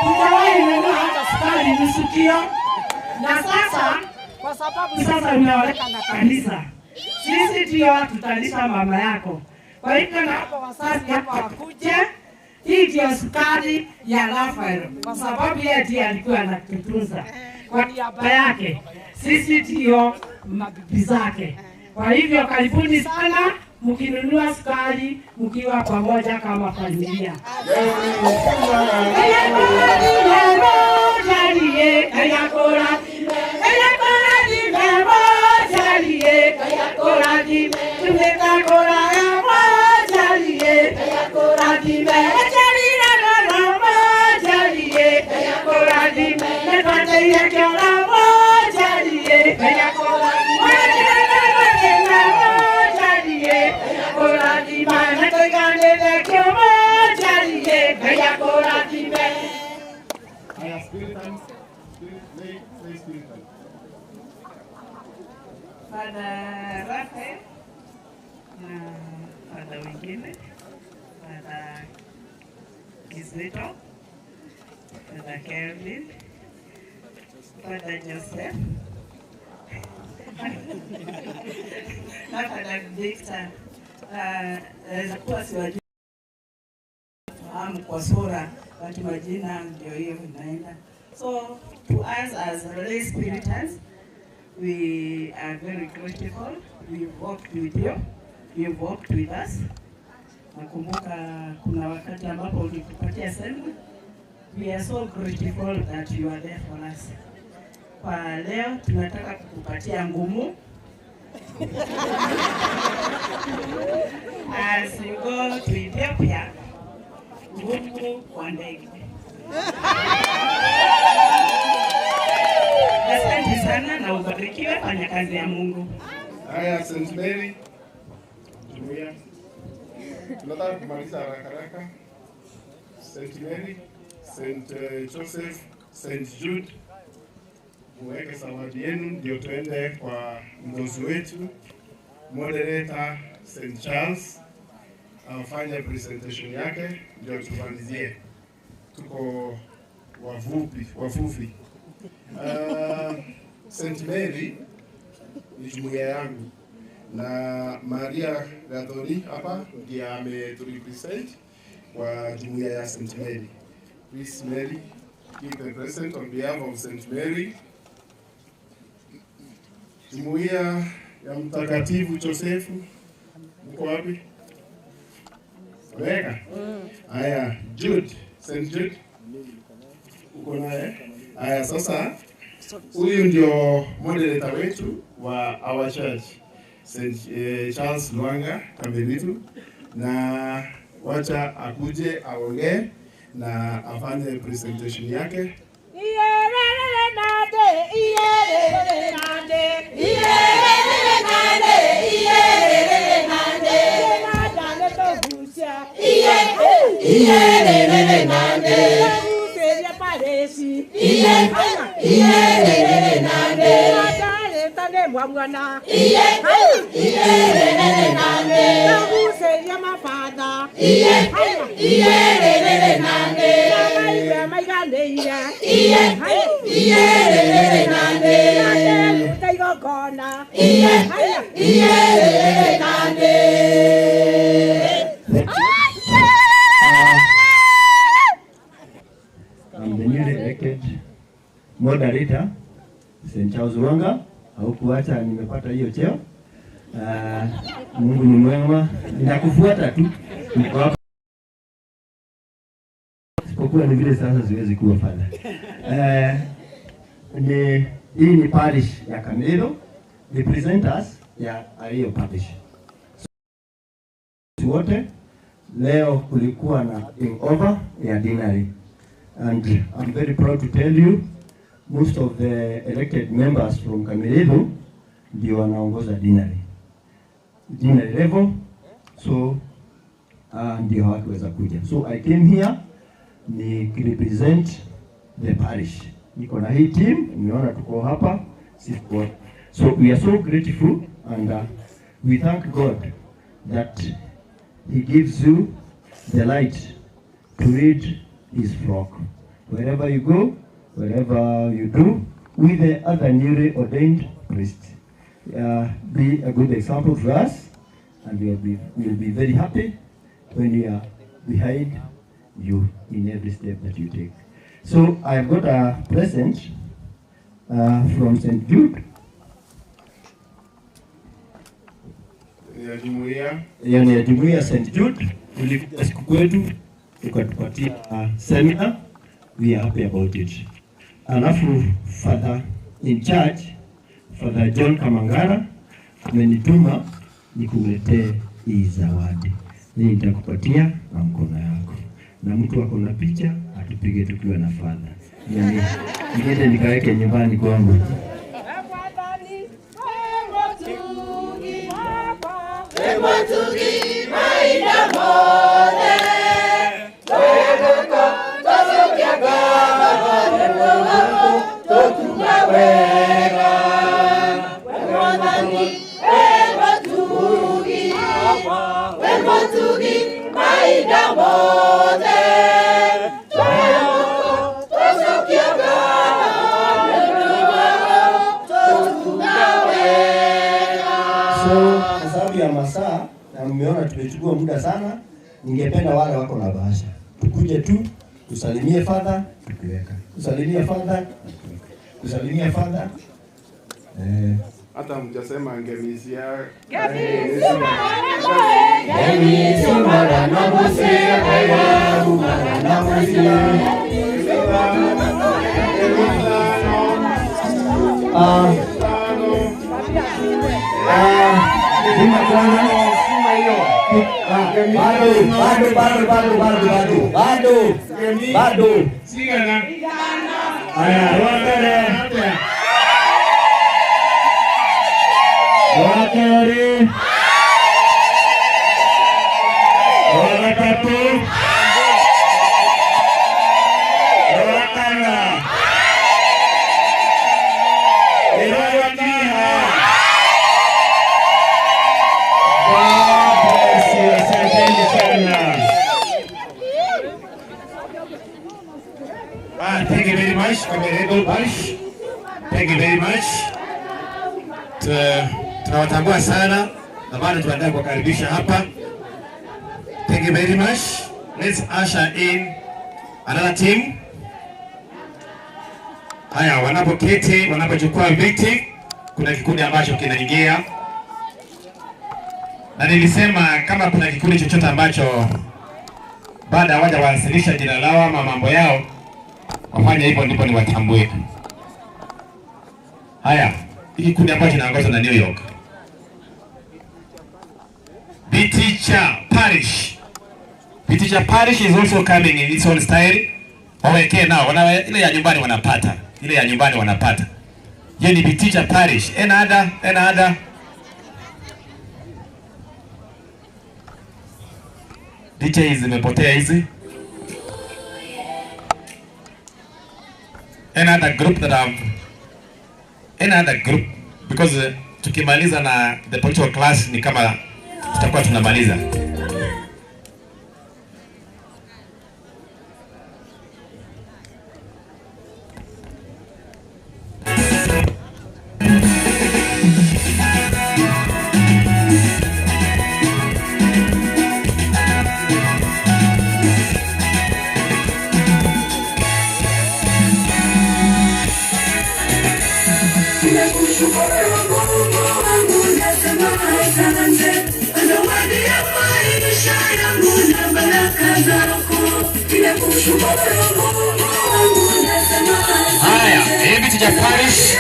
tutawahi nunua hata sukari nusu kilo. Na sasa kwa sababu sasa umeoleka na kanisa, sisi ndio tutalisha mama yako. Kwa hivyo na hapa wazazi hapa wakuje, hii ndio sukari ya Rafael, kwa sababu yeye ndiye alikuwa anatutunza. Kwa niaba yake sisi ndio mabibi zake. Kwa hivyo karibuni sana, mkinunua sukari mkiwa pamoja kama familia. Father Rafael na father wengine, Father Kizito, Father Kelvin, Father Joseph na Father Victor. Naweza kuwa siwajui fahamu kwa sura, but majina ndio hiyo inaenda. So to us as Relay Spiritans, we are very grateful. We worked with you. You worked with us. Nakumbuka kuna wakati ambapo ulitupatia semina. We are so grateful that you are there for us. Kwa leo tunataka kukupatia ngumu. As you go to Ethiopia, ngumu kwa ndege. Asante sana na ubarikiwe, fanya kazi ya Mungu. Haya, St. Mary, jumuiya. Tunataka kumaliza haraka haraka. St. Mary, St. Joseph, St. Jude, muweke zawadi yenu ndio tuende kwa mdozi wetu moderator St. Charles afanye presentation yake ndio tumalizie. Tuko wavuvi. St. Mary ni jumuiya yangu na Maria Gathoni hapa ndiye ameturepresent kwa jumuiya ya St. Mary. Please Mary, give the present on behalf of St. Mary. Jumuiya ya Mtakatifu Josefu, mko wapi? Weka. Haya, Jude, St. Jude. Uko naye? Haya, sasa huyu ndio moderator wetu wa our church, St. Charles Lwanga Kamilitu, na wacha akuje aongee na afanye presentation yake. I'm the newly elected moderator St. Charles Lwanga. Haukuacha nimepata hiyo cheo. Mungu ni mwema, ninakufuata tu. Niko hapa. Sipokuwa ni vile sasa siwezi kuwa father. Hii ni parish ya Kamelo, the presenters ya hiyo parish. So, wote leo kulikuwa na over ya dinari. And I'm very proud to tell you most of the elected members from Kamelo ndio wanaongoza dinari level, so ndio hawakuweza kuja. So I came here ni represent the parish. Niko na hii team, nimeona tuko hapa So we are so grateful and we thank God that He gives you the light to lead His flock. Wherever you go, wherever you do, with the other newly ordained priests. Be a good example for us, and we'll be very happy when we are behind you in every step that you take. So I've got a present from St. Jude. Ya jumuiya. Yani ya jumuiya St. Jude. Ulikuja siku kwetu ukatupatia seminar. We are happy about it. Alafu Father in charge, Father John Kamangara amenituma nikuletee hii zawadi. Mimi nitakupatia na mkono yako. Na mtu ako na picha atupige tukiwa na Father. Yani niende nikaweke nyumbani kwangu. So, kwa sababu ya masaa na mmeona tumechukua muda sana, ningependa wale wako na bahasha tukuje tu tusalimie Father, tukiweka. Tusalimie Father, tukiweka. Tusalimie Father. Hata mjasema ngemisia. Bado. Wakari wakatatu wakana irayatiha. God bless you. Asanteni sana. Thank you very much, Honorable Parish. Thank you very much. Tunawatambua sana na bado tunaendelea kuwakaribisha hapa. Thank you very much. Let's usher in another team. Haya, wanapoketi, wanapochukua viti, kuna kikundi ambacho kinaingia. Na nilisema kama kuna kikundi chochote ambacho baada hawajawasilisha jina lao ama mambo yao, wafanye hivyo ndipo niwatambue. Haya, hiki kikundi ambacho kinaongozwa na New York. Biticha Parish. Biticha Parish is also coming in its own style. Wawekee nao, ile ya nyumbani wanapata. Ile ya nyumbani wanapata. Hiyo ni Biticha Parish. Enada. DJ hizi zimepotea hizi. Another group that I've another group because tukimaliza na the political class ni kama tutakuwa tunamaliza. Haya, hii Biticha Parish.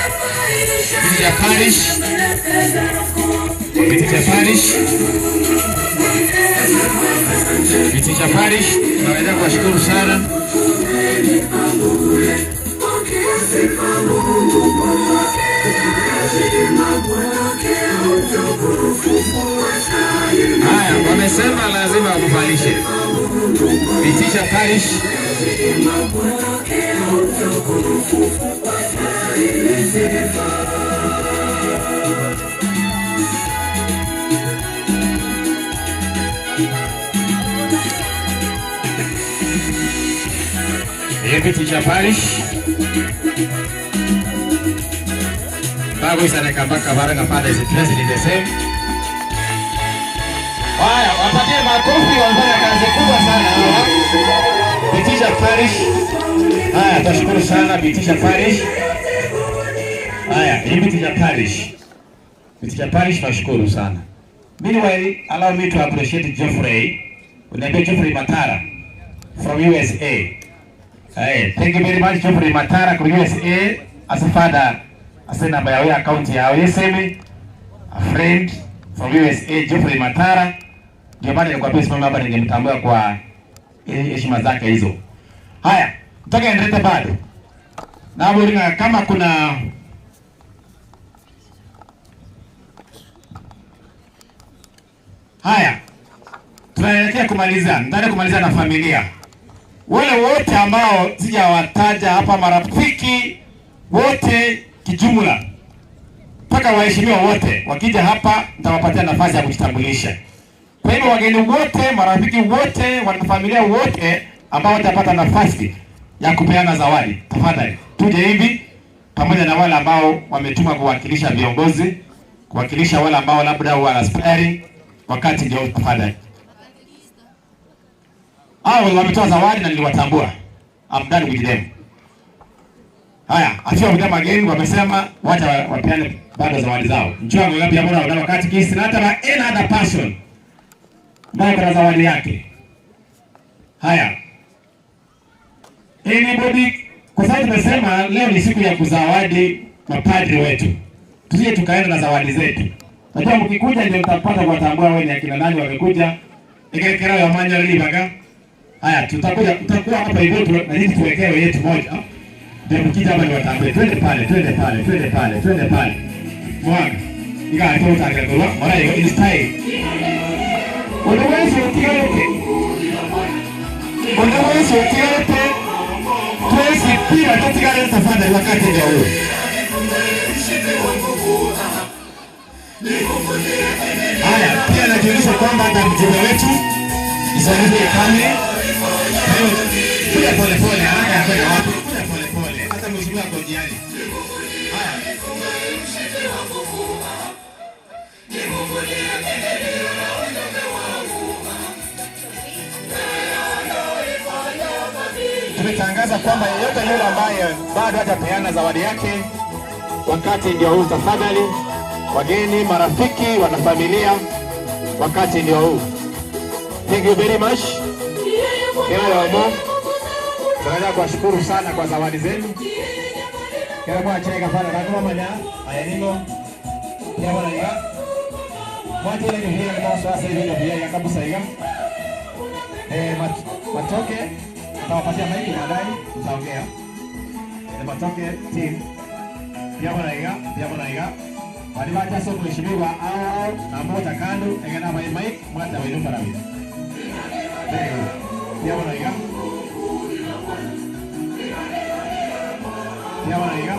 Biticha Parish. Biticha Parish. Biticha Parish. Tunaweza kuwashukuru sana. Haya, wamesema lazima wakuvalishe. Biticha Parish. Teacher Parish. Bago isaneka mpaka baranga father is dressed in the same. Haya, wapatie makofi, wamefanya kazi kubwa sana hawa. Bitisha Parish. Haya, tunashukuru sana Bitisha Parish. Haya, hii Bitisha Parish. Bitisha Parish tunashukuru sana. Meanwhile, allow me to appreciate Geoffrey. Unaambia Geoffrey Matara from USA. Hey, thank you very much Geoffrey Matara from USA. As a father, as a number ya account ya USM, a friend from USA Geoffrey Matara. Ndio maana nilikwambia simama hapa ningemtambua kwa heshima zake hizo. Haya, nataka endelea bado. Na hapo kama kuna haya, tunaelekea kumaliza. Nataka kumaliza na familia. Wale wote ambao sijawataja hapa, marafiki wote kijumla, mpaka waheshimiwa wote wakija hapa nitawapatia nafasi ya kujitambulisha. Kwa hivyo wageni wote, marafiki wote, wanafamilia wote ambao watapata nafasi ya kupeana zawadi, tafadhali tuje hivi pamoja na wale ambao wametuma kuwakilisha viongozi, kuwakilisha wale ambao labda wana aspiring, wakati ndio tafadhali. Hao wametoa zawadi na niliwatambua. I'm done with them. Haya, afia mdama wageni wamesema wacha wapeane bado zawadi zao. Njoo ngapi hapo na wakati kisi na hata any other person. Mbona kuna zawadi yake? Haya. Anybody, kwa sababu tumesema leo ni siku ya kuzawadi mapadri wetu. Tusije tukaenda na zawadi zetu. Najua mkikuja ndio mtapata kuwatambua wewe ni akina nani wamekuja. Ikekera ya manya libaga. Haya, tutakuja tutakuwa hapa hivyo na sisi tuwekewe yetu moja. Ndio mkija hapa niwatambue. Twende pale, twende pale, twende pale, twende pale. Mwaga. Ika ito utakalwa, mara hiyo in style. Unaweza utigalete. Unaweza utigalete. Tuwezi pia tutigalete tafadhali wakati ndio huo. Haya, pia najulisha kwamba hata mjumbe wetu Isaiah Kame. Kuja pole pole, haya kwenda wapi? Kuja pole pole. Hata mheshimiwa kwa jiani. Haya. Tumetangaza kwamba yeyote yule ambaye bado hajapeana zawadi yake, wakati ndio huu tafadhali. Wageni, marafiki, wanafamilia, wakati ndio huu. Thank you very much. Kila yomo. Tunataka kuwashukuru sana kwa zawadi zenu. Kila mmoja acheka pale na kama manya ayanimo. Kila mmoja ya. Mwache ile ni hiyo kama sasa hivi ndio ya kabisa hiyo. Matoke nitawapatia maiki baadaye mtaongea. Matoke team. Pia bwana hiyo, pia bwana hiyo. Waliwacha sio mheshimiwa au na mmoja kando engana mic mwacha wenu parawi. Pia bwana hiyo. Pia bwana hiyo.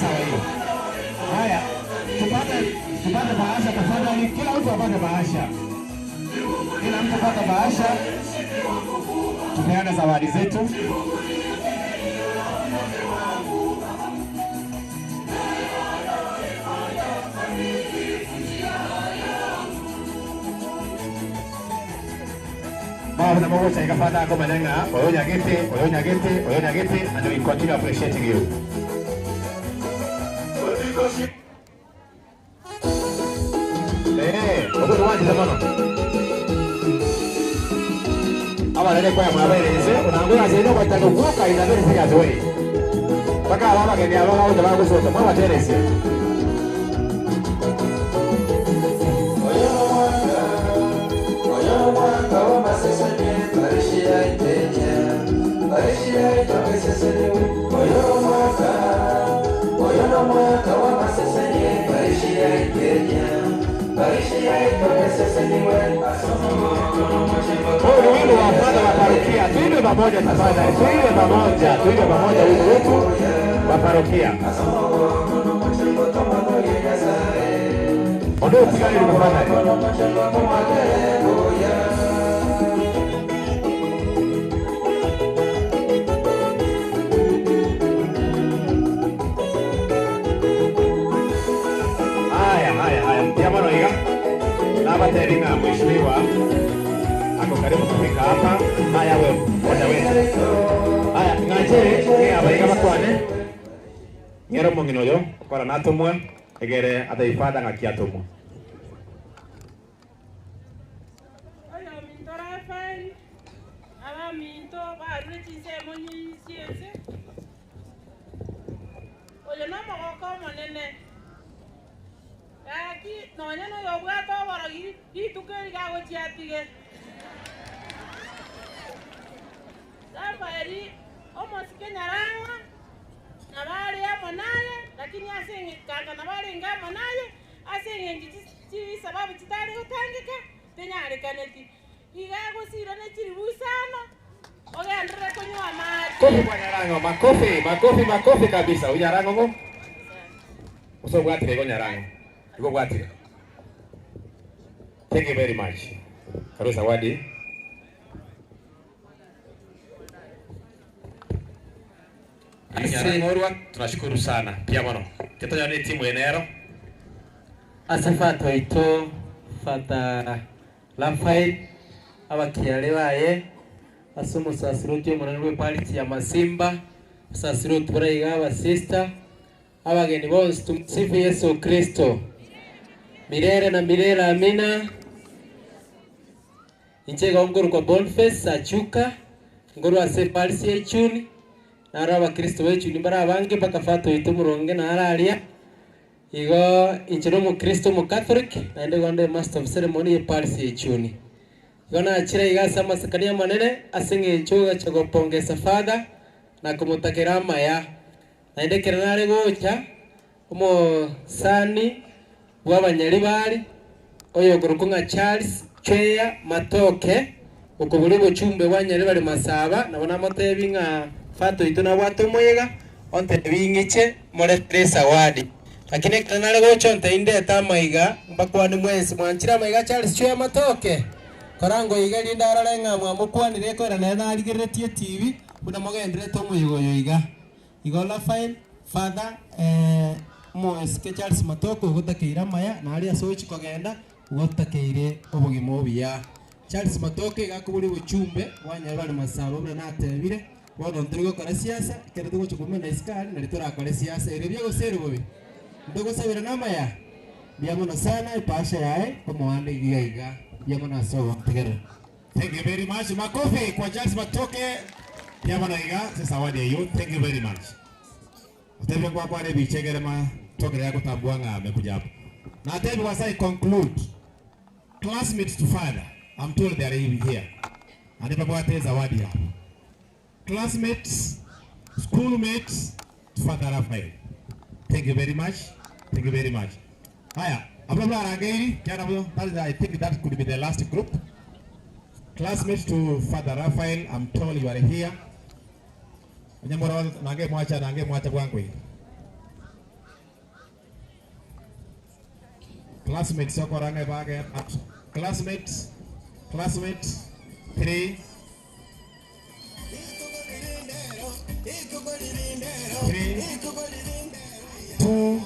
Sawa hiyo. Haya, tupate bahasha tafadhali, kila mtu apate bahasha. Kila mtu apate bahasha. Tupeane zawadi zetu. Baba na Mungu chaikafata kwa manenga, oyonya gete, oyonya gete, oyonya gete, and we continue appreciating you. Aba nene kwa mwabereze unangura zeno kwa takuka ina very serious way. Paka baba kenya baba wote bakusota mwa terese. Huyu wimbo wa kwanza wa parokia, tuimbe pamoja tafadhali, tuimbe pamoja wimbo wetu wa parokia. Ondoa usigari tafadhali. Haya, haya, haya. Mtiamano iga. Na bateri na mheshimiwa ako karibu kufika hapa. Haya wewe, moja wetu. Haya, ngache ni abaiga bakwane. Ngero mongino yo, kora natumwe egere ataifada ngakiatumwe. Oyo minto Rafael, aba minto barure chinsemo nyinyi. Oyo no mogoko monene. Aki nonya no yobwate oborogi rituko rigagochiatige. Rafael omosike Nyarang'a nabari amo naye, lakini ase kanga nabari ngamo naye ase eng'encho chisababu chitari gotangeka tenyarekaneti iga gosira ne chiribu isano ogenderere konywa amache. Kofi kwa Nyarang'o, makofi, makofi, makofi kabisa. Uyu Nyarang'o ngo usobwatire go Nyarang'o. Igo bwatire. Thank you very much. Karibu zawadi. Nyarang'o, tunashukuru sana. Pia mono. Tetonya ni timu enero. Ase ito Fata Rafael abakiare baye ase omusasiroti omonene bwe party ya Masimba musasiroti buraiga abasista abageni bonse tumsifu Yesu Kristo milele na milele amina. Inche gongoro kwa Boniface achuka ngoro ase party echuni naro abakristo bechuni barabange mpaka Fata ito muronge nararia igo inche no Kristo mu Catholic naende gonde master of ceremony ye party echuni. Igo nachira igasa masakania manene ase ng'encho gacha gopongesa father na kumutakera amaya naende kera nare gocha omosani bw'abanyaribari oyo okoruku ng'a Charles Chweya Matoke okoburi obochumbe bwa Nyaribari Masaba nabo namotebi ng'a Fata oito nabwate omoyega ontebi ng'iche moretere zawadi. Lakini kera nare gocha ontebi amaiga mbakwane mwensi mwanchire amaiga Charles Chweya Matoke korango iga rinda arare ng'a mwamokwanire kwera naye narigereretie TV buna mogenderete omoyigo oyo iga. Igo Rafael Father moesike Charles Matoke ogotakeire amaya nari ase ochi kogenda ogotakeire obogima obuya. Charles Matoke gakobori obochumbe bwa Nyaribari Masaba buna natebire bono ntiri gokora siasa ekero togocha komena isikari nari torakore siasa ere biagosere bobe ndogosabera namaya biamono sana ipasha yae komoande iga iga biamono ase ogontegerera. Thank you very much. Makofi kwa Charles Matoke. Biamono iga sasa hiyo. Thank you very much. Utebe kwa kwa rebi chegere ma tokere yako tambua nga amekuja hapo. Na tebi wasai conclude. Classmates to father. I'm told they are here. Anipa kwa te zawadi hapo. Classmates, schoolmates to Father Raphael. Thank you very much. Thank you very much. Haya, abla rangeiri, kiana buyo. That is, I think that could be the last group. Classmates to Father Raphael, I'm told you are here. Nyamora nange mwacha bwangu. Classmates yako range bage. Classmates, classmates 3 3 2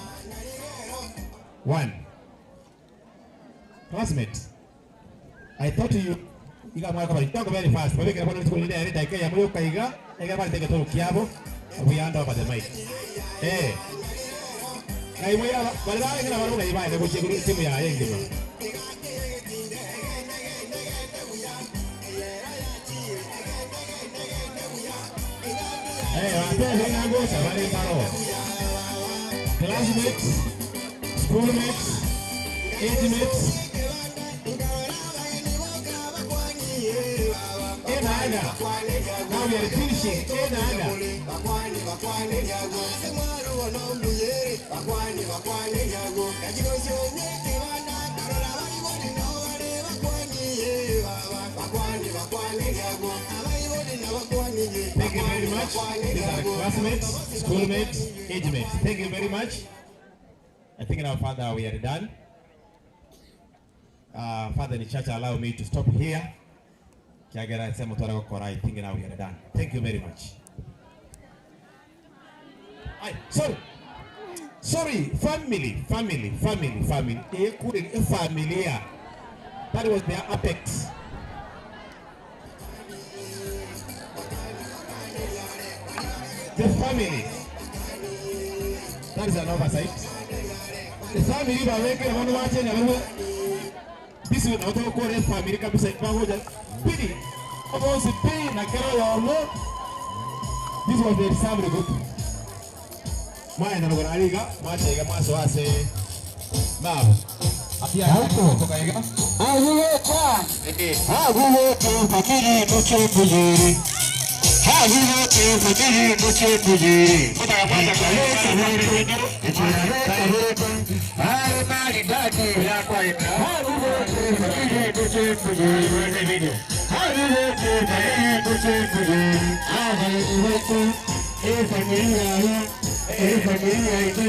1. Classmates, I thought you iga mwaka bali talk very fast. Babe kera bwana tukulinda ile dakika ya mwe kaiga ega bali teke to kiabo we hand over the mic. Eh. Kai mwe bali bali ngina bali ngai bali ko timu ya yengima. Eh, wate ngina gosa bali paro. Classmates, schoolmates, age mates. Now we are finishing. Thank you very much. These are classmates, schoolmates, age mates. Thank you very much. I think now, Father, we are done. Father in church, allow me to stop here. I think now we are done. Thank you very much. Sorry. Sorry, family, family, family, family. Familia. That was their apex. The family. That is an oversight. The family, this is not a family. This was the family group. Mwana na mwacha mwaso ase mabo apia kutoka iga aguweka aguweka fakiri muchembujiri aguweka fakiri muchembujiri ale mali dadi ya kwa aguweka fakiri muchembujiri aguweka fakiri muchembujiri aguweka familia familia itu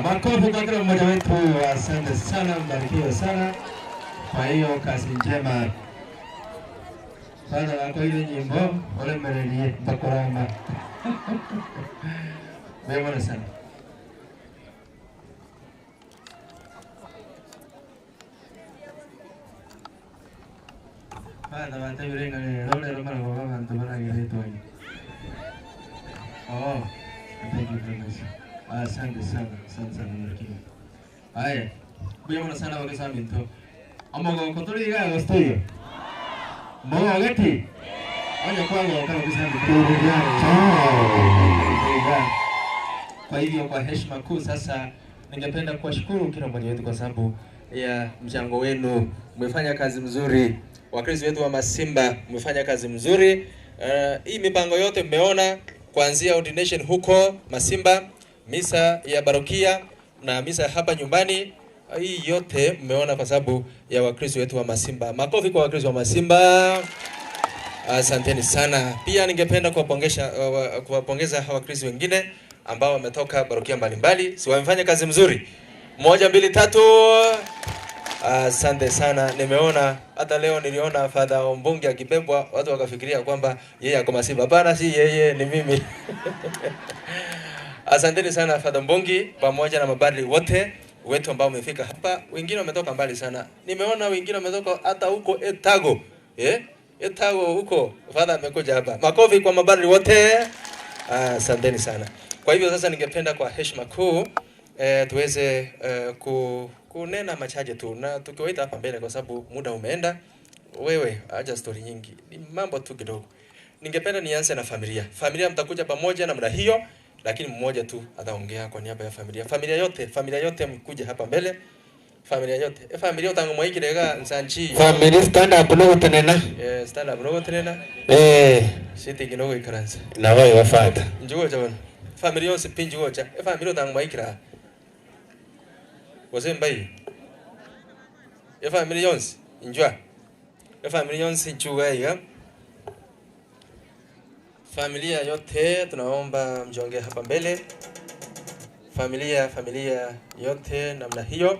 Makofi kwa kila mmoja wetu. Asante sana, mbarikiwe sana kwa hiyo kazi njema. Bana kwa hiyo nyimbo olemererie bakorama. Mbona sana. Bana banta yurenga le lole mara baba bantu bana gele toy. Oh, thank you very much. Asante sana, asante sana mbarikiwe. Haya. Mbona sana wakesa minto. Amogo kotori ga gostoyo. Mogo geti. Onya kwangu kama kisa minto. Kwa hivyo kwa heshima kuu sasa ningependa kuwashukuru kila mmoja wetu kwa sababu ya mchango wenu. Mmefanya kazi mzuri. Wakristo wetu wa Masimba mmefanya kazi mzuri. Hii mipango yote mmeona kuanzia ordination huko Masimba, misa ya barokia na misa hapa nyumbani. Hii yote mmeona kwa sababu ya Wakristo wetu wa Masimba. Makofi kwa Wakristo wa Masimba. Asanteni sana. Pia ningependa kuwapongeza Wakristo wengine ambao wametoka barokia mbalimbali. Si wamefanya kazi mzuri? 1 2 3. Asante sana. Nimeona hata leo niliona Father Ombungi akibebwa, watu wakafikiria kwamba yeye ako Masimba. Hapana, si yeye, ni mimi. Asanteni sana Father Mbungi pamoja na mapadri wote wetu ambao wamefika hapa. Wengine wametoka mbali sana. Nimeona wengine wametoka hata huko Etago. Etago huko Father amekuja hapa. Makofi kwa mapadri wote. Asanteni sana. Kwa hivyo sasa ningependa kwa heshima kuu tuweze kunena machache tu na tukiwaita hapa mbele kwa sababu muda umeenda. Wewe acha story nyingi, ni mambo tu kidogo. Ningependa nianze na familia. Familia mtakuja pamoja na muda hiyo, lakini mmoja tu ataongea kwa niaba ya familia. Familia yote mkuje hapa mbele. Familia yote. Familia utangu mwikirega nsanchi. Familia stand up no tenena. Stand up no tenena. Siti kidogo ikaranza. Na wewe wafata. Njuo jabana. Familia yose pinjuo cha. Familia utangu mwikira. Wazee mbai. Familia yonse njua. Familia yonse njua ya. Familia yote tunaomba mjonge hapa mbele. Familia yote namna hiyo.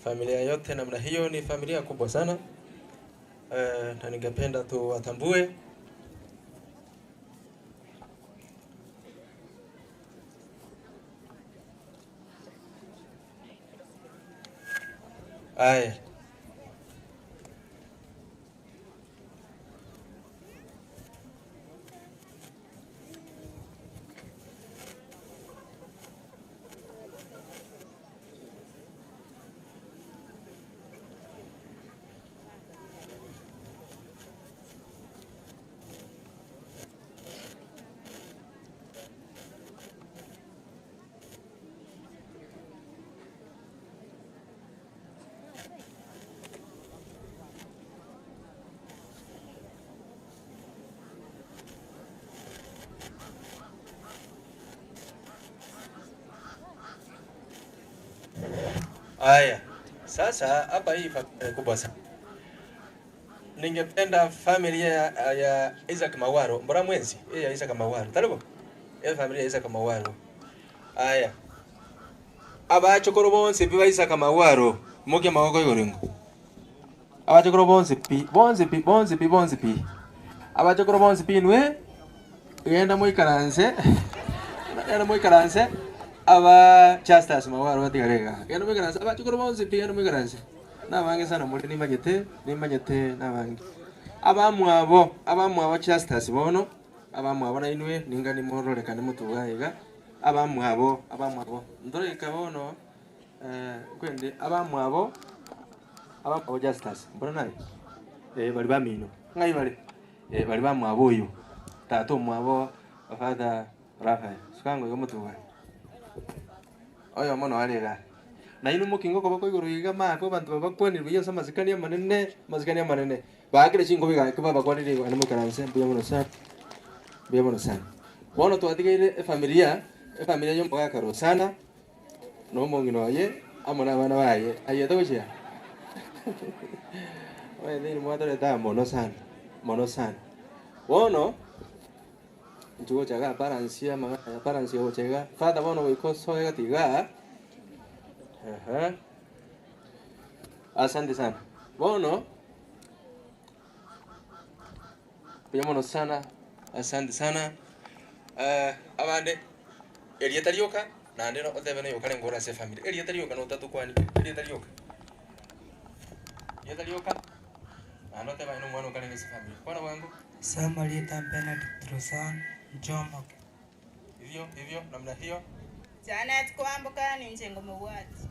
Familia yote namna hiyo ni familia kubwa sana. Na ningependa tu watambue. Aya. Aya. Sasa hapa hii familia kubwa sana. Ningependa familia ya Isaac Mawaro, mbora mwenzi? Ya Isaac Mawaro. Taribu. Ya familia ya Isaac Mawaro. Aya. Abachokoro bonse pi ba Isaac Mawaro, muke mawoko igoringo. Abachokoro bonse pi, bonse pi, bonse pi, bonse pi. Abachokoro bonse pi nwe genda moikaranse. Genda moikaranse. Aba Chastas Mawaro batigarega. Genda moikaranse. Abachokoro bonse pi genda moikaranse. Nabange sana muri nimanyete, nimanyete nabange. Abamwabo Chastas bono, abamwabo na inwe ninga nimororeka nimutugayiga. Abamwabo ndoreka bono kwende abamwabo Chastas mbona nayi bali bamino ngai bali bali bamwabo uyu tata mwabo Father Rafael sukango yomutuga oyo mono arega na inu mukingo koboko igoro iga mako bantu babakwanirwe iyo samazikani amanene bakire chingo biga kuba bakwanirwe ane mukaranse mbuya mono sana mbuya mono sana bono twatigeire familia yo mugaka Rosana no mongino ye amona abana baye aye togochia oye ndiri mwatoreta mono sana bono njugo chaga paransia manga paransia gochega fata bono goikoso gatiga. Aha. Asante sana. Bono. Piamono sana. Asante sana. Abande Elieta rioka na ndino otebe no yokare ngora se family. Elieta rioka no tatu kwani. Elieta rioka. Elieta rioka. Na no tebe no mwana okare se family. Kwana wangu. Samaritan Benedict Rosan Jomo. Hivyo hivyo namna hiyo. Janet Kwamboka ni njengo mwati.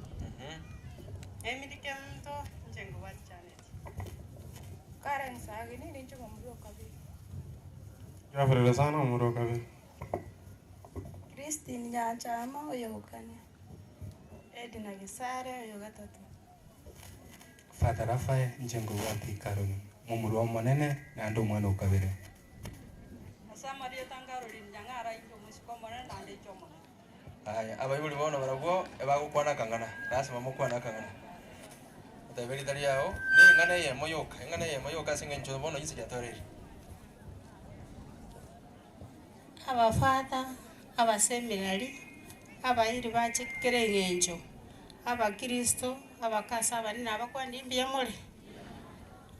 Emily Kemto njengo mwati Janet. Karen Sagi ni njengo mro kabi. Jafre Rosana mro kabi. Christine Nyanchama oyogokane. Edna Gisare oyogatatu. Father Rafael Njengo wati Karoni mumuru wa monene na ndo mwana ukabere. Asamaria Tangaroli Nyang'ara ingo musiko monene na ndo chomo. Aya abayibuli bono barabwo ebagukwana kangana lazima mukwana kangana. Otabeli tali yao ni ngana ye moyoka ngana ye moyoka singe ncho bono yisi jatorere. Abafata abaseminari abayiri bachikere ngenjo abakristo abakasa abanina abakwandi mbiya mole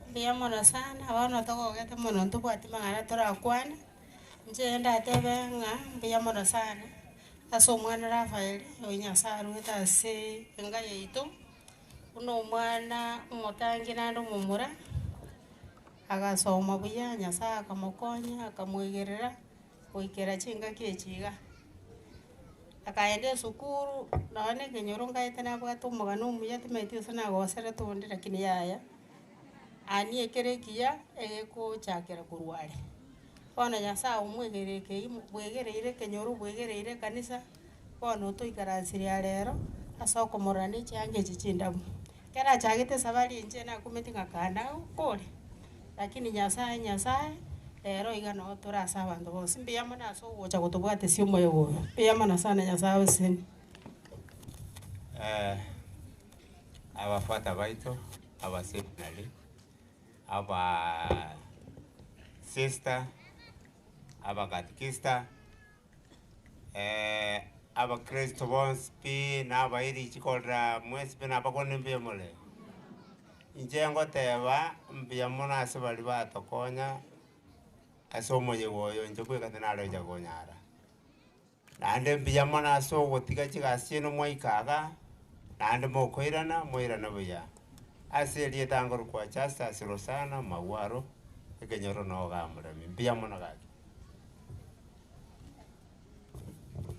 mbiya mono sana abana tokogete mono ntubwati mang'ana torakwana nche ndatebe ng'a mbiya mono sana ase omwana Rafael oyo Nyasaye arwete ase enga yaito uno omwana omotangi naende omomura agasoma buya Nyasaye akamokonya akamwegerera goikera chingaki echiga akaenda esukuru nonye ekenyoro nkaete nabwate omogano omuya timaeti ase nagosere tonde lakini yaya ani ekere ekiya egekochakera korwa are bono Nyasaye omwegerere ekei bwegereire ekenyoro bwegereire ekanisa bono otoikaransire rero ase okomorora na echianga echi chindabu kera achagete esabari inche nakumeti ng'a kanda okore lakini Nyasaye Nyasaye rero iga no torasa abanto bonsi mbuya mono ase ogocha gotobwatesia omoyo oyo mbuya mono sana Nyasaye oseni. Abafata baito abaseminari aba sister abakatikista abakristo bonsi pi n'abairi chikorera mwesi pi n'abakoni mbuya mole inche ngoteba mbuya mono ase bari batokonya ase omoyego oyo inche kwekate narocha konyara naende mbuya mono ase ogotiga chigasi chieno mwaikaga naende mokoirana moirana buya ase erieta kwa Justus Rosana Magwaro ekenyoro noga muremi mbuya mono gaki.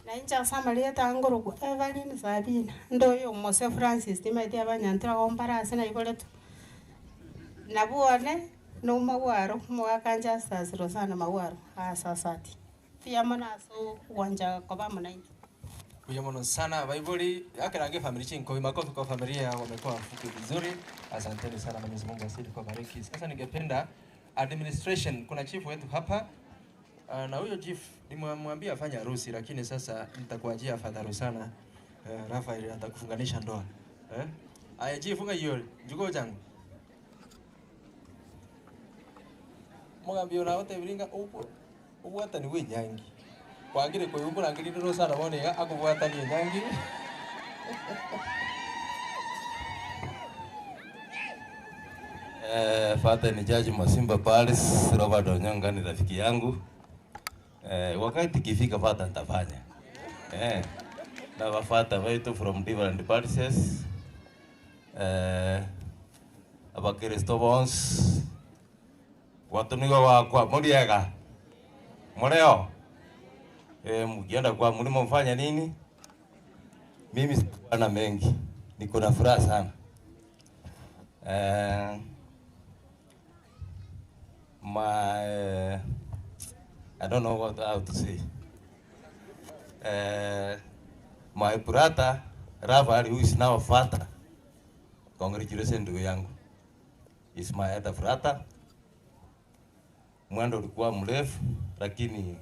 Na inche ase amarieta ngorokwa Evelyn Sabina ndoyo omose Francis timaeti abanyantira gombara ase naiboretwe nabwone no Magwaro omogaka Justus Rosana Magwaro asasati mbuya mono ase ogwancha koba mono inche. Mbuya mono sana baibuli akarange familia chinko makofi kwa familia wamekuwa mfuki vizuri. Asanteni sana, Mwenyezi Mungu azidi kuwabariki. Sasa ningependa administration, kuna chief wetu hapa na huyo chief nimemwambia afanye harusi lakini sasa nitakuachia Father Rosana Rafael atakufunganisha ndoa. Aya chief funga hiyo njugo changu. Mugambio na wote biringa upo ubwata ni we nyangi. Kwangire kuyumbura ngiri Rosana bone akubwata ni nyangi. Father ni Jaji Masimba Paris, Robert Onyonga ni rafiki yangu. Wakati kifika Father nitafanya. Na wafata wetu from different parishes. Abakristo bonsi watu nigo kwa muriega. Mureo. Mkienda kwa mlima mfanya nini? Mimi sikuwa na mengi. Niko na furaha sana. My I don't know what how to say. My brother Rafael, who is now a father, congratulations ndugu yangu. Is my elder brother. Mwendo ulikuwa mrefu lakini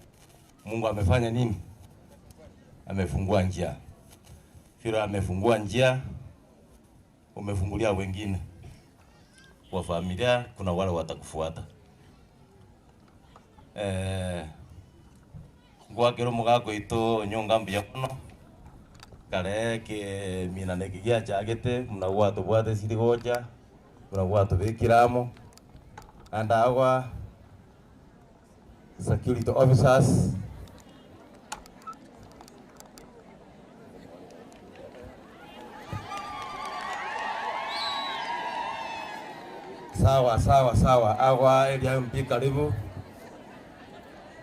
Mungu amefanya nini? Amefungua njia. Fira amefungua njia, umefungulia wengine. Kwa familia kuna wale watakufuata. Ngwakero mugako ito nyonga mbuya mono kare ke mina nekigia chagete mnagwa tubwate sirigocha mnagwa tubikiramo and our security officers sawa sawa sawa awa area MP karibu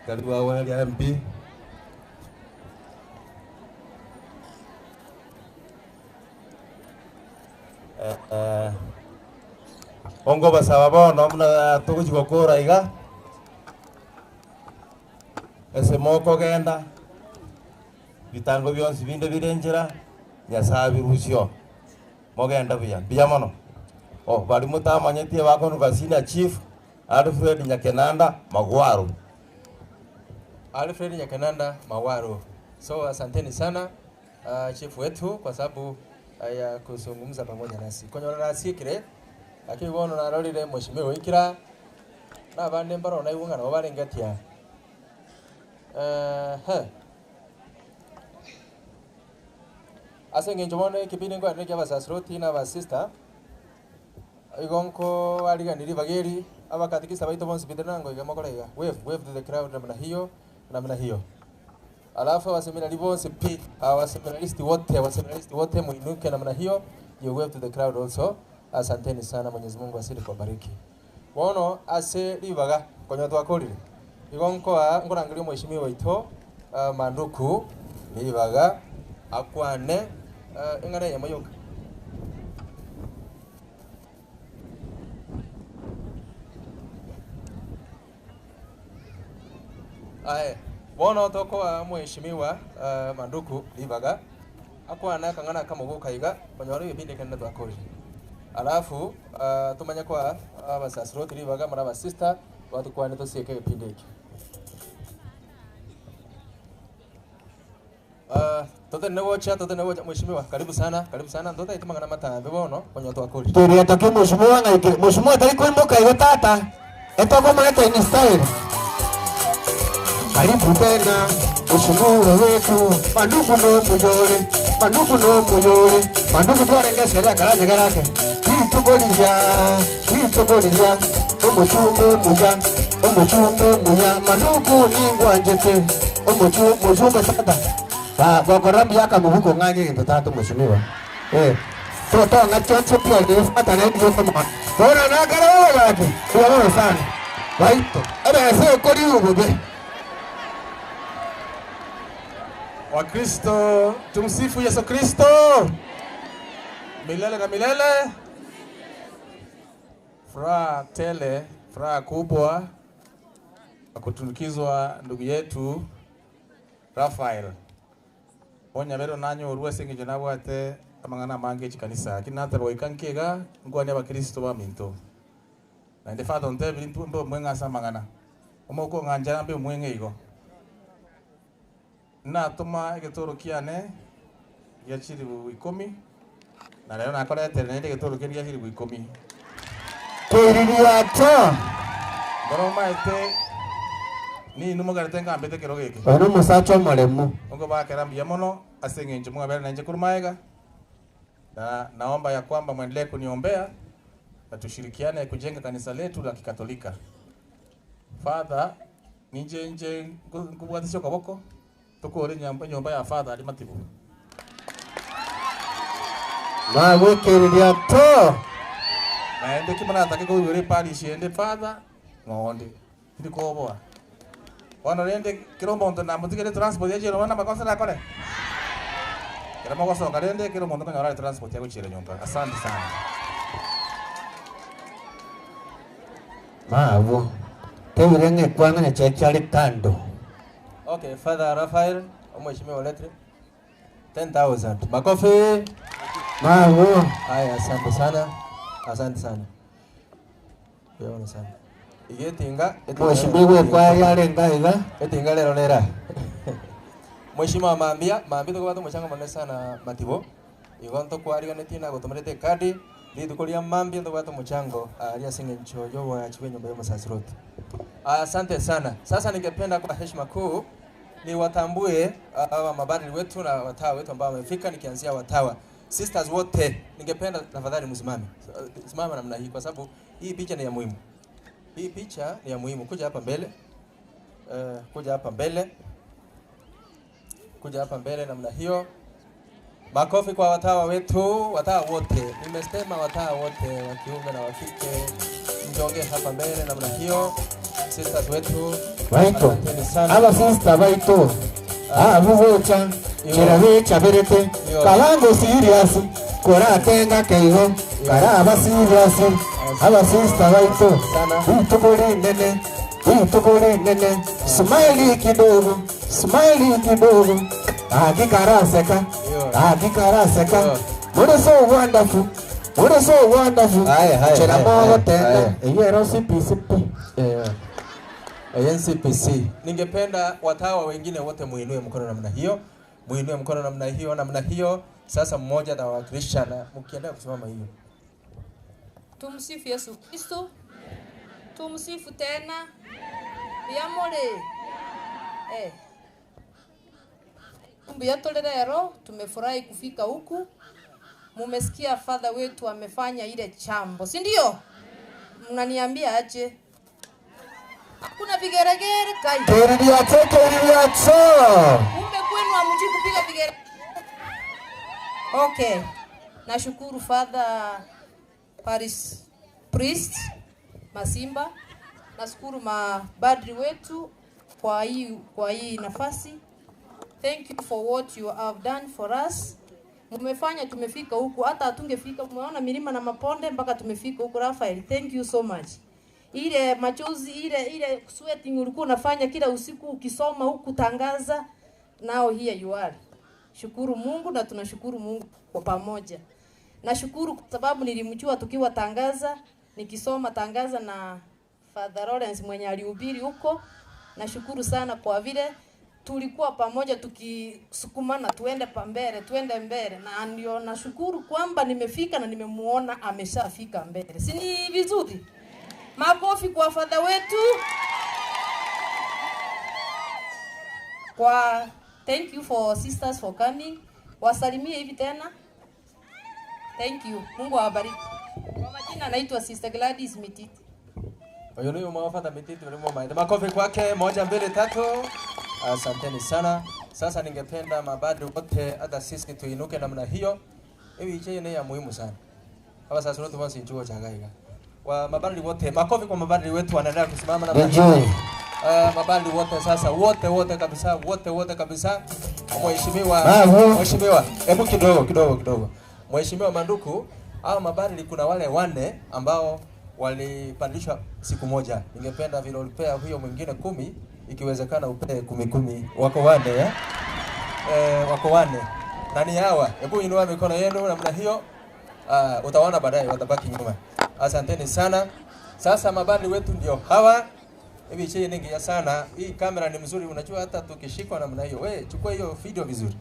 karibu awa area MP. Ongo basaba bono muna tuguchigokora iga ese moko genda Bitango byonsi binde birenjera Nyasaye birusyo mogenda buya biya mono oh bali mutamanyetie bakonuka senior chief Alfred Nyakenanda Magwaru. Alfred Nyakenanda Mawaru. So asanteni sana chief wetu kwa sababu ya kuzungumza pamoja nasi. Kwenye nasikire lakini bono narorire mheshimiwa ikira na bande mbaro na ibungana barengatia. Asenge njobone kipindi ngo areke abasasroti na abasista igonko aliganiri bageri abakatikisa baito bonsi bidrango igamokorega wave wave to the crowd namna hiyo namna hiyo. Alafu waseminari bonsi pi waseminaristi wote muinuke namna hiyo, you wave to the crowd also. Asanteni sana, Mwenyezi Mungu asili kubariki. Bono ase ribaga konyo twakorire igonko ngorangirio mheshimiwa ito manduku ribaga akwane ingare ya mayoka. Aye, bono toko mheshimiwa manduku ribaga akwana kangana kamuguka iga konyora ibindi kenda twakorire. Alafu tumanya kwa abasasroti ribaga mara sister watu kwa neto sieke kipindi hiki. Tote newocha mheshimiwa, karibu sana ndota itumangana matambe bono konyo twakori. Turia toki mheshimiwa ngaike mheshimiwa tari kuimbuka igo tata etoko manete in style. Karibu tena mheshimiwa wetu manduku no mujore manduku no mujore manduku twarenga sheria karaje garake kitugoliya omuchumbe muya omuchumbe muya manduku ningwanjete omuchumbe tata ba gokorambi yakamuhuko nganye into tatu mheshimiwa toto ngachocho pia ni fata na ndio kama bora na garawa yake kwa sana baito aba se kori ugobe. Wakristo, tumsifu Yesu Kristo milele na milele. Furaha tele, furaha kubwa kwa kutunikizwa ndugu yetu Rafael. Onya bero nanyo oruwa sengejo nabwate amang'ana mange chikanisa lakini nataba ikankega ngwani abakristo ba minto. Na inde father ntebi mbo mwenga samang'ana. Omoko ng'anja mbe mwenge igo. Natuma egetoro kiane gia chiribu 10 na leo nakorete nende egetoro kia chiribu 10. Kwiriria to. Ngoro maete ni numugarete ngambete kero geke. Ono musacho maremu. Ongo bakera mbiya mono aseng'encho mwabere nanje kurumaega. Na naomba ya kwamba muendelee kuniombea na tushirikiane kujenga kanisa letu la Kikatolika. Father ninje nje ngubwatisho kaboko tukore nyumba ya Father ali matibu. Magwikiriria to. Naende kimana atake kuwire parish ende Father ng'onde ndikoboa. Ono rende kirombo ndo na mutigere transport ya jero na makosa na kore. Kira makosa karende kirombo ndo kanyora transport ya kuchira nyumba. Asante sana. Mawo. Tewirenge kwanga na chechali kando. Okay, Father Rafael, mheshimiwa letre 10,000. Makofi. Mawo. Haya, asante sana. Asante sana. Yaona sana. Igetinga mheshimiwa kwa yale ngaiga etinga lero lera. Mheshimiwa mambia tukubatu muchanga munene sana matibo. Igonto kwariganeti na gutumirete kadi rituko mambia tukubatu muchango alia singencho yo wa chiwe nyumba ya musasiroti. Asante sana. Sasa ningependa kwa heshima kuu ni watambue hawa mabadili wetu na watawa wetu ambao wamefika, nikianzia watawa sisters wote. Ningependa tafadhali msimame. Simama namna hii kwa sababu hii picha ni ya muhimu. Hii picha ni ya muhimu. Kuja hapa mbele. Kuja hapa mbele. Kuja hapa mbele namna hiyo. Makofi kwa watawa wetu, watawa wote. Nimesema watawa wote wa kiume na wa kike. Mjonge hapa mbele namna hiyo. Sisters wetu. Baito. Aba sister baito. Ah, bugocha. Cherabe chaberete. Kalango serious. Kora tenga keigo. Kara aba serious. Aba sister baito. Utukore nene. Utukore nene. Smiley kidogo. Smiley kidogo. Gikaraseka. Gikaraseka. What is so wonderful? What is so wonderful? Haya, haya. Hiyo CPC. NCPC. Ningependa watawa wengine wote muinue mkono namna hiyo. Muinue mkono namna hiyo, namna hiyo. Sasa mmoja atawakilisha na mkiendelea kusimama hiyo. Tumsifu Yesu Kristo. Tumsifu tena. Yamole. Kumbi tumefurahi kufika huku. Mumesikia father wetu amefanya ile chambo, si ndio? Mnaniambia aje? Hakuna vigeregere kai. Keririato. Kumbe kwenu hamjui kupiga vigeregere. Okay. Nashukuru Father Paris Priest Masimba. Nashukuru mabadri wetu kwa hii nafasi. Thank you for what you have done for us. Mumefanya tumefika huku, hata hatungefika. Umeona milima na maponde mpaka tumefika huku. Raphael, thank you so much. Ile machozi, ile sweating ulikuwa unafanya kila usiku ukisoma huku tangaza, now here you are. Shukuru Mungu na tunashukuru Mungu kwa pamoja. Nashukuru kwa sababu nilimjua tukiwa tangaza, nikisoma tangaza na Father Lawrence mwenye alihubiri huko. Nashukuru sana kwa vile tulikuwa pamoja tukisukumana tuende pambele, tuende mbele. Na ndio nashukuru kwamba nimefika na nimemuona ameshafika mbele. Si ni vizuri? Makofi kwa father wetu. Kwa thank you for sisters for coming. Wasalimie hivi tena. Thank you. Mungu awabariki. Kwa majina naitwa Sister Gladys Mititi. Huyo ni mama Father Mititi mlimo. Makofi kwake, 1 2 3. Asanteni sana. Sasa ningependa mabadri wote hata sisi tuinuke namna hiyo. Hivi hiyo ni ya muhimu sana. Hapa sasa tunataka tuanze cha gaiga. Wa mabadri wote, makofi kwa mabadri wetu wanaendelea kusimama namna hiyo. Mabadri wote sasa, wote kabisa, wote kabisa. Mheshimiwa, hebu kidogo. Mheshimiwa Manduku, hao mabadri kuna wale 4 ambao walipandishwa siku moja. Ningependa vile ulipea huyo mwingine 10, ikiwezekana upee 10. Wako 4 eh? Wako 4. Nani hawa? Hebu inua mikono yenu namna hiyo. Utaona baadaye watabaki nyuma. Asanteni sana. Sasa mabadri wetu ndio hawa. Hivi chei ningi sana. Hii kamera ni mzuri, unajua hata tukishikwa namna hiyo. We, chukua hiyo video vizuri.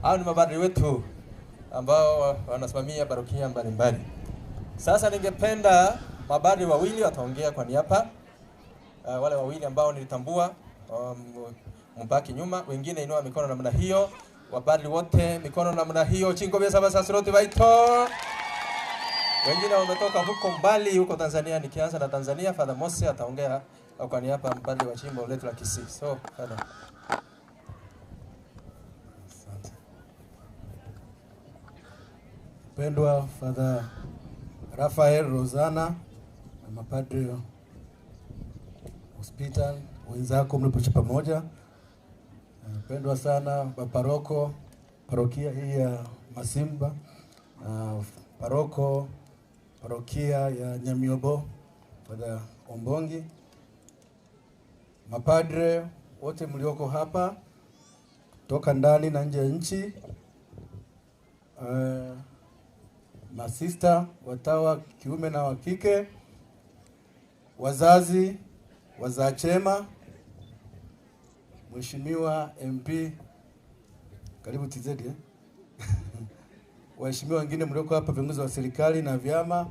Hao ni mabadri wetu ambao wanasimamia parokia mbalimbali. Sasa ningependa mabadri wawili wataongea kwa niaba. Wale wawili ambao nilitambua mbaki nyuma, wengine inua mikono namna hiyo. Wabadri wote mikono namna hiyo. Chingo bia saba sasiroti baito. Wengine wametoka huko mbali huko Tanzania. Nikianza na Tanzania, Father Mose ataongea kwa niaba mbali wa jimbo letu la Kisii. So, Father. Asante. Pendwa Father Raphael Rosana na mapadre hospital wenzako mlipocha pamoja. Pendwa sana paroko parokia hii ya Masimba, paroko parokia ya Nyamiobo Father Ombongi, mapadre wote mlioko hapa toka ndani na nje ya nchi, masista watawa kiume na wa kike, wazazi wazachema, Mheshimiwa MP karibu TZ eh? Waheshimiwa wengine mlioko hapa, viongozi wa serikali na vyama,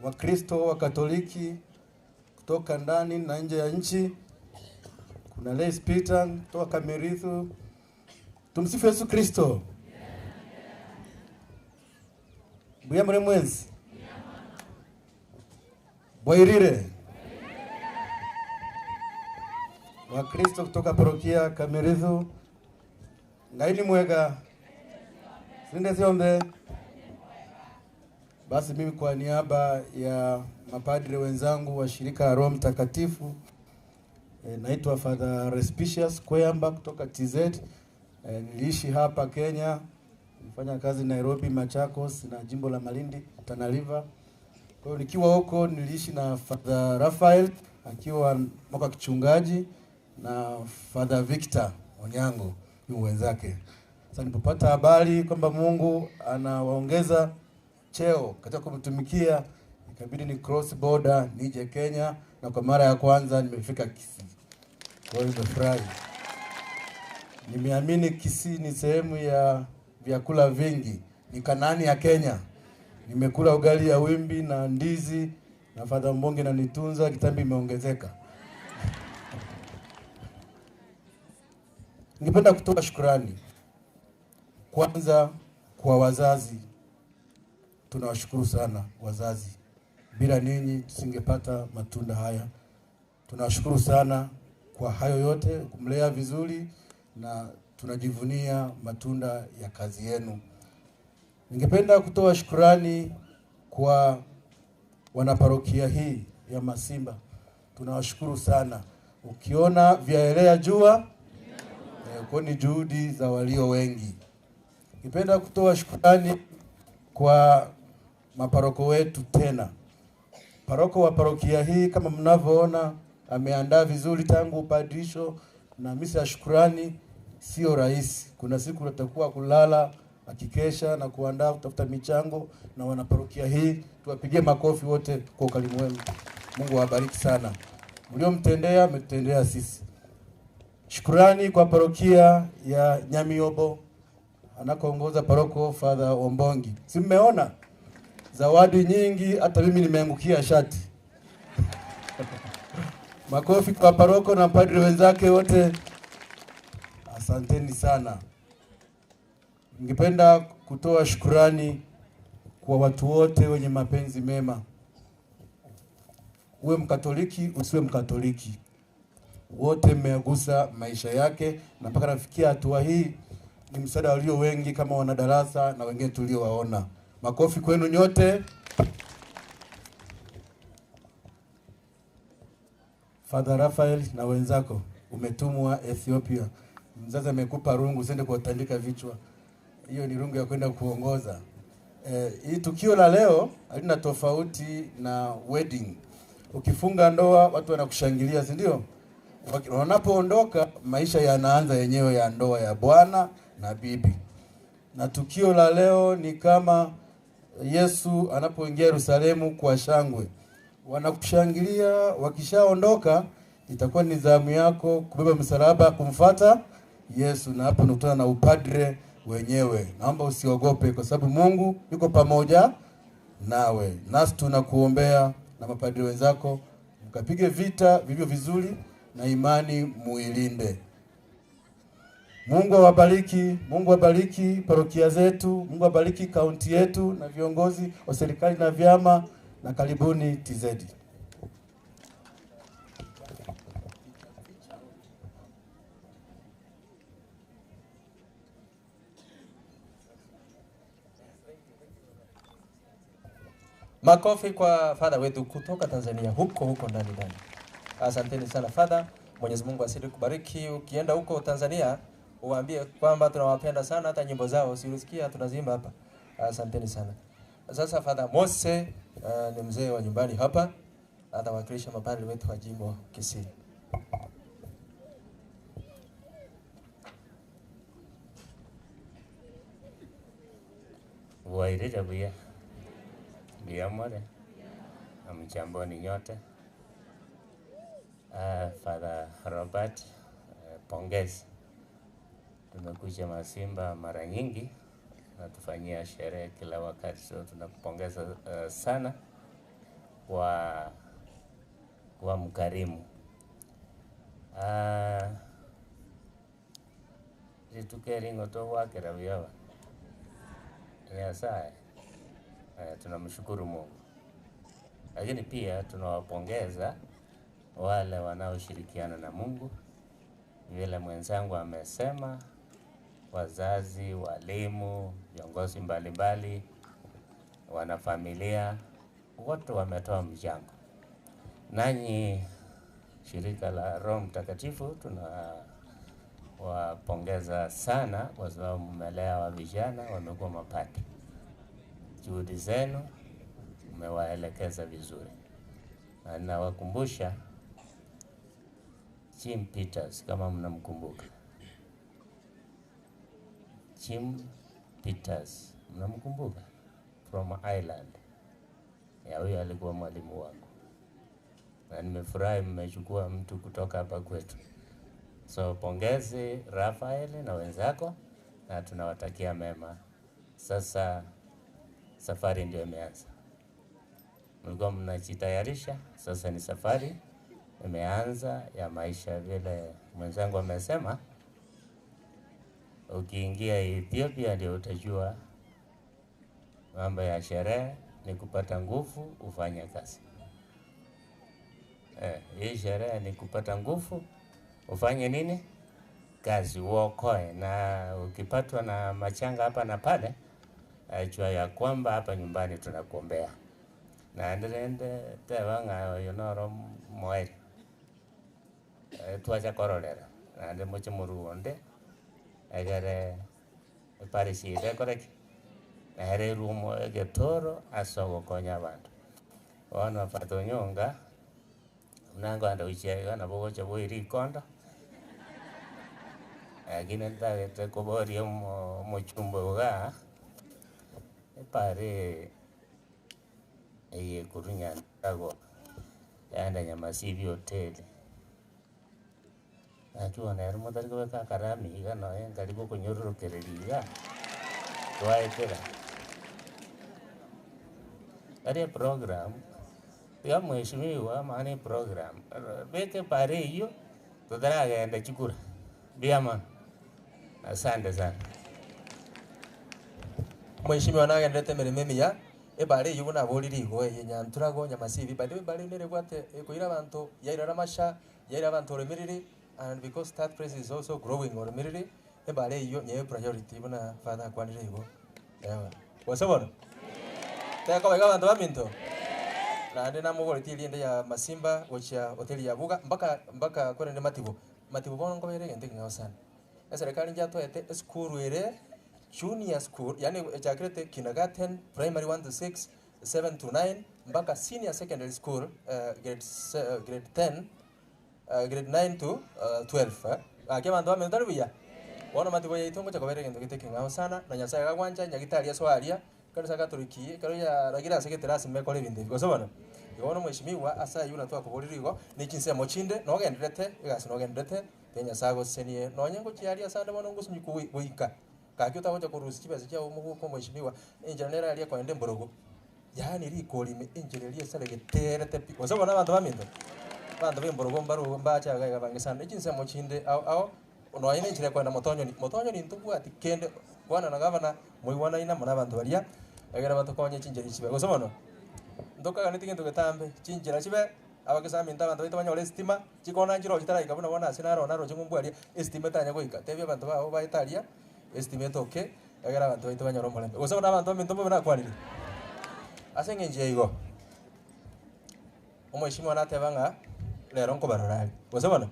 Wakristo wa Katoliki kutoka ndani na nje ya nchi, kuna Les Peter kutoka Kamerithu. Tumsifu Yesu Kristo. Buya mwenzi. Bwairire. Wakristo kutoka parokia Kamerithu, ngaini mwega sinde siombe. Basi mimi kwa niaba ya mapadre wenzangu wa shirika la Roho Mtakatifu, naitwa Father Respicious Kweyamba kutoka TZ. Niliishi hapa Kenya, nilifanya kazi Nairobi, Machakos na jimbo la Malindi, Tana River. Kwa hiyo nikiwa huko niliishi na Father Raphael akiwa mwaka kichungaji na Father Victor Onyango. ni wenzake. Sasa nilipopata habari kwamba Mungu anawaongeza cheo katika kumtumikia, ikabidi ni cross border nije Kenya, na kwa mara ya kwanza nimefika Kisii. Kwa hiyo nimefurahi. Nimeamini Kisii ni sehemu ya vyakula vingi, ni Kanaani ya Kenya. Nimekula ugali ya wimbi na ndizi na Father Mbonge na nitunza, kitambi imeongezeka. Ningependa kutoa shukrani kwanza kwa wazazi. Tunawashukuru sana wazazi. Bila ninyi tusingepata matunda haya. Tunawashukuru sana kwa hayo yote, kumlea vizuri, na tunajivunia matunda ya kazi yenu. Ningependa kutoa shukrani kwa wanaparokia hii ya Masimba. Tunawashukuru sana. Ukiona vyaelea jua, kwa ni juhudi za walio wengi. Ningependa kutoa shukrani kwa maparoko wetu tena. Paroko wa parokia hii kama mnavyoona ameandaa vizuri tangu upadrisho na misa ya shukrani sio rahisi. Kuna siku atakuwa kulala akikesha na kuandaa kutafuta michango, na wanaparokia hii tuwapigie makofi wote kwa ukarimu wenu. Mungu awabariki sana. Mliomtendea ametutendea sisi. Shukrani kwa parokia ya Nyamiobo anakoongoza paroko Father Ombongi. Si mmeona zawadi nyingi, hata mimi nimeangukia shati. Makofi kwa paroko na padri wenzake wote. Asanteni sana. Ningependa kutoa shukrani kwa watu wote wenye mapenzi mema. Uwe Mkatoliki, usiwe Mkatoliki, wote mmegusa maisha yake na mpaka nafikia hatua hii ni msaada walio wengi kama wanadarasa na wengine tuliowaona. Makofi kwenu nyote. Father Raphael na wenzako, umetumwa Ethiopia. Mzazi amekupa rungu, usiende kuwatandika vichwa. Hiyo ni rungu ya kwenda kuongoza. Hii tukio la leo halina tofauti na wedding. Ukifunga ndoa watu wanakushangilia, si ndio? Wanapoondoka maisha yanaanza yenyewe ya ndoa ya bwana na bibi. Na tukio la leo ni kama Yesu anapoingia Yerusalemu kwa shangwe. Wanakushangilia, wakishaondoka itakuwa ni zamu yako kubeba msalaba kumfuata Yesu, na hapo unakutana na upadre wenyewe. Naomba usiogope kwa sababu Mungu yuko pamoja nawe. Nasi tunakuombea na mapadre wenzako mkapige vita vilivyo vizuri na imani muilinde. Mungu awabariki, Mungu awabariki parokia zetu, Mungu awabariki kaunti yetu na viongozi wa serikali na vyama, na karibuni TZ. Makofi kwa Father wetu kutoka Tanzania huko huko ndani ndani. Asanteni sana Father. Mwenyezi Mungu azidi kubariki. Ukienda huko Tanzania uwaambie kwamba tunawapenda sana, hata nyimbo zao usirusikia tunazimba hapa. Asanteni sana. Sasa Father Mose ni mzee wa nyumbani hapa, atawakilisha mapadri wetu wa jimbo Kisii. Wairira buya. Biyamore. Amjamboni nyote. Father Robert, pongezi. Tumekuja Masimba mara nyingi na tufanyia sherehe kila wakati, so tunakupongeza sana kwa mkarimu. Ritukeringo to wakera buyawa. Nyasaye. Tunamshukuru Mungu. Lakini pia tunawapongeza wale wanaoshirikiana na Mungu. Vile mwenzangu amesema, wazazi, walimu, viongozi mbalimbali, wanafamilia, wote wametoa mchango. Nanyi shirika la Roho Mtakatifu tunawapongeza sana kwa sababu mmelea wa vijana wamekuwa mapadri. Juhudi zenu mmewaelekeza vizuri. Na nawakumbusha Jim Peters, kama mnamkumbuka, Jim Peters, mnamkumbuka? From Ireland. Ya huyo alikuwa mwalimu wangu. Na nimefurahi mmechukua mtu kutoka hapa kwetu. So pongezi Raphael na wenzako, na tunawatakia mema. Sasa safari ndio imeanza. Mlikuwa mnajitayarisha, sasa ni safari imeanza ya maisha. Vile mwenzangu amesema, ukiingia Ethiopia ndio utajua mambo ya sherehe ni kupata nguvu ufanye kazi. Hii sherehe ni kupata nguvu ufanye nini? Kazi, uokoe. Na ukipatwa na machanga hapa na pale, jua ya kwamba hapa nyumbani tunakuombea. Na ndende tewanga yonoro moeri. Tuacha korolera. Na nde moche muruonde. Egere parisi rekoreki. Na here rumo egetoro asogo konya bantu. Wana fatonyonga unango anda uchiega na bogocha boiri kondo. Lakini ndagete koboria mochumbo uga epare eye kurunya ndago yanda Nyamasibi hoteli. Akiwa na rumo tariko beka karami iga no engari gokonyororokereria iga twaetera. Ari program ya mheshimiwa maana program beke pare hiyo tutaragenda chukura biama. Asante sana mheshimiwa nagendete mirimo emiya ebare iyo naborire igo eye Nyanturago Nyamasibi by the way bare nere gwate koira abantu yairara masha yaira abantu oremiriri, and because that place is also growing oremiriri ebare iyo nye priority bona father kwanire igo ewa wasobona teko bega abantu baminto nande namugoreti liende ya Masimba gochia hoteli ya Buga mpaka kwerende Matibo Matibo bono ngobere gente ngao sana eserikali njatwete school ere junior school, yani echakirete kindergarten, primary 1 to 6, 7 to 9 mpaka senior secondary school grade 10, grade 9 to 12. Ake bantu bamento buya bono Matibo yaitongo chakobere gento gete ngao sana na Nyasaye gagwancha nyagitaria swaria kanisa Katoliki karo ya ragira sekretari mekore binde gosobona igono mheshimiwa asa yuna twakuborira igo nikinse mochinde nogenderete igasi nogenderete Nyasaye gosenie nonye ngochiaria sande bono ngosunyiku goika kaki utagocha kurusi chibesa chia omuguko mheshimiwa engineer aria kwende mborogo yani rikolime engineer sare geterete pi gosobona abantu baminto bantu bemborogo mbaru mbacha gaiga bange sana echinse mochinde ao noye nenchire kwenda motonyoni ntubwati kende bwana na gavana muiwana ina muna abantu baria egera batokonye chinjeri chibe gosobono ndokaga niti kintu getambe chinjira chibe abakesami ntabantu baito banyore estima chikona nchiro chitaraika buna bona ase naro ching'umbwaria estima etanya goika tebia abantu babo baetaria estima etoke egera abantu baito banyore omorembe gosobono abantu baminto mbobe nakwanire ase eng'encho igo omweshimiwa nateba ng'a rero nkobarora gosobono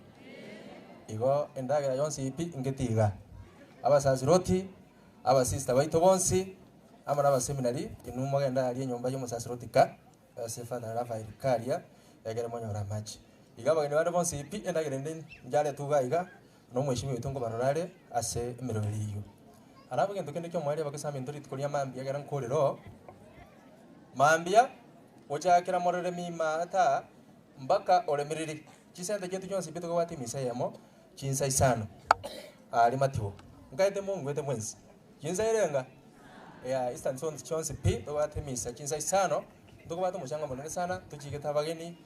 igo endagera yonsi ipi ngetiga abasasiroti abasista baito bonsi ama n'abaseminari inumogenda ari enyomba y'omusasiroti ka Father Raphael Karia egere monyora amachi iga abageni bande bonsi ipi endagera ende njare tuga iga n'omweshimiwa oito nkobarorare ase emiroberi eywo arabo egento kende kiomweri abakesami ntori rituko ria mambia egere nkorero mambia ochakera morere mima ata mpaka oremiriri chisente chintu chionsi pi tokobwata emisa eyemo chinsa isano ari Matibo nkaete mongwete mwensi chinsa irenga ya Eastern Zone chionsi pi tokobwata emisa chinsa isano tokobwata omochanga monene sana tochigete abageni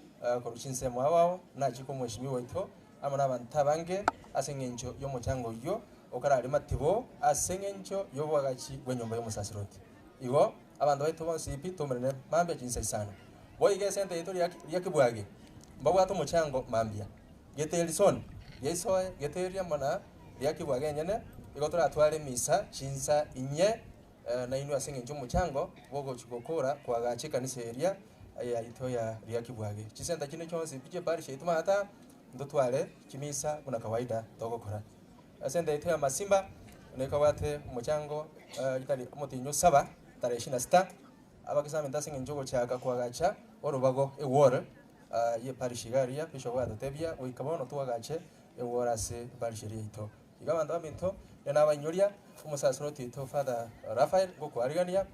korwa chinsemo abao nachika omweshimiwa oito amo na abanto abange ase eng'encho ya omochango oywo okarari Matibo ase eng'encho ya obwagachi bwa enyomba ya omosasiroti igo abanto baito bonsi pi tomerene mambia chinsa isano boiga esente yaito ria kibwage mbabwate omochango mambia geterison yaisoe geteria mana ria kibwage enyene igo toratware emisa chinsa inye na inwe ase eng'encho omochango bogochigokora kwagacha ekanisa eria yaito ya ria kibwage chisenta chinde chionsi pi cheparish yaito mata ntotware chimisa buna kawaida togokora esente yaito ya Masimba nekabwate omochango itari omotinyo 7 tarehe 26 abakesami ase eng'encho ogochaka kwagacha orubago eward ye parish igaria bishop gwatotebia goika bono twagache eward ase parish yaito iga abanto baminto Na abanyoria omusasiroti to Father Raphael gokwarigania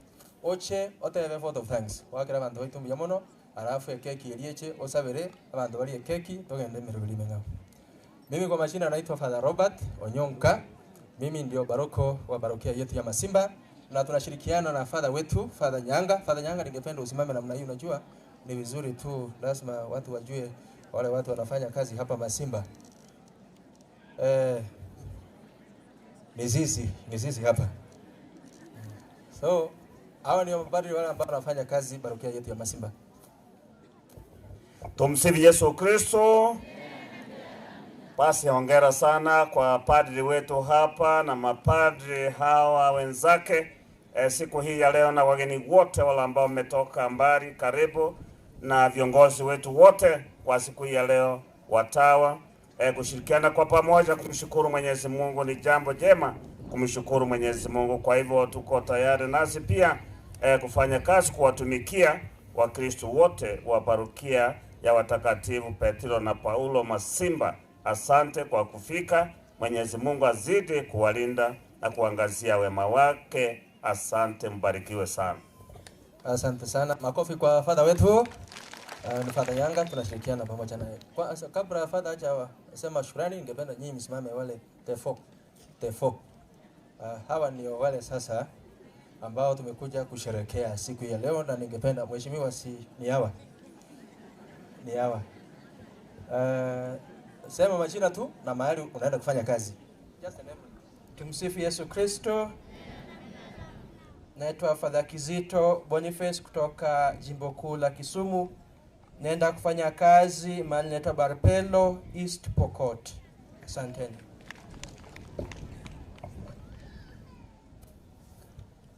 oche otebe vote of thanks wakira abantu baitu mbuya mono alafu ekeki erieche osabere abantu bari ekeki togende emiroberi meng'ao. Mimi kwa majina naitwa Father Robert Onyonka. Mimi ndio baroko wa parokia yetu ya Masimba na tunashirikiana na father wetu Father Nyanga. Father Nyanga, ningependa usimame namna hii. Unajua ni vizuri tu, lazima watu wajue wale watu wanafanya kazi hapa Masimba. Mizizi hapa. So hawa ni mapadri wale ambao wanafanya kazi parokia yetu ya Masimba. Tumsifu Yesu Kristo. Basi hongera sana kwa padri wetu hapa na mapadri hawa wenzake siku hii ya leo, na wageni wote wale ambao mmetoka mbali, karibu, na viongozi wetu wote kwa siku hii ya leo, watawa, kushirikiana kwa pamoja kumshukuru Mwenyezi Mungu ni jambo jema, kumshukuru Mwenyezi Mungu. Kwa hivyo tuko tayari nasi pia kufanya kazi kuwatumikia Wakristo wote wa parokia ya Watakatifu Petro na Paulo Masimba. Asante kwa kufika. Mwenyezi Mungu azidi kuwalinda na kuangazia wema wake. Asante, mbarikiwe sana. Asante sana. Makofi kwa father wetu. Ni Father Nyanga, tunashirikiana pamoja naye. Kwa kabla father haja sema shukrani, ningependa nyinyi msimame wale T4. Hawa ndio wale sasa ambao tumekuja kusherehekea siku ya leo, na ningependa mheshimiwa, si ni hawa. Ni hawa. Sema majina tu na mahali unaenda kufanya kazi. Just a name. Tumsifu Yesu Kristo. Naitwa Father Kizito Boniface kutoka Jimbo Kuu la Kisumu. Naenda kufanya kazi mahali naitwa Barpelo, East Pokot. Asanteni.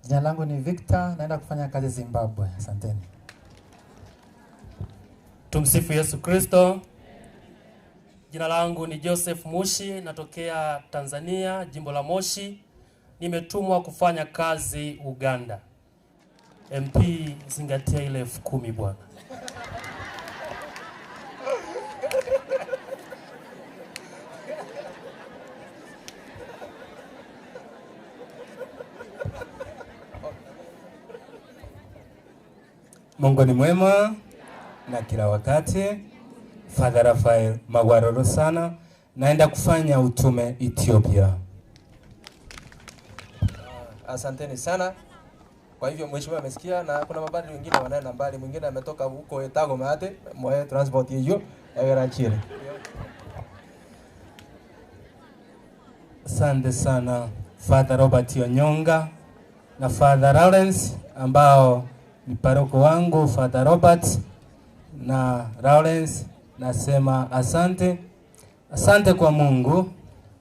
Jina langu ni Victor, naenda kufanya kazi Zimbabwe. Asanteni. Tumsifu Yesu Kristo. Jina langu ni Joseph Mushi, natokea Tanzania, Jimbo la Moshi. Nimetumwa kufanya kazi Uganda. MP, zingatia ile 10,000 bwana. Mungu ni mwema na kila wakati. Father Raphael Magwaroro sana, naenda kufanya utume Ethiopia. Asanteni sana. Kwa hivyo mheshimiwa amesikia, na kuna mapadri wengine wanaenda mbali, mwingine ametoka huko Etago Maate, mwe transport hiyo era chile. Asante sana Father Robert Onyonga na Father Lawrence ambao ni paroko wangu. Father Robert na Lawrence, nasema asante. Asante kwa Mungu.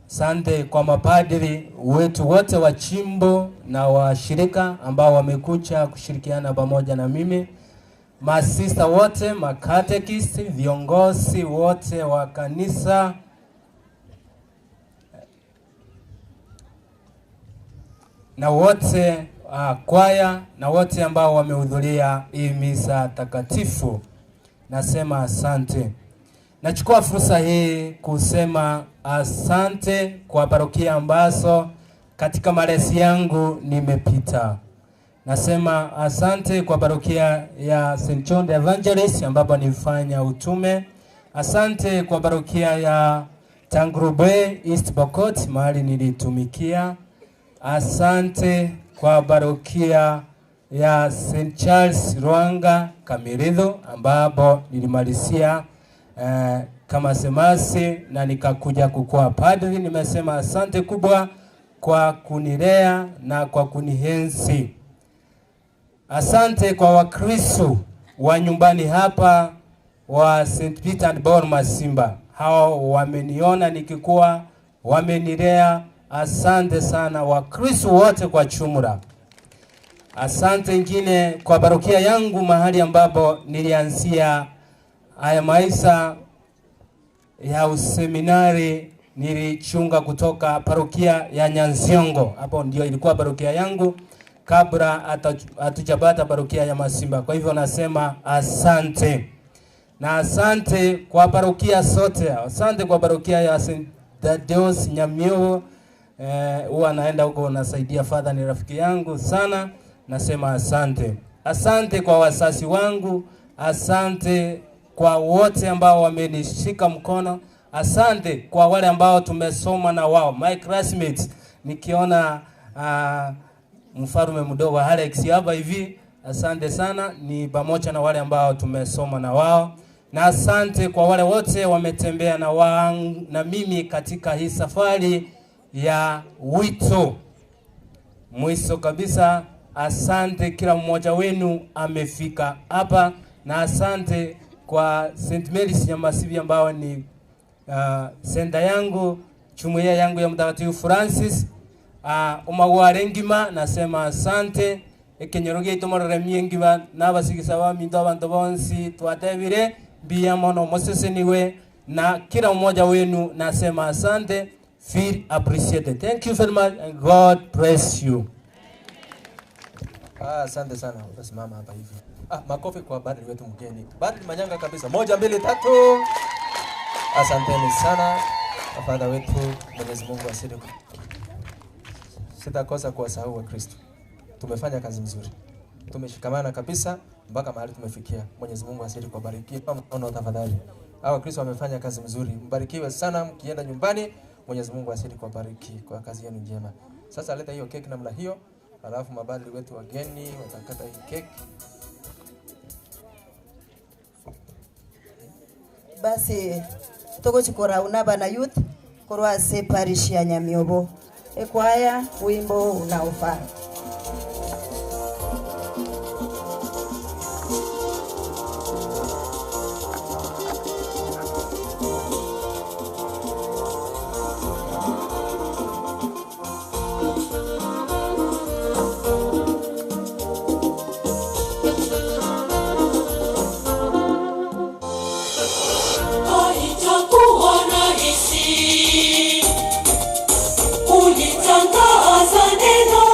Asante kwa mapadri wetu wote wa chimbo na washirika ambao wamekuja kushirikiana pamoja na mimi, masista wote, makatekisti, viongozi wote wa kanisa, na wote kwaya, na wote ambao wamehudhuria hii misa takatifu. Nasema asante. Nachukua fursa hii kusema asante kwa parokia ambazo katika malezi yangu nimepita. Nasema asante kwa parokia ya St. John the Evangelist ambapo nilifanya utume. Asante kwa parokia ya Tangrube East Pokot mahali nilitumikia. Asante kwa parokia ya St. Charles Rwanga Kamiridho ambapo nilimalizia kama semasi na nikakuja kukua padri. Nimesema asante kubwa kwa kunilea na kwa kunihenzi. Asante kwa Wakristo wa nyumbani hapa wa St. Peter and Paul Masimba. Hao wameniona nikikua, wamenilea. Asante sana Wakristo wote kwa jumla. Asante ingine kwa parokia yangu mahali ambapo nilianzia haya maisha ya useminari. Nilichunga kutoka parokia ya Nyansiongo. Hapo ndio ilikuwa parokia yangu kabla hatujapata parokia ya Masimba. Kwa hivyo nasema asante. Na asante kwa parokia sote. Asante kwa parokia ya St. Thaddeus Nyamio, Huwa naenda huko nasaidia father, ni rafiki yangu sana. Nasema asante. Asante kwa wasasi wangu, asante kwa wote ambao wamenishika mkono, asante kwa wale ambao tumesoma na wao, my classmates. Nikiona mfarume mdogo Alex hapa hivi, asante sana, ni pamoja na wale ambao tumesoma na wao. Na asante kwa wale wote wametembea na na mimi katika hii safari ya wito. Mwisho kabisa, asante kila mmoja wenu amefika hapa, na asante kwa St. Mary's Nyamasibi ambao ni senda yangu, jumuiya yangu ya Mtakatifu Francis. Umagware ngima, nasema asante. Ekenyoroge itomorore miengiba n'abasigisa ba minto abantu bonsi twatebire mbia mono moseseniwe, na kila mmoja wenu nasema asante. Feel appreciated. Thank you very much and God bless you. Asante sana. Utasimama hapa hivi. Makofi kwa badri wetu mgeni. Badri Manyanga kabisa. 1, 2, 3. Asanteni sana. Father wetu, Mwenyezi Mungu asidi. Sitakosa kuwasahau wa Kristo. Tumefanya kazi nzuri. Tumeshikamana kabisa mpaka mahali tumefikia. Mwenyezi Mungu asidi kubariki. Mkono tafadhali. Hawa Kristo wamefanya kazi nzuri. Mbarikiwe sana mkienda nyumbani. Mwenyezi Mungu asidi kubariki kwa kazi yenu njema. Sasa leta hiyo keki namna hiyo. Alafu mabadili wetu wageni watakata hii keki. Basi tugochikora unaba na youth korwa se parish ya Nyamiobo. Ekwaya wimbo unaofaa. Ulitangaza neno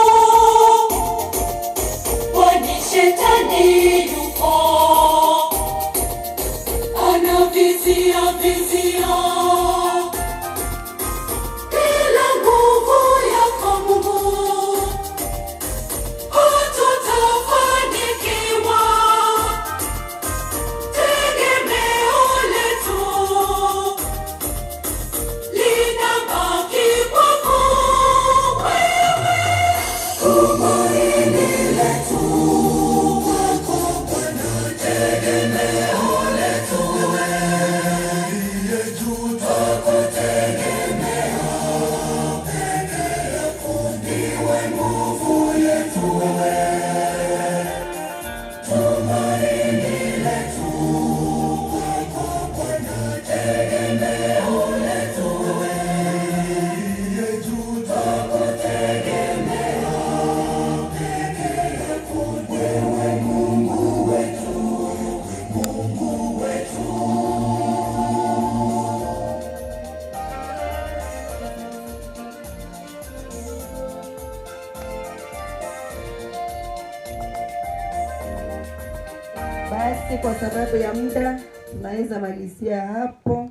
Basi kwa sababu ya muda tunaweza malizia hapo.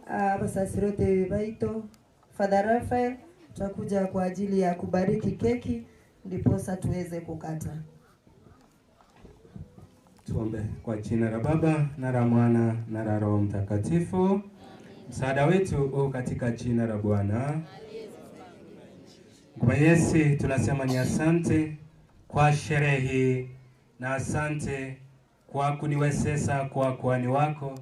Abasasirote baito Father Raphael tutakuja kwa ajili ya kubariki keki ndiposa tuweze kukata. Tuombe. Kwa jina la Baba na la Mwana na la Roho Mtakatifu. Msaada wetu u katika jina la Bwana. Kwa Yesu tunasema ni asante kwa sherehe hii na asante kwa kuniwezesha kwa kuhani wako.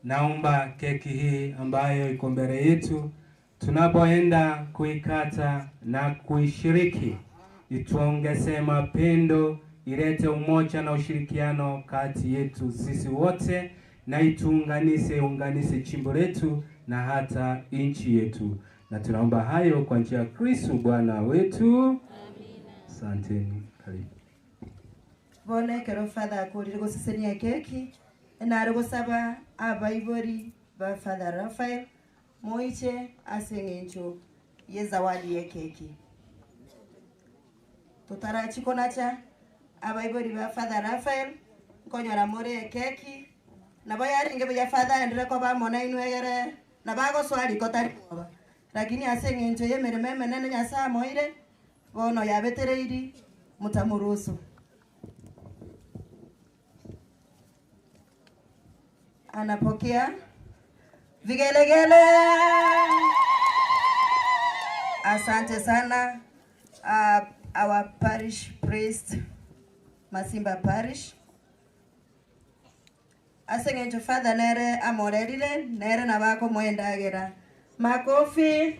Naomba keki hii ambayo iko mbele yetu tunapoenda kuikata na kuishiriki ituongeze mapendo, ilete umoja na ushirikiano kati yetu sisi wote, na ituunganishe unganishe jimbo letu na hata nchi yetu. Na tunaomba hayo kwa njia ya Kristo Bwana wetu. Amina. Asanteni. Karibu. Bone kero Father akurire gusesenia keki na gusaba abaibori ba Father Raphael moiche aseng'encho ye zawadi ye keki. Tutarachikonacha abaibori ba Father Raphael nkonyora more keki nabo yaringe buya Father endere ko bamona inwegere nabagoswari kotari koba Lakini ase ng'encho y'emeremo emenene Nyasaye amoire bono yabetereiri mutamuruhusu. Anapokea vigelegele. Asante sana our parish priest Masimba Parish. Aseng'encho Father nere amorerire nere nabako mwendagera. Makofi.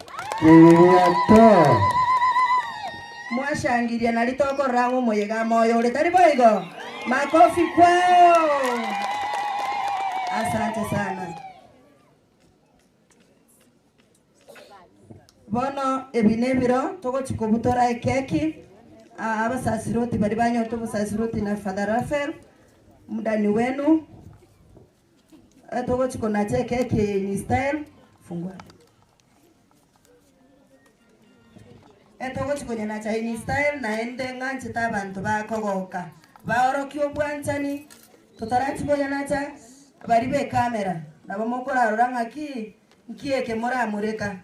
Mwashangiria na litoko rangu moyega moyo ule boigo. Makofi kwao. Asante sana. Bono ebinebiro togochikubutora ekeki abasasiroti bari banyoto busasiroti na Father Raphael mudani wenu togochikona ekeki ni style fungua etogochikonyana Chinese style naende ng'anchete abanto bakogoka baorokia obwanchani totarachikonyana cha bari be kamera nabo mokorarora ng'aki nkieke moramureka.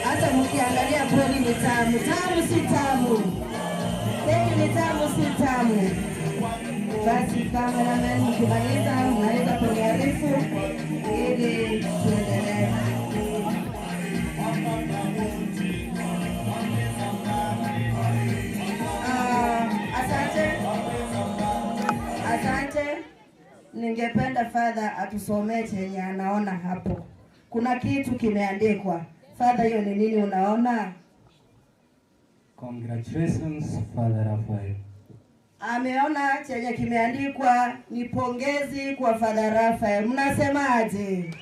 Hata mkiangalia kweli ni tamu, tamu si tamu. Keki ni tamu si tamu. Basi cameraman mkimaliza mnaweza kuniarifu ili tuendelee. Asante. Asante. Ningependa Father atusomee chenye anaona hapo. Kuna kitu kimeandikwa. Father, hiyo ni nini unaona? Congratulations, Father Raphael. Ameona chenye kimeandikwa ni pongezi kwa Father Raphael. Mnasemaje?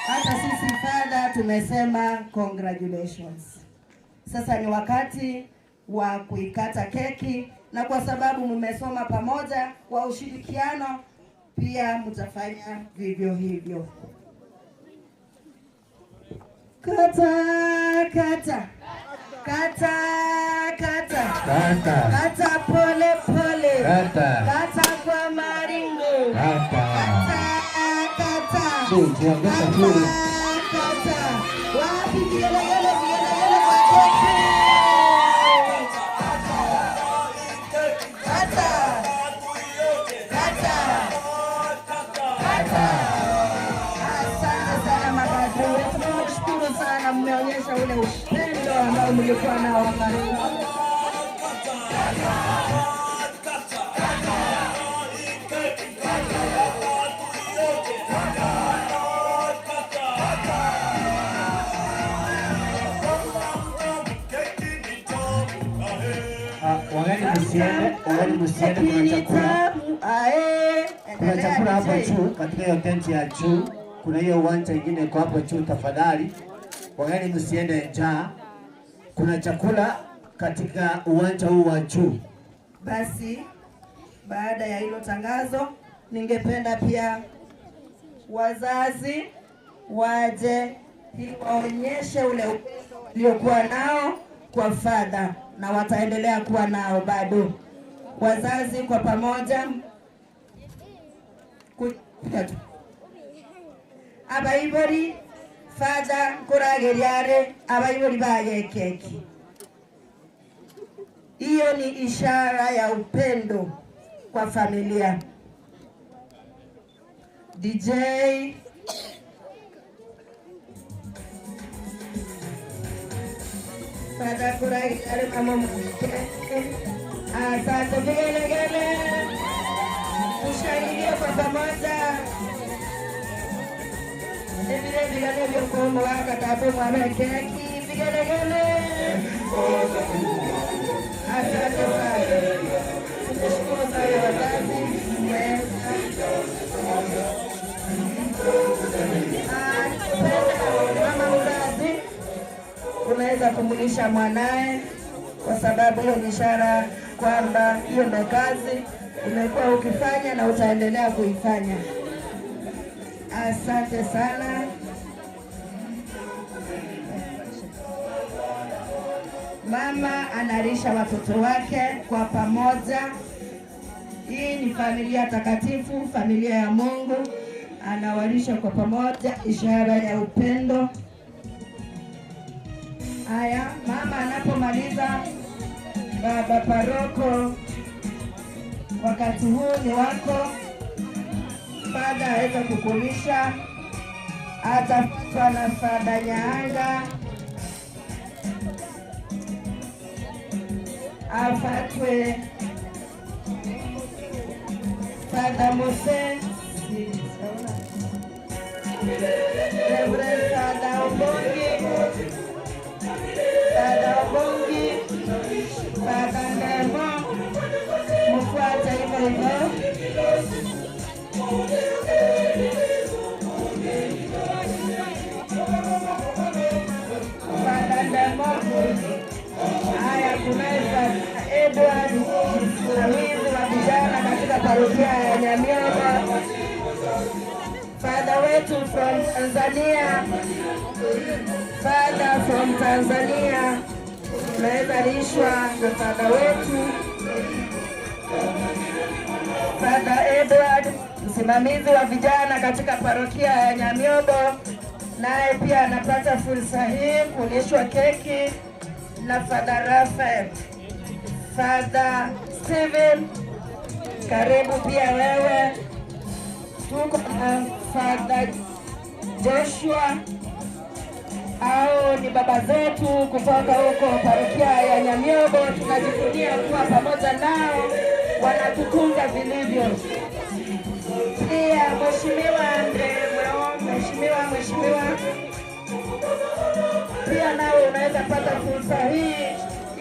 Hata sisi Father tumesema congratulations. Sasa ni wakati wa kuikata keki, na kwa sababu mmesoma pamoja kwa ushirikiano pia mtafanya vivyo hivyo. Kata kata kata kata kata kata pole pole kata kata kwa maringo kata kata kata kata. Wapi vigelegele, vigelegele kwa keki. Kata kata kata. Asante sana mapadri wetu, tunashukuru sana, mmeonyesha ule upendo ambao mlikuwa nao wakati. Wageni msiende, kuna chakula. Kuna chakula hapo juu katika hiyo tenti ya juu. Kuna hiyo uwanja ingine iko hapo juu, tafadhali. Wageni msiende njaa. Kuna chakula katika uwanja huu wa juu. Basi baada ya hilo tangazo, ningependa pia wazazi waje ili waonyeshe ule upendo waliokuwa nao kwa Father na wataendelea kuwa nao bado. Wazazi kwa pamoja abaibori Father kurageriare abaibori baye keki. Hiyo ni ishara ya upendo kwa familia. DJ Father kurageriare mama mke. Asante vigelegele. Tushangilie kwa pamoja. Vile vile vile kwa katabu mwana keki vigelegele. Asante sana. Tunashukuru sana wazazi. Mama mzazi unaweza kumulisha mwanae kwa sababu hiyo ni ishara kwamba hiyo ndio kazi umekuwa ukifanya na utaendelea kuifanya. Asante sana. Mama analisha watoto wake kwa pamoja. Hii ni familia takatifu, familia ya Mungu. Anawalisha kwa pamoja, ishara ya upendo. Haya, mama anapomaliza, baba paroko, wakati huu ni wako. Fada aweza kukulisha, atafuatwa na Fada Nyaanga, afatwe Fada Mose, Reverend Fada Obongi, Fada Obongi, Fada Ndemo, mfuate hivyo hivyo. Fada Ndemo. Haya, kunaye Fada Edward, msimamizi wa vijana katika parokia ya Nyamiobo. Father wetu from Tanzania, Father from Tanzania, tunaweza lishwa na Father wetu Father Edward, msimamizi wa vijana katika parokia ya Nyamiobo, naye pia anapata fursa hii kulishwa keki na Father Raphael. Father Steven, karibu pia wewe. Tuko na Father Joshua, au ni baba zetu kutoka huko parokia ya Nyamiobo. Tunajivunia kuwa pamoja nao, wanatutunza vilivyo. Pia Mheshimiwa Andre, Mheshimiwa, pia nawe unaweza pata fursa hii.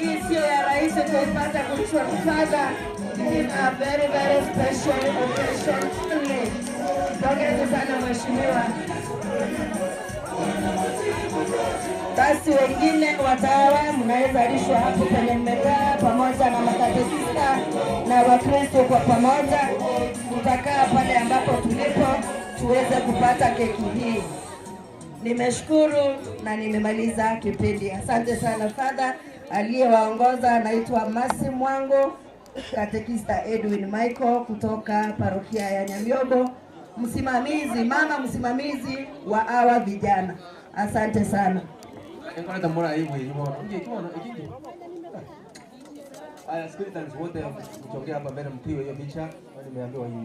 Hii sio ya rahisi kuipata kulishwa Father. It is a very, very special occasion only. Pongezi sana mheshimiwa. Basi wengine watawa mnaweza lishwa hapo penye mmekaa pamoja na makatekista na Wakristo kwa pamoja. Tutakaa pale ambapo tulipo tuweze kupata keki hii. Nimeshukuru na nimemaliza kipindi. Asante sana Father. Aliyewaongoza anaitwa Masi Mwango, Katekista Edwin Michael kutoka parokia ya Nyamiobo, msimamizi, mama msimamizi wa hawa vijana. Asante sana. Haya, skeletons wote mchongea hapa mbele mpiwe hiyo picha. Nimeambiwa hiyo.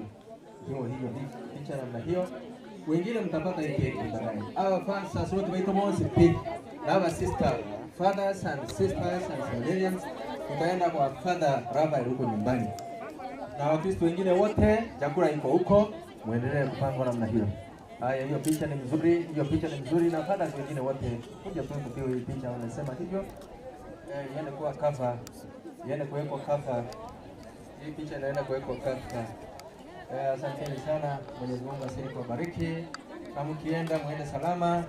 Hiyo picha namna hiyo. Wengine mtapata hii keki baadaye. Hawa fans wote waito monsi pick. Na sister, fathers and sisters and seminarians, tutaenda kwa Father Raphael huko nyumbani. Na Wakristo wengine wote, chakula iko huko, muendelee kupangwa namna hiyo. Haya, hiyo picha ni mzuri, hiyo picha ni mzuri, na fathers wengine wote kuja tu kupiga hii picha, wanasema hivyo. Iende kuwa cover, iende kuwekwa cover. Hii picha inaenda kuwekwa cover. Asanteni sana, Mwenyezi Mungu azidi kuwabariki. Na mkienda muende salama.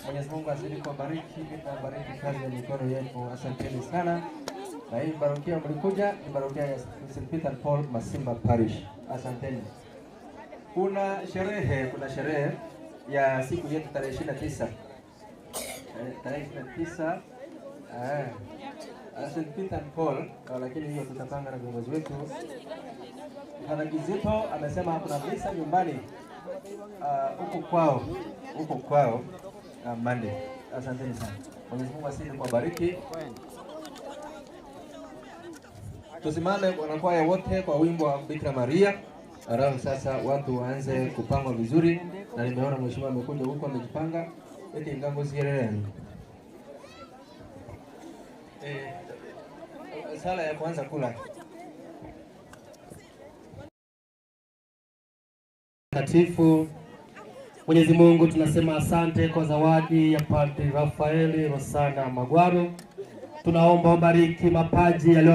Mwenyezi Mungu azidi kuwabariki na bariki kazi ya mikono yenu. Asanteni sana. Na hii parokia mlikuja ni parokia ya St. Peter Paul Masimba Parish. Asanteni. Kuna sherehe ya siku yetu tarehe 29. Tarehe 29 St. Peter Paul, lakini hiyo tutapanga na viongozi wetu. Father Kizito amesema kuna misa nyumbani huko kwao Monday. Asanteni sana. Mwenyezi Mungu azidi kuwabariki. Tusimame wanakwaya wote kwa wimbo wa Bikira Maria. Alafu sasa watu waanze kupangwa vizuri, na nimeona mheshimiwa amekuja huko amejipanga. Eti ngango zierere. Sala ya kuanza kula. Takatifu Mwenyezi Mungu, tunasema asante kwa zawadi ya Padre Rafaeli Rosana Magwaro. Tunaomba ubariki mapaji yaliyo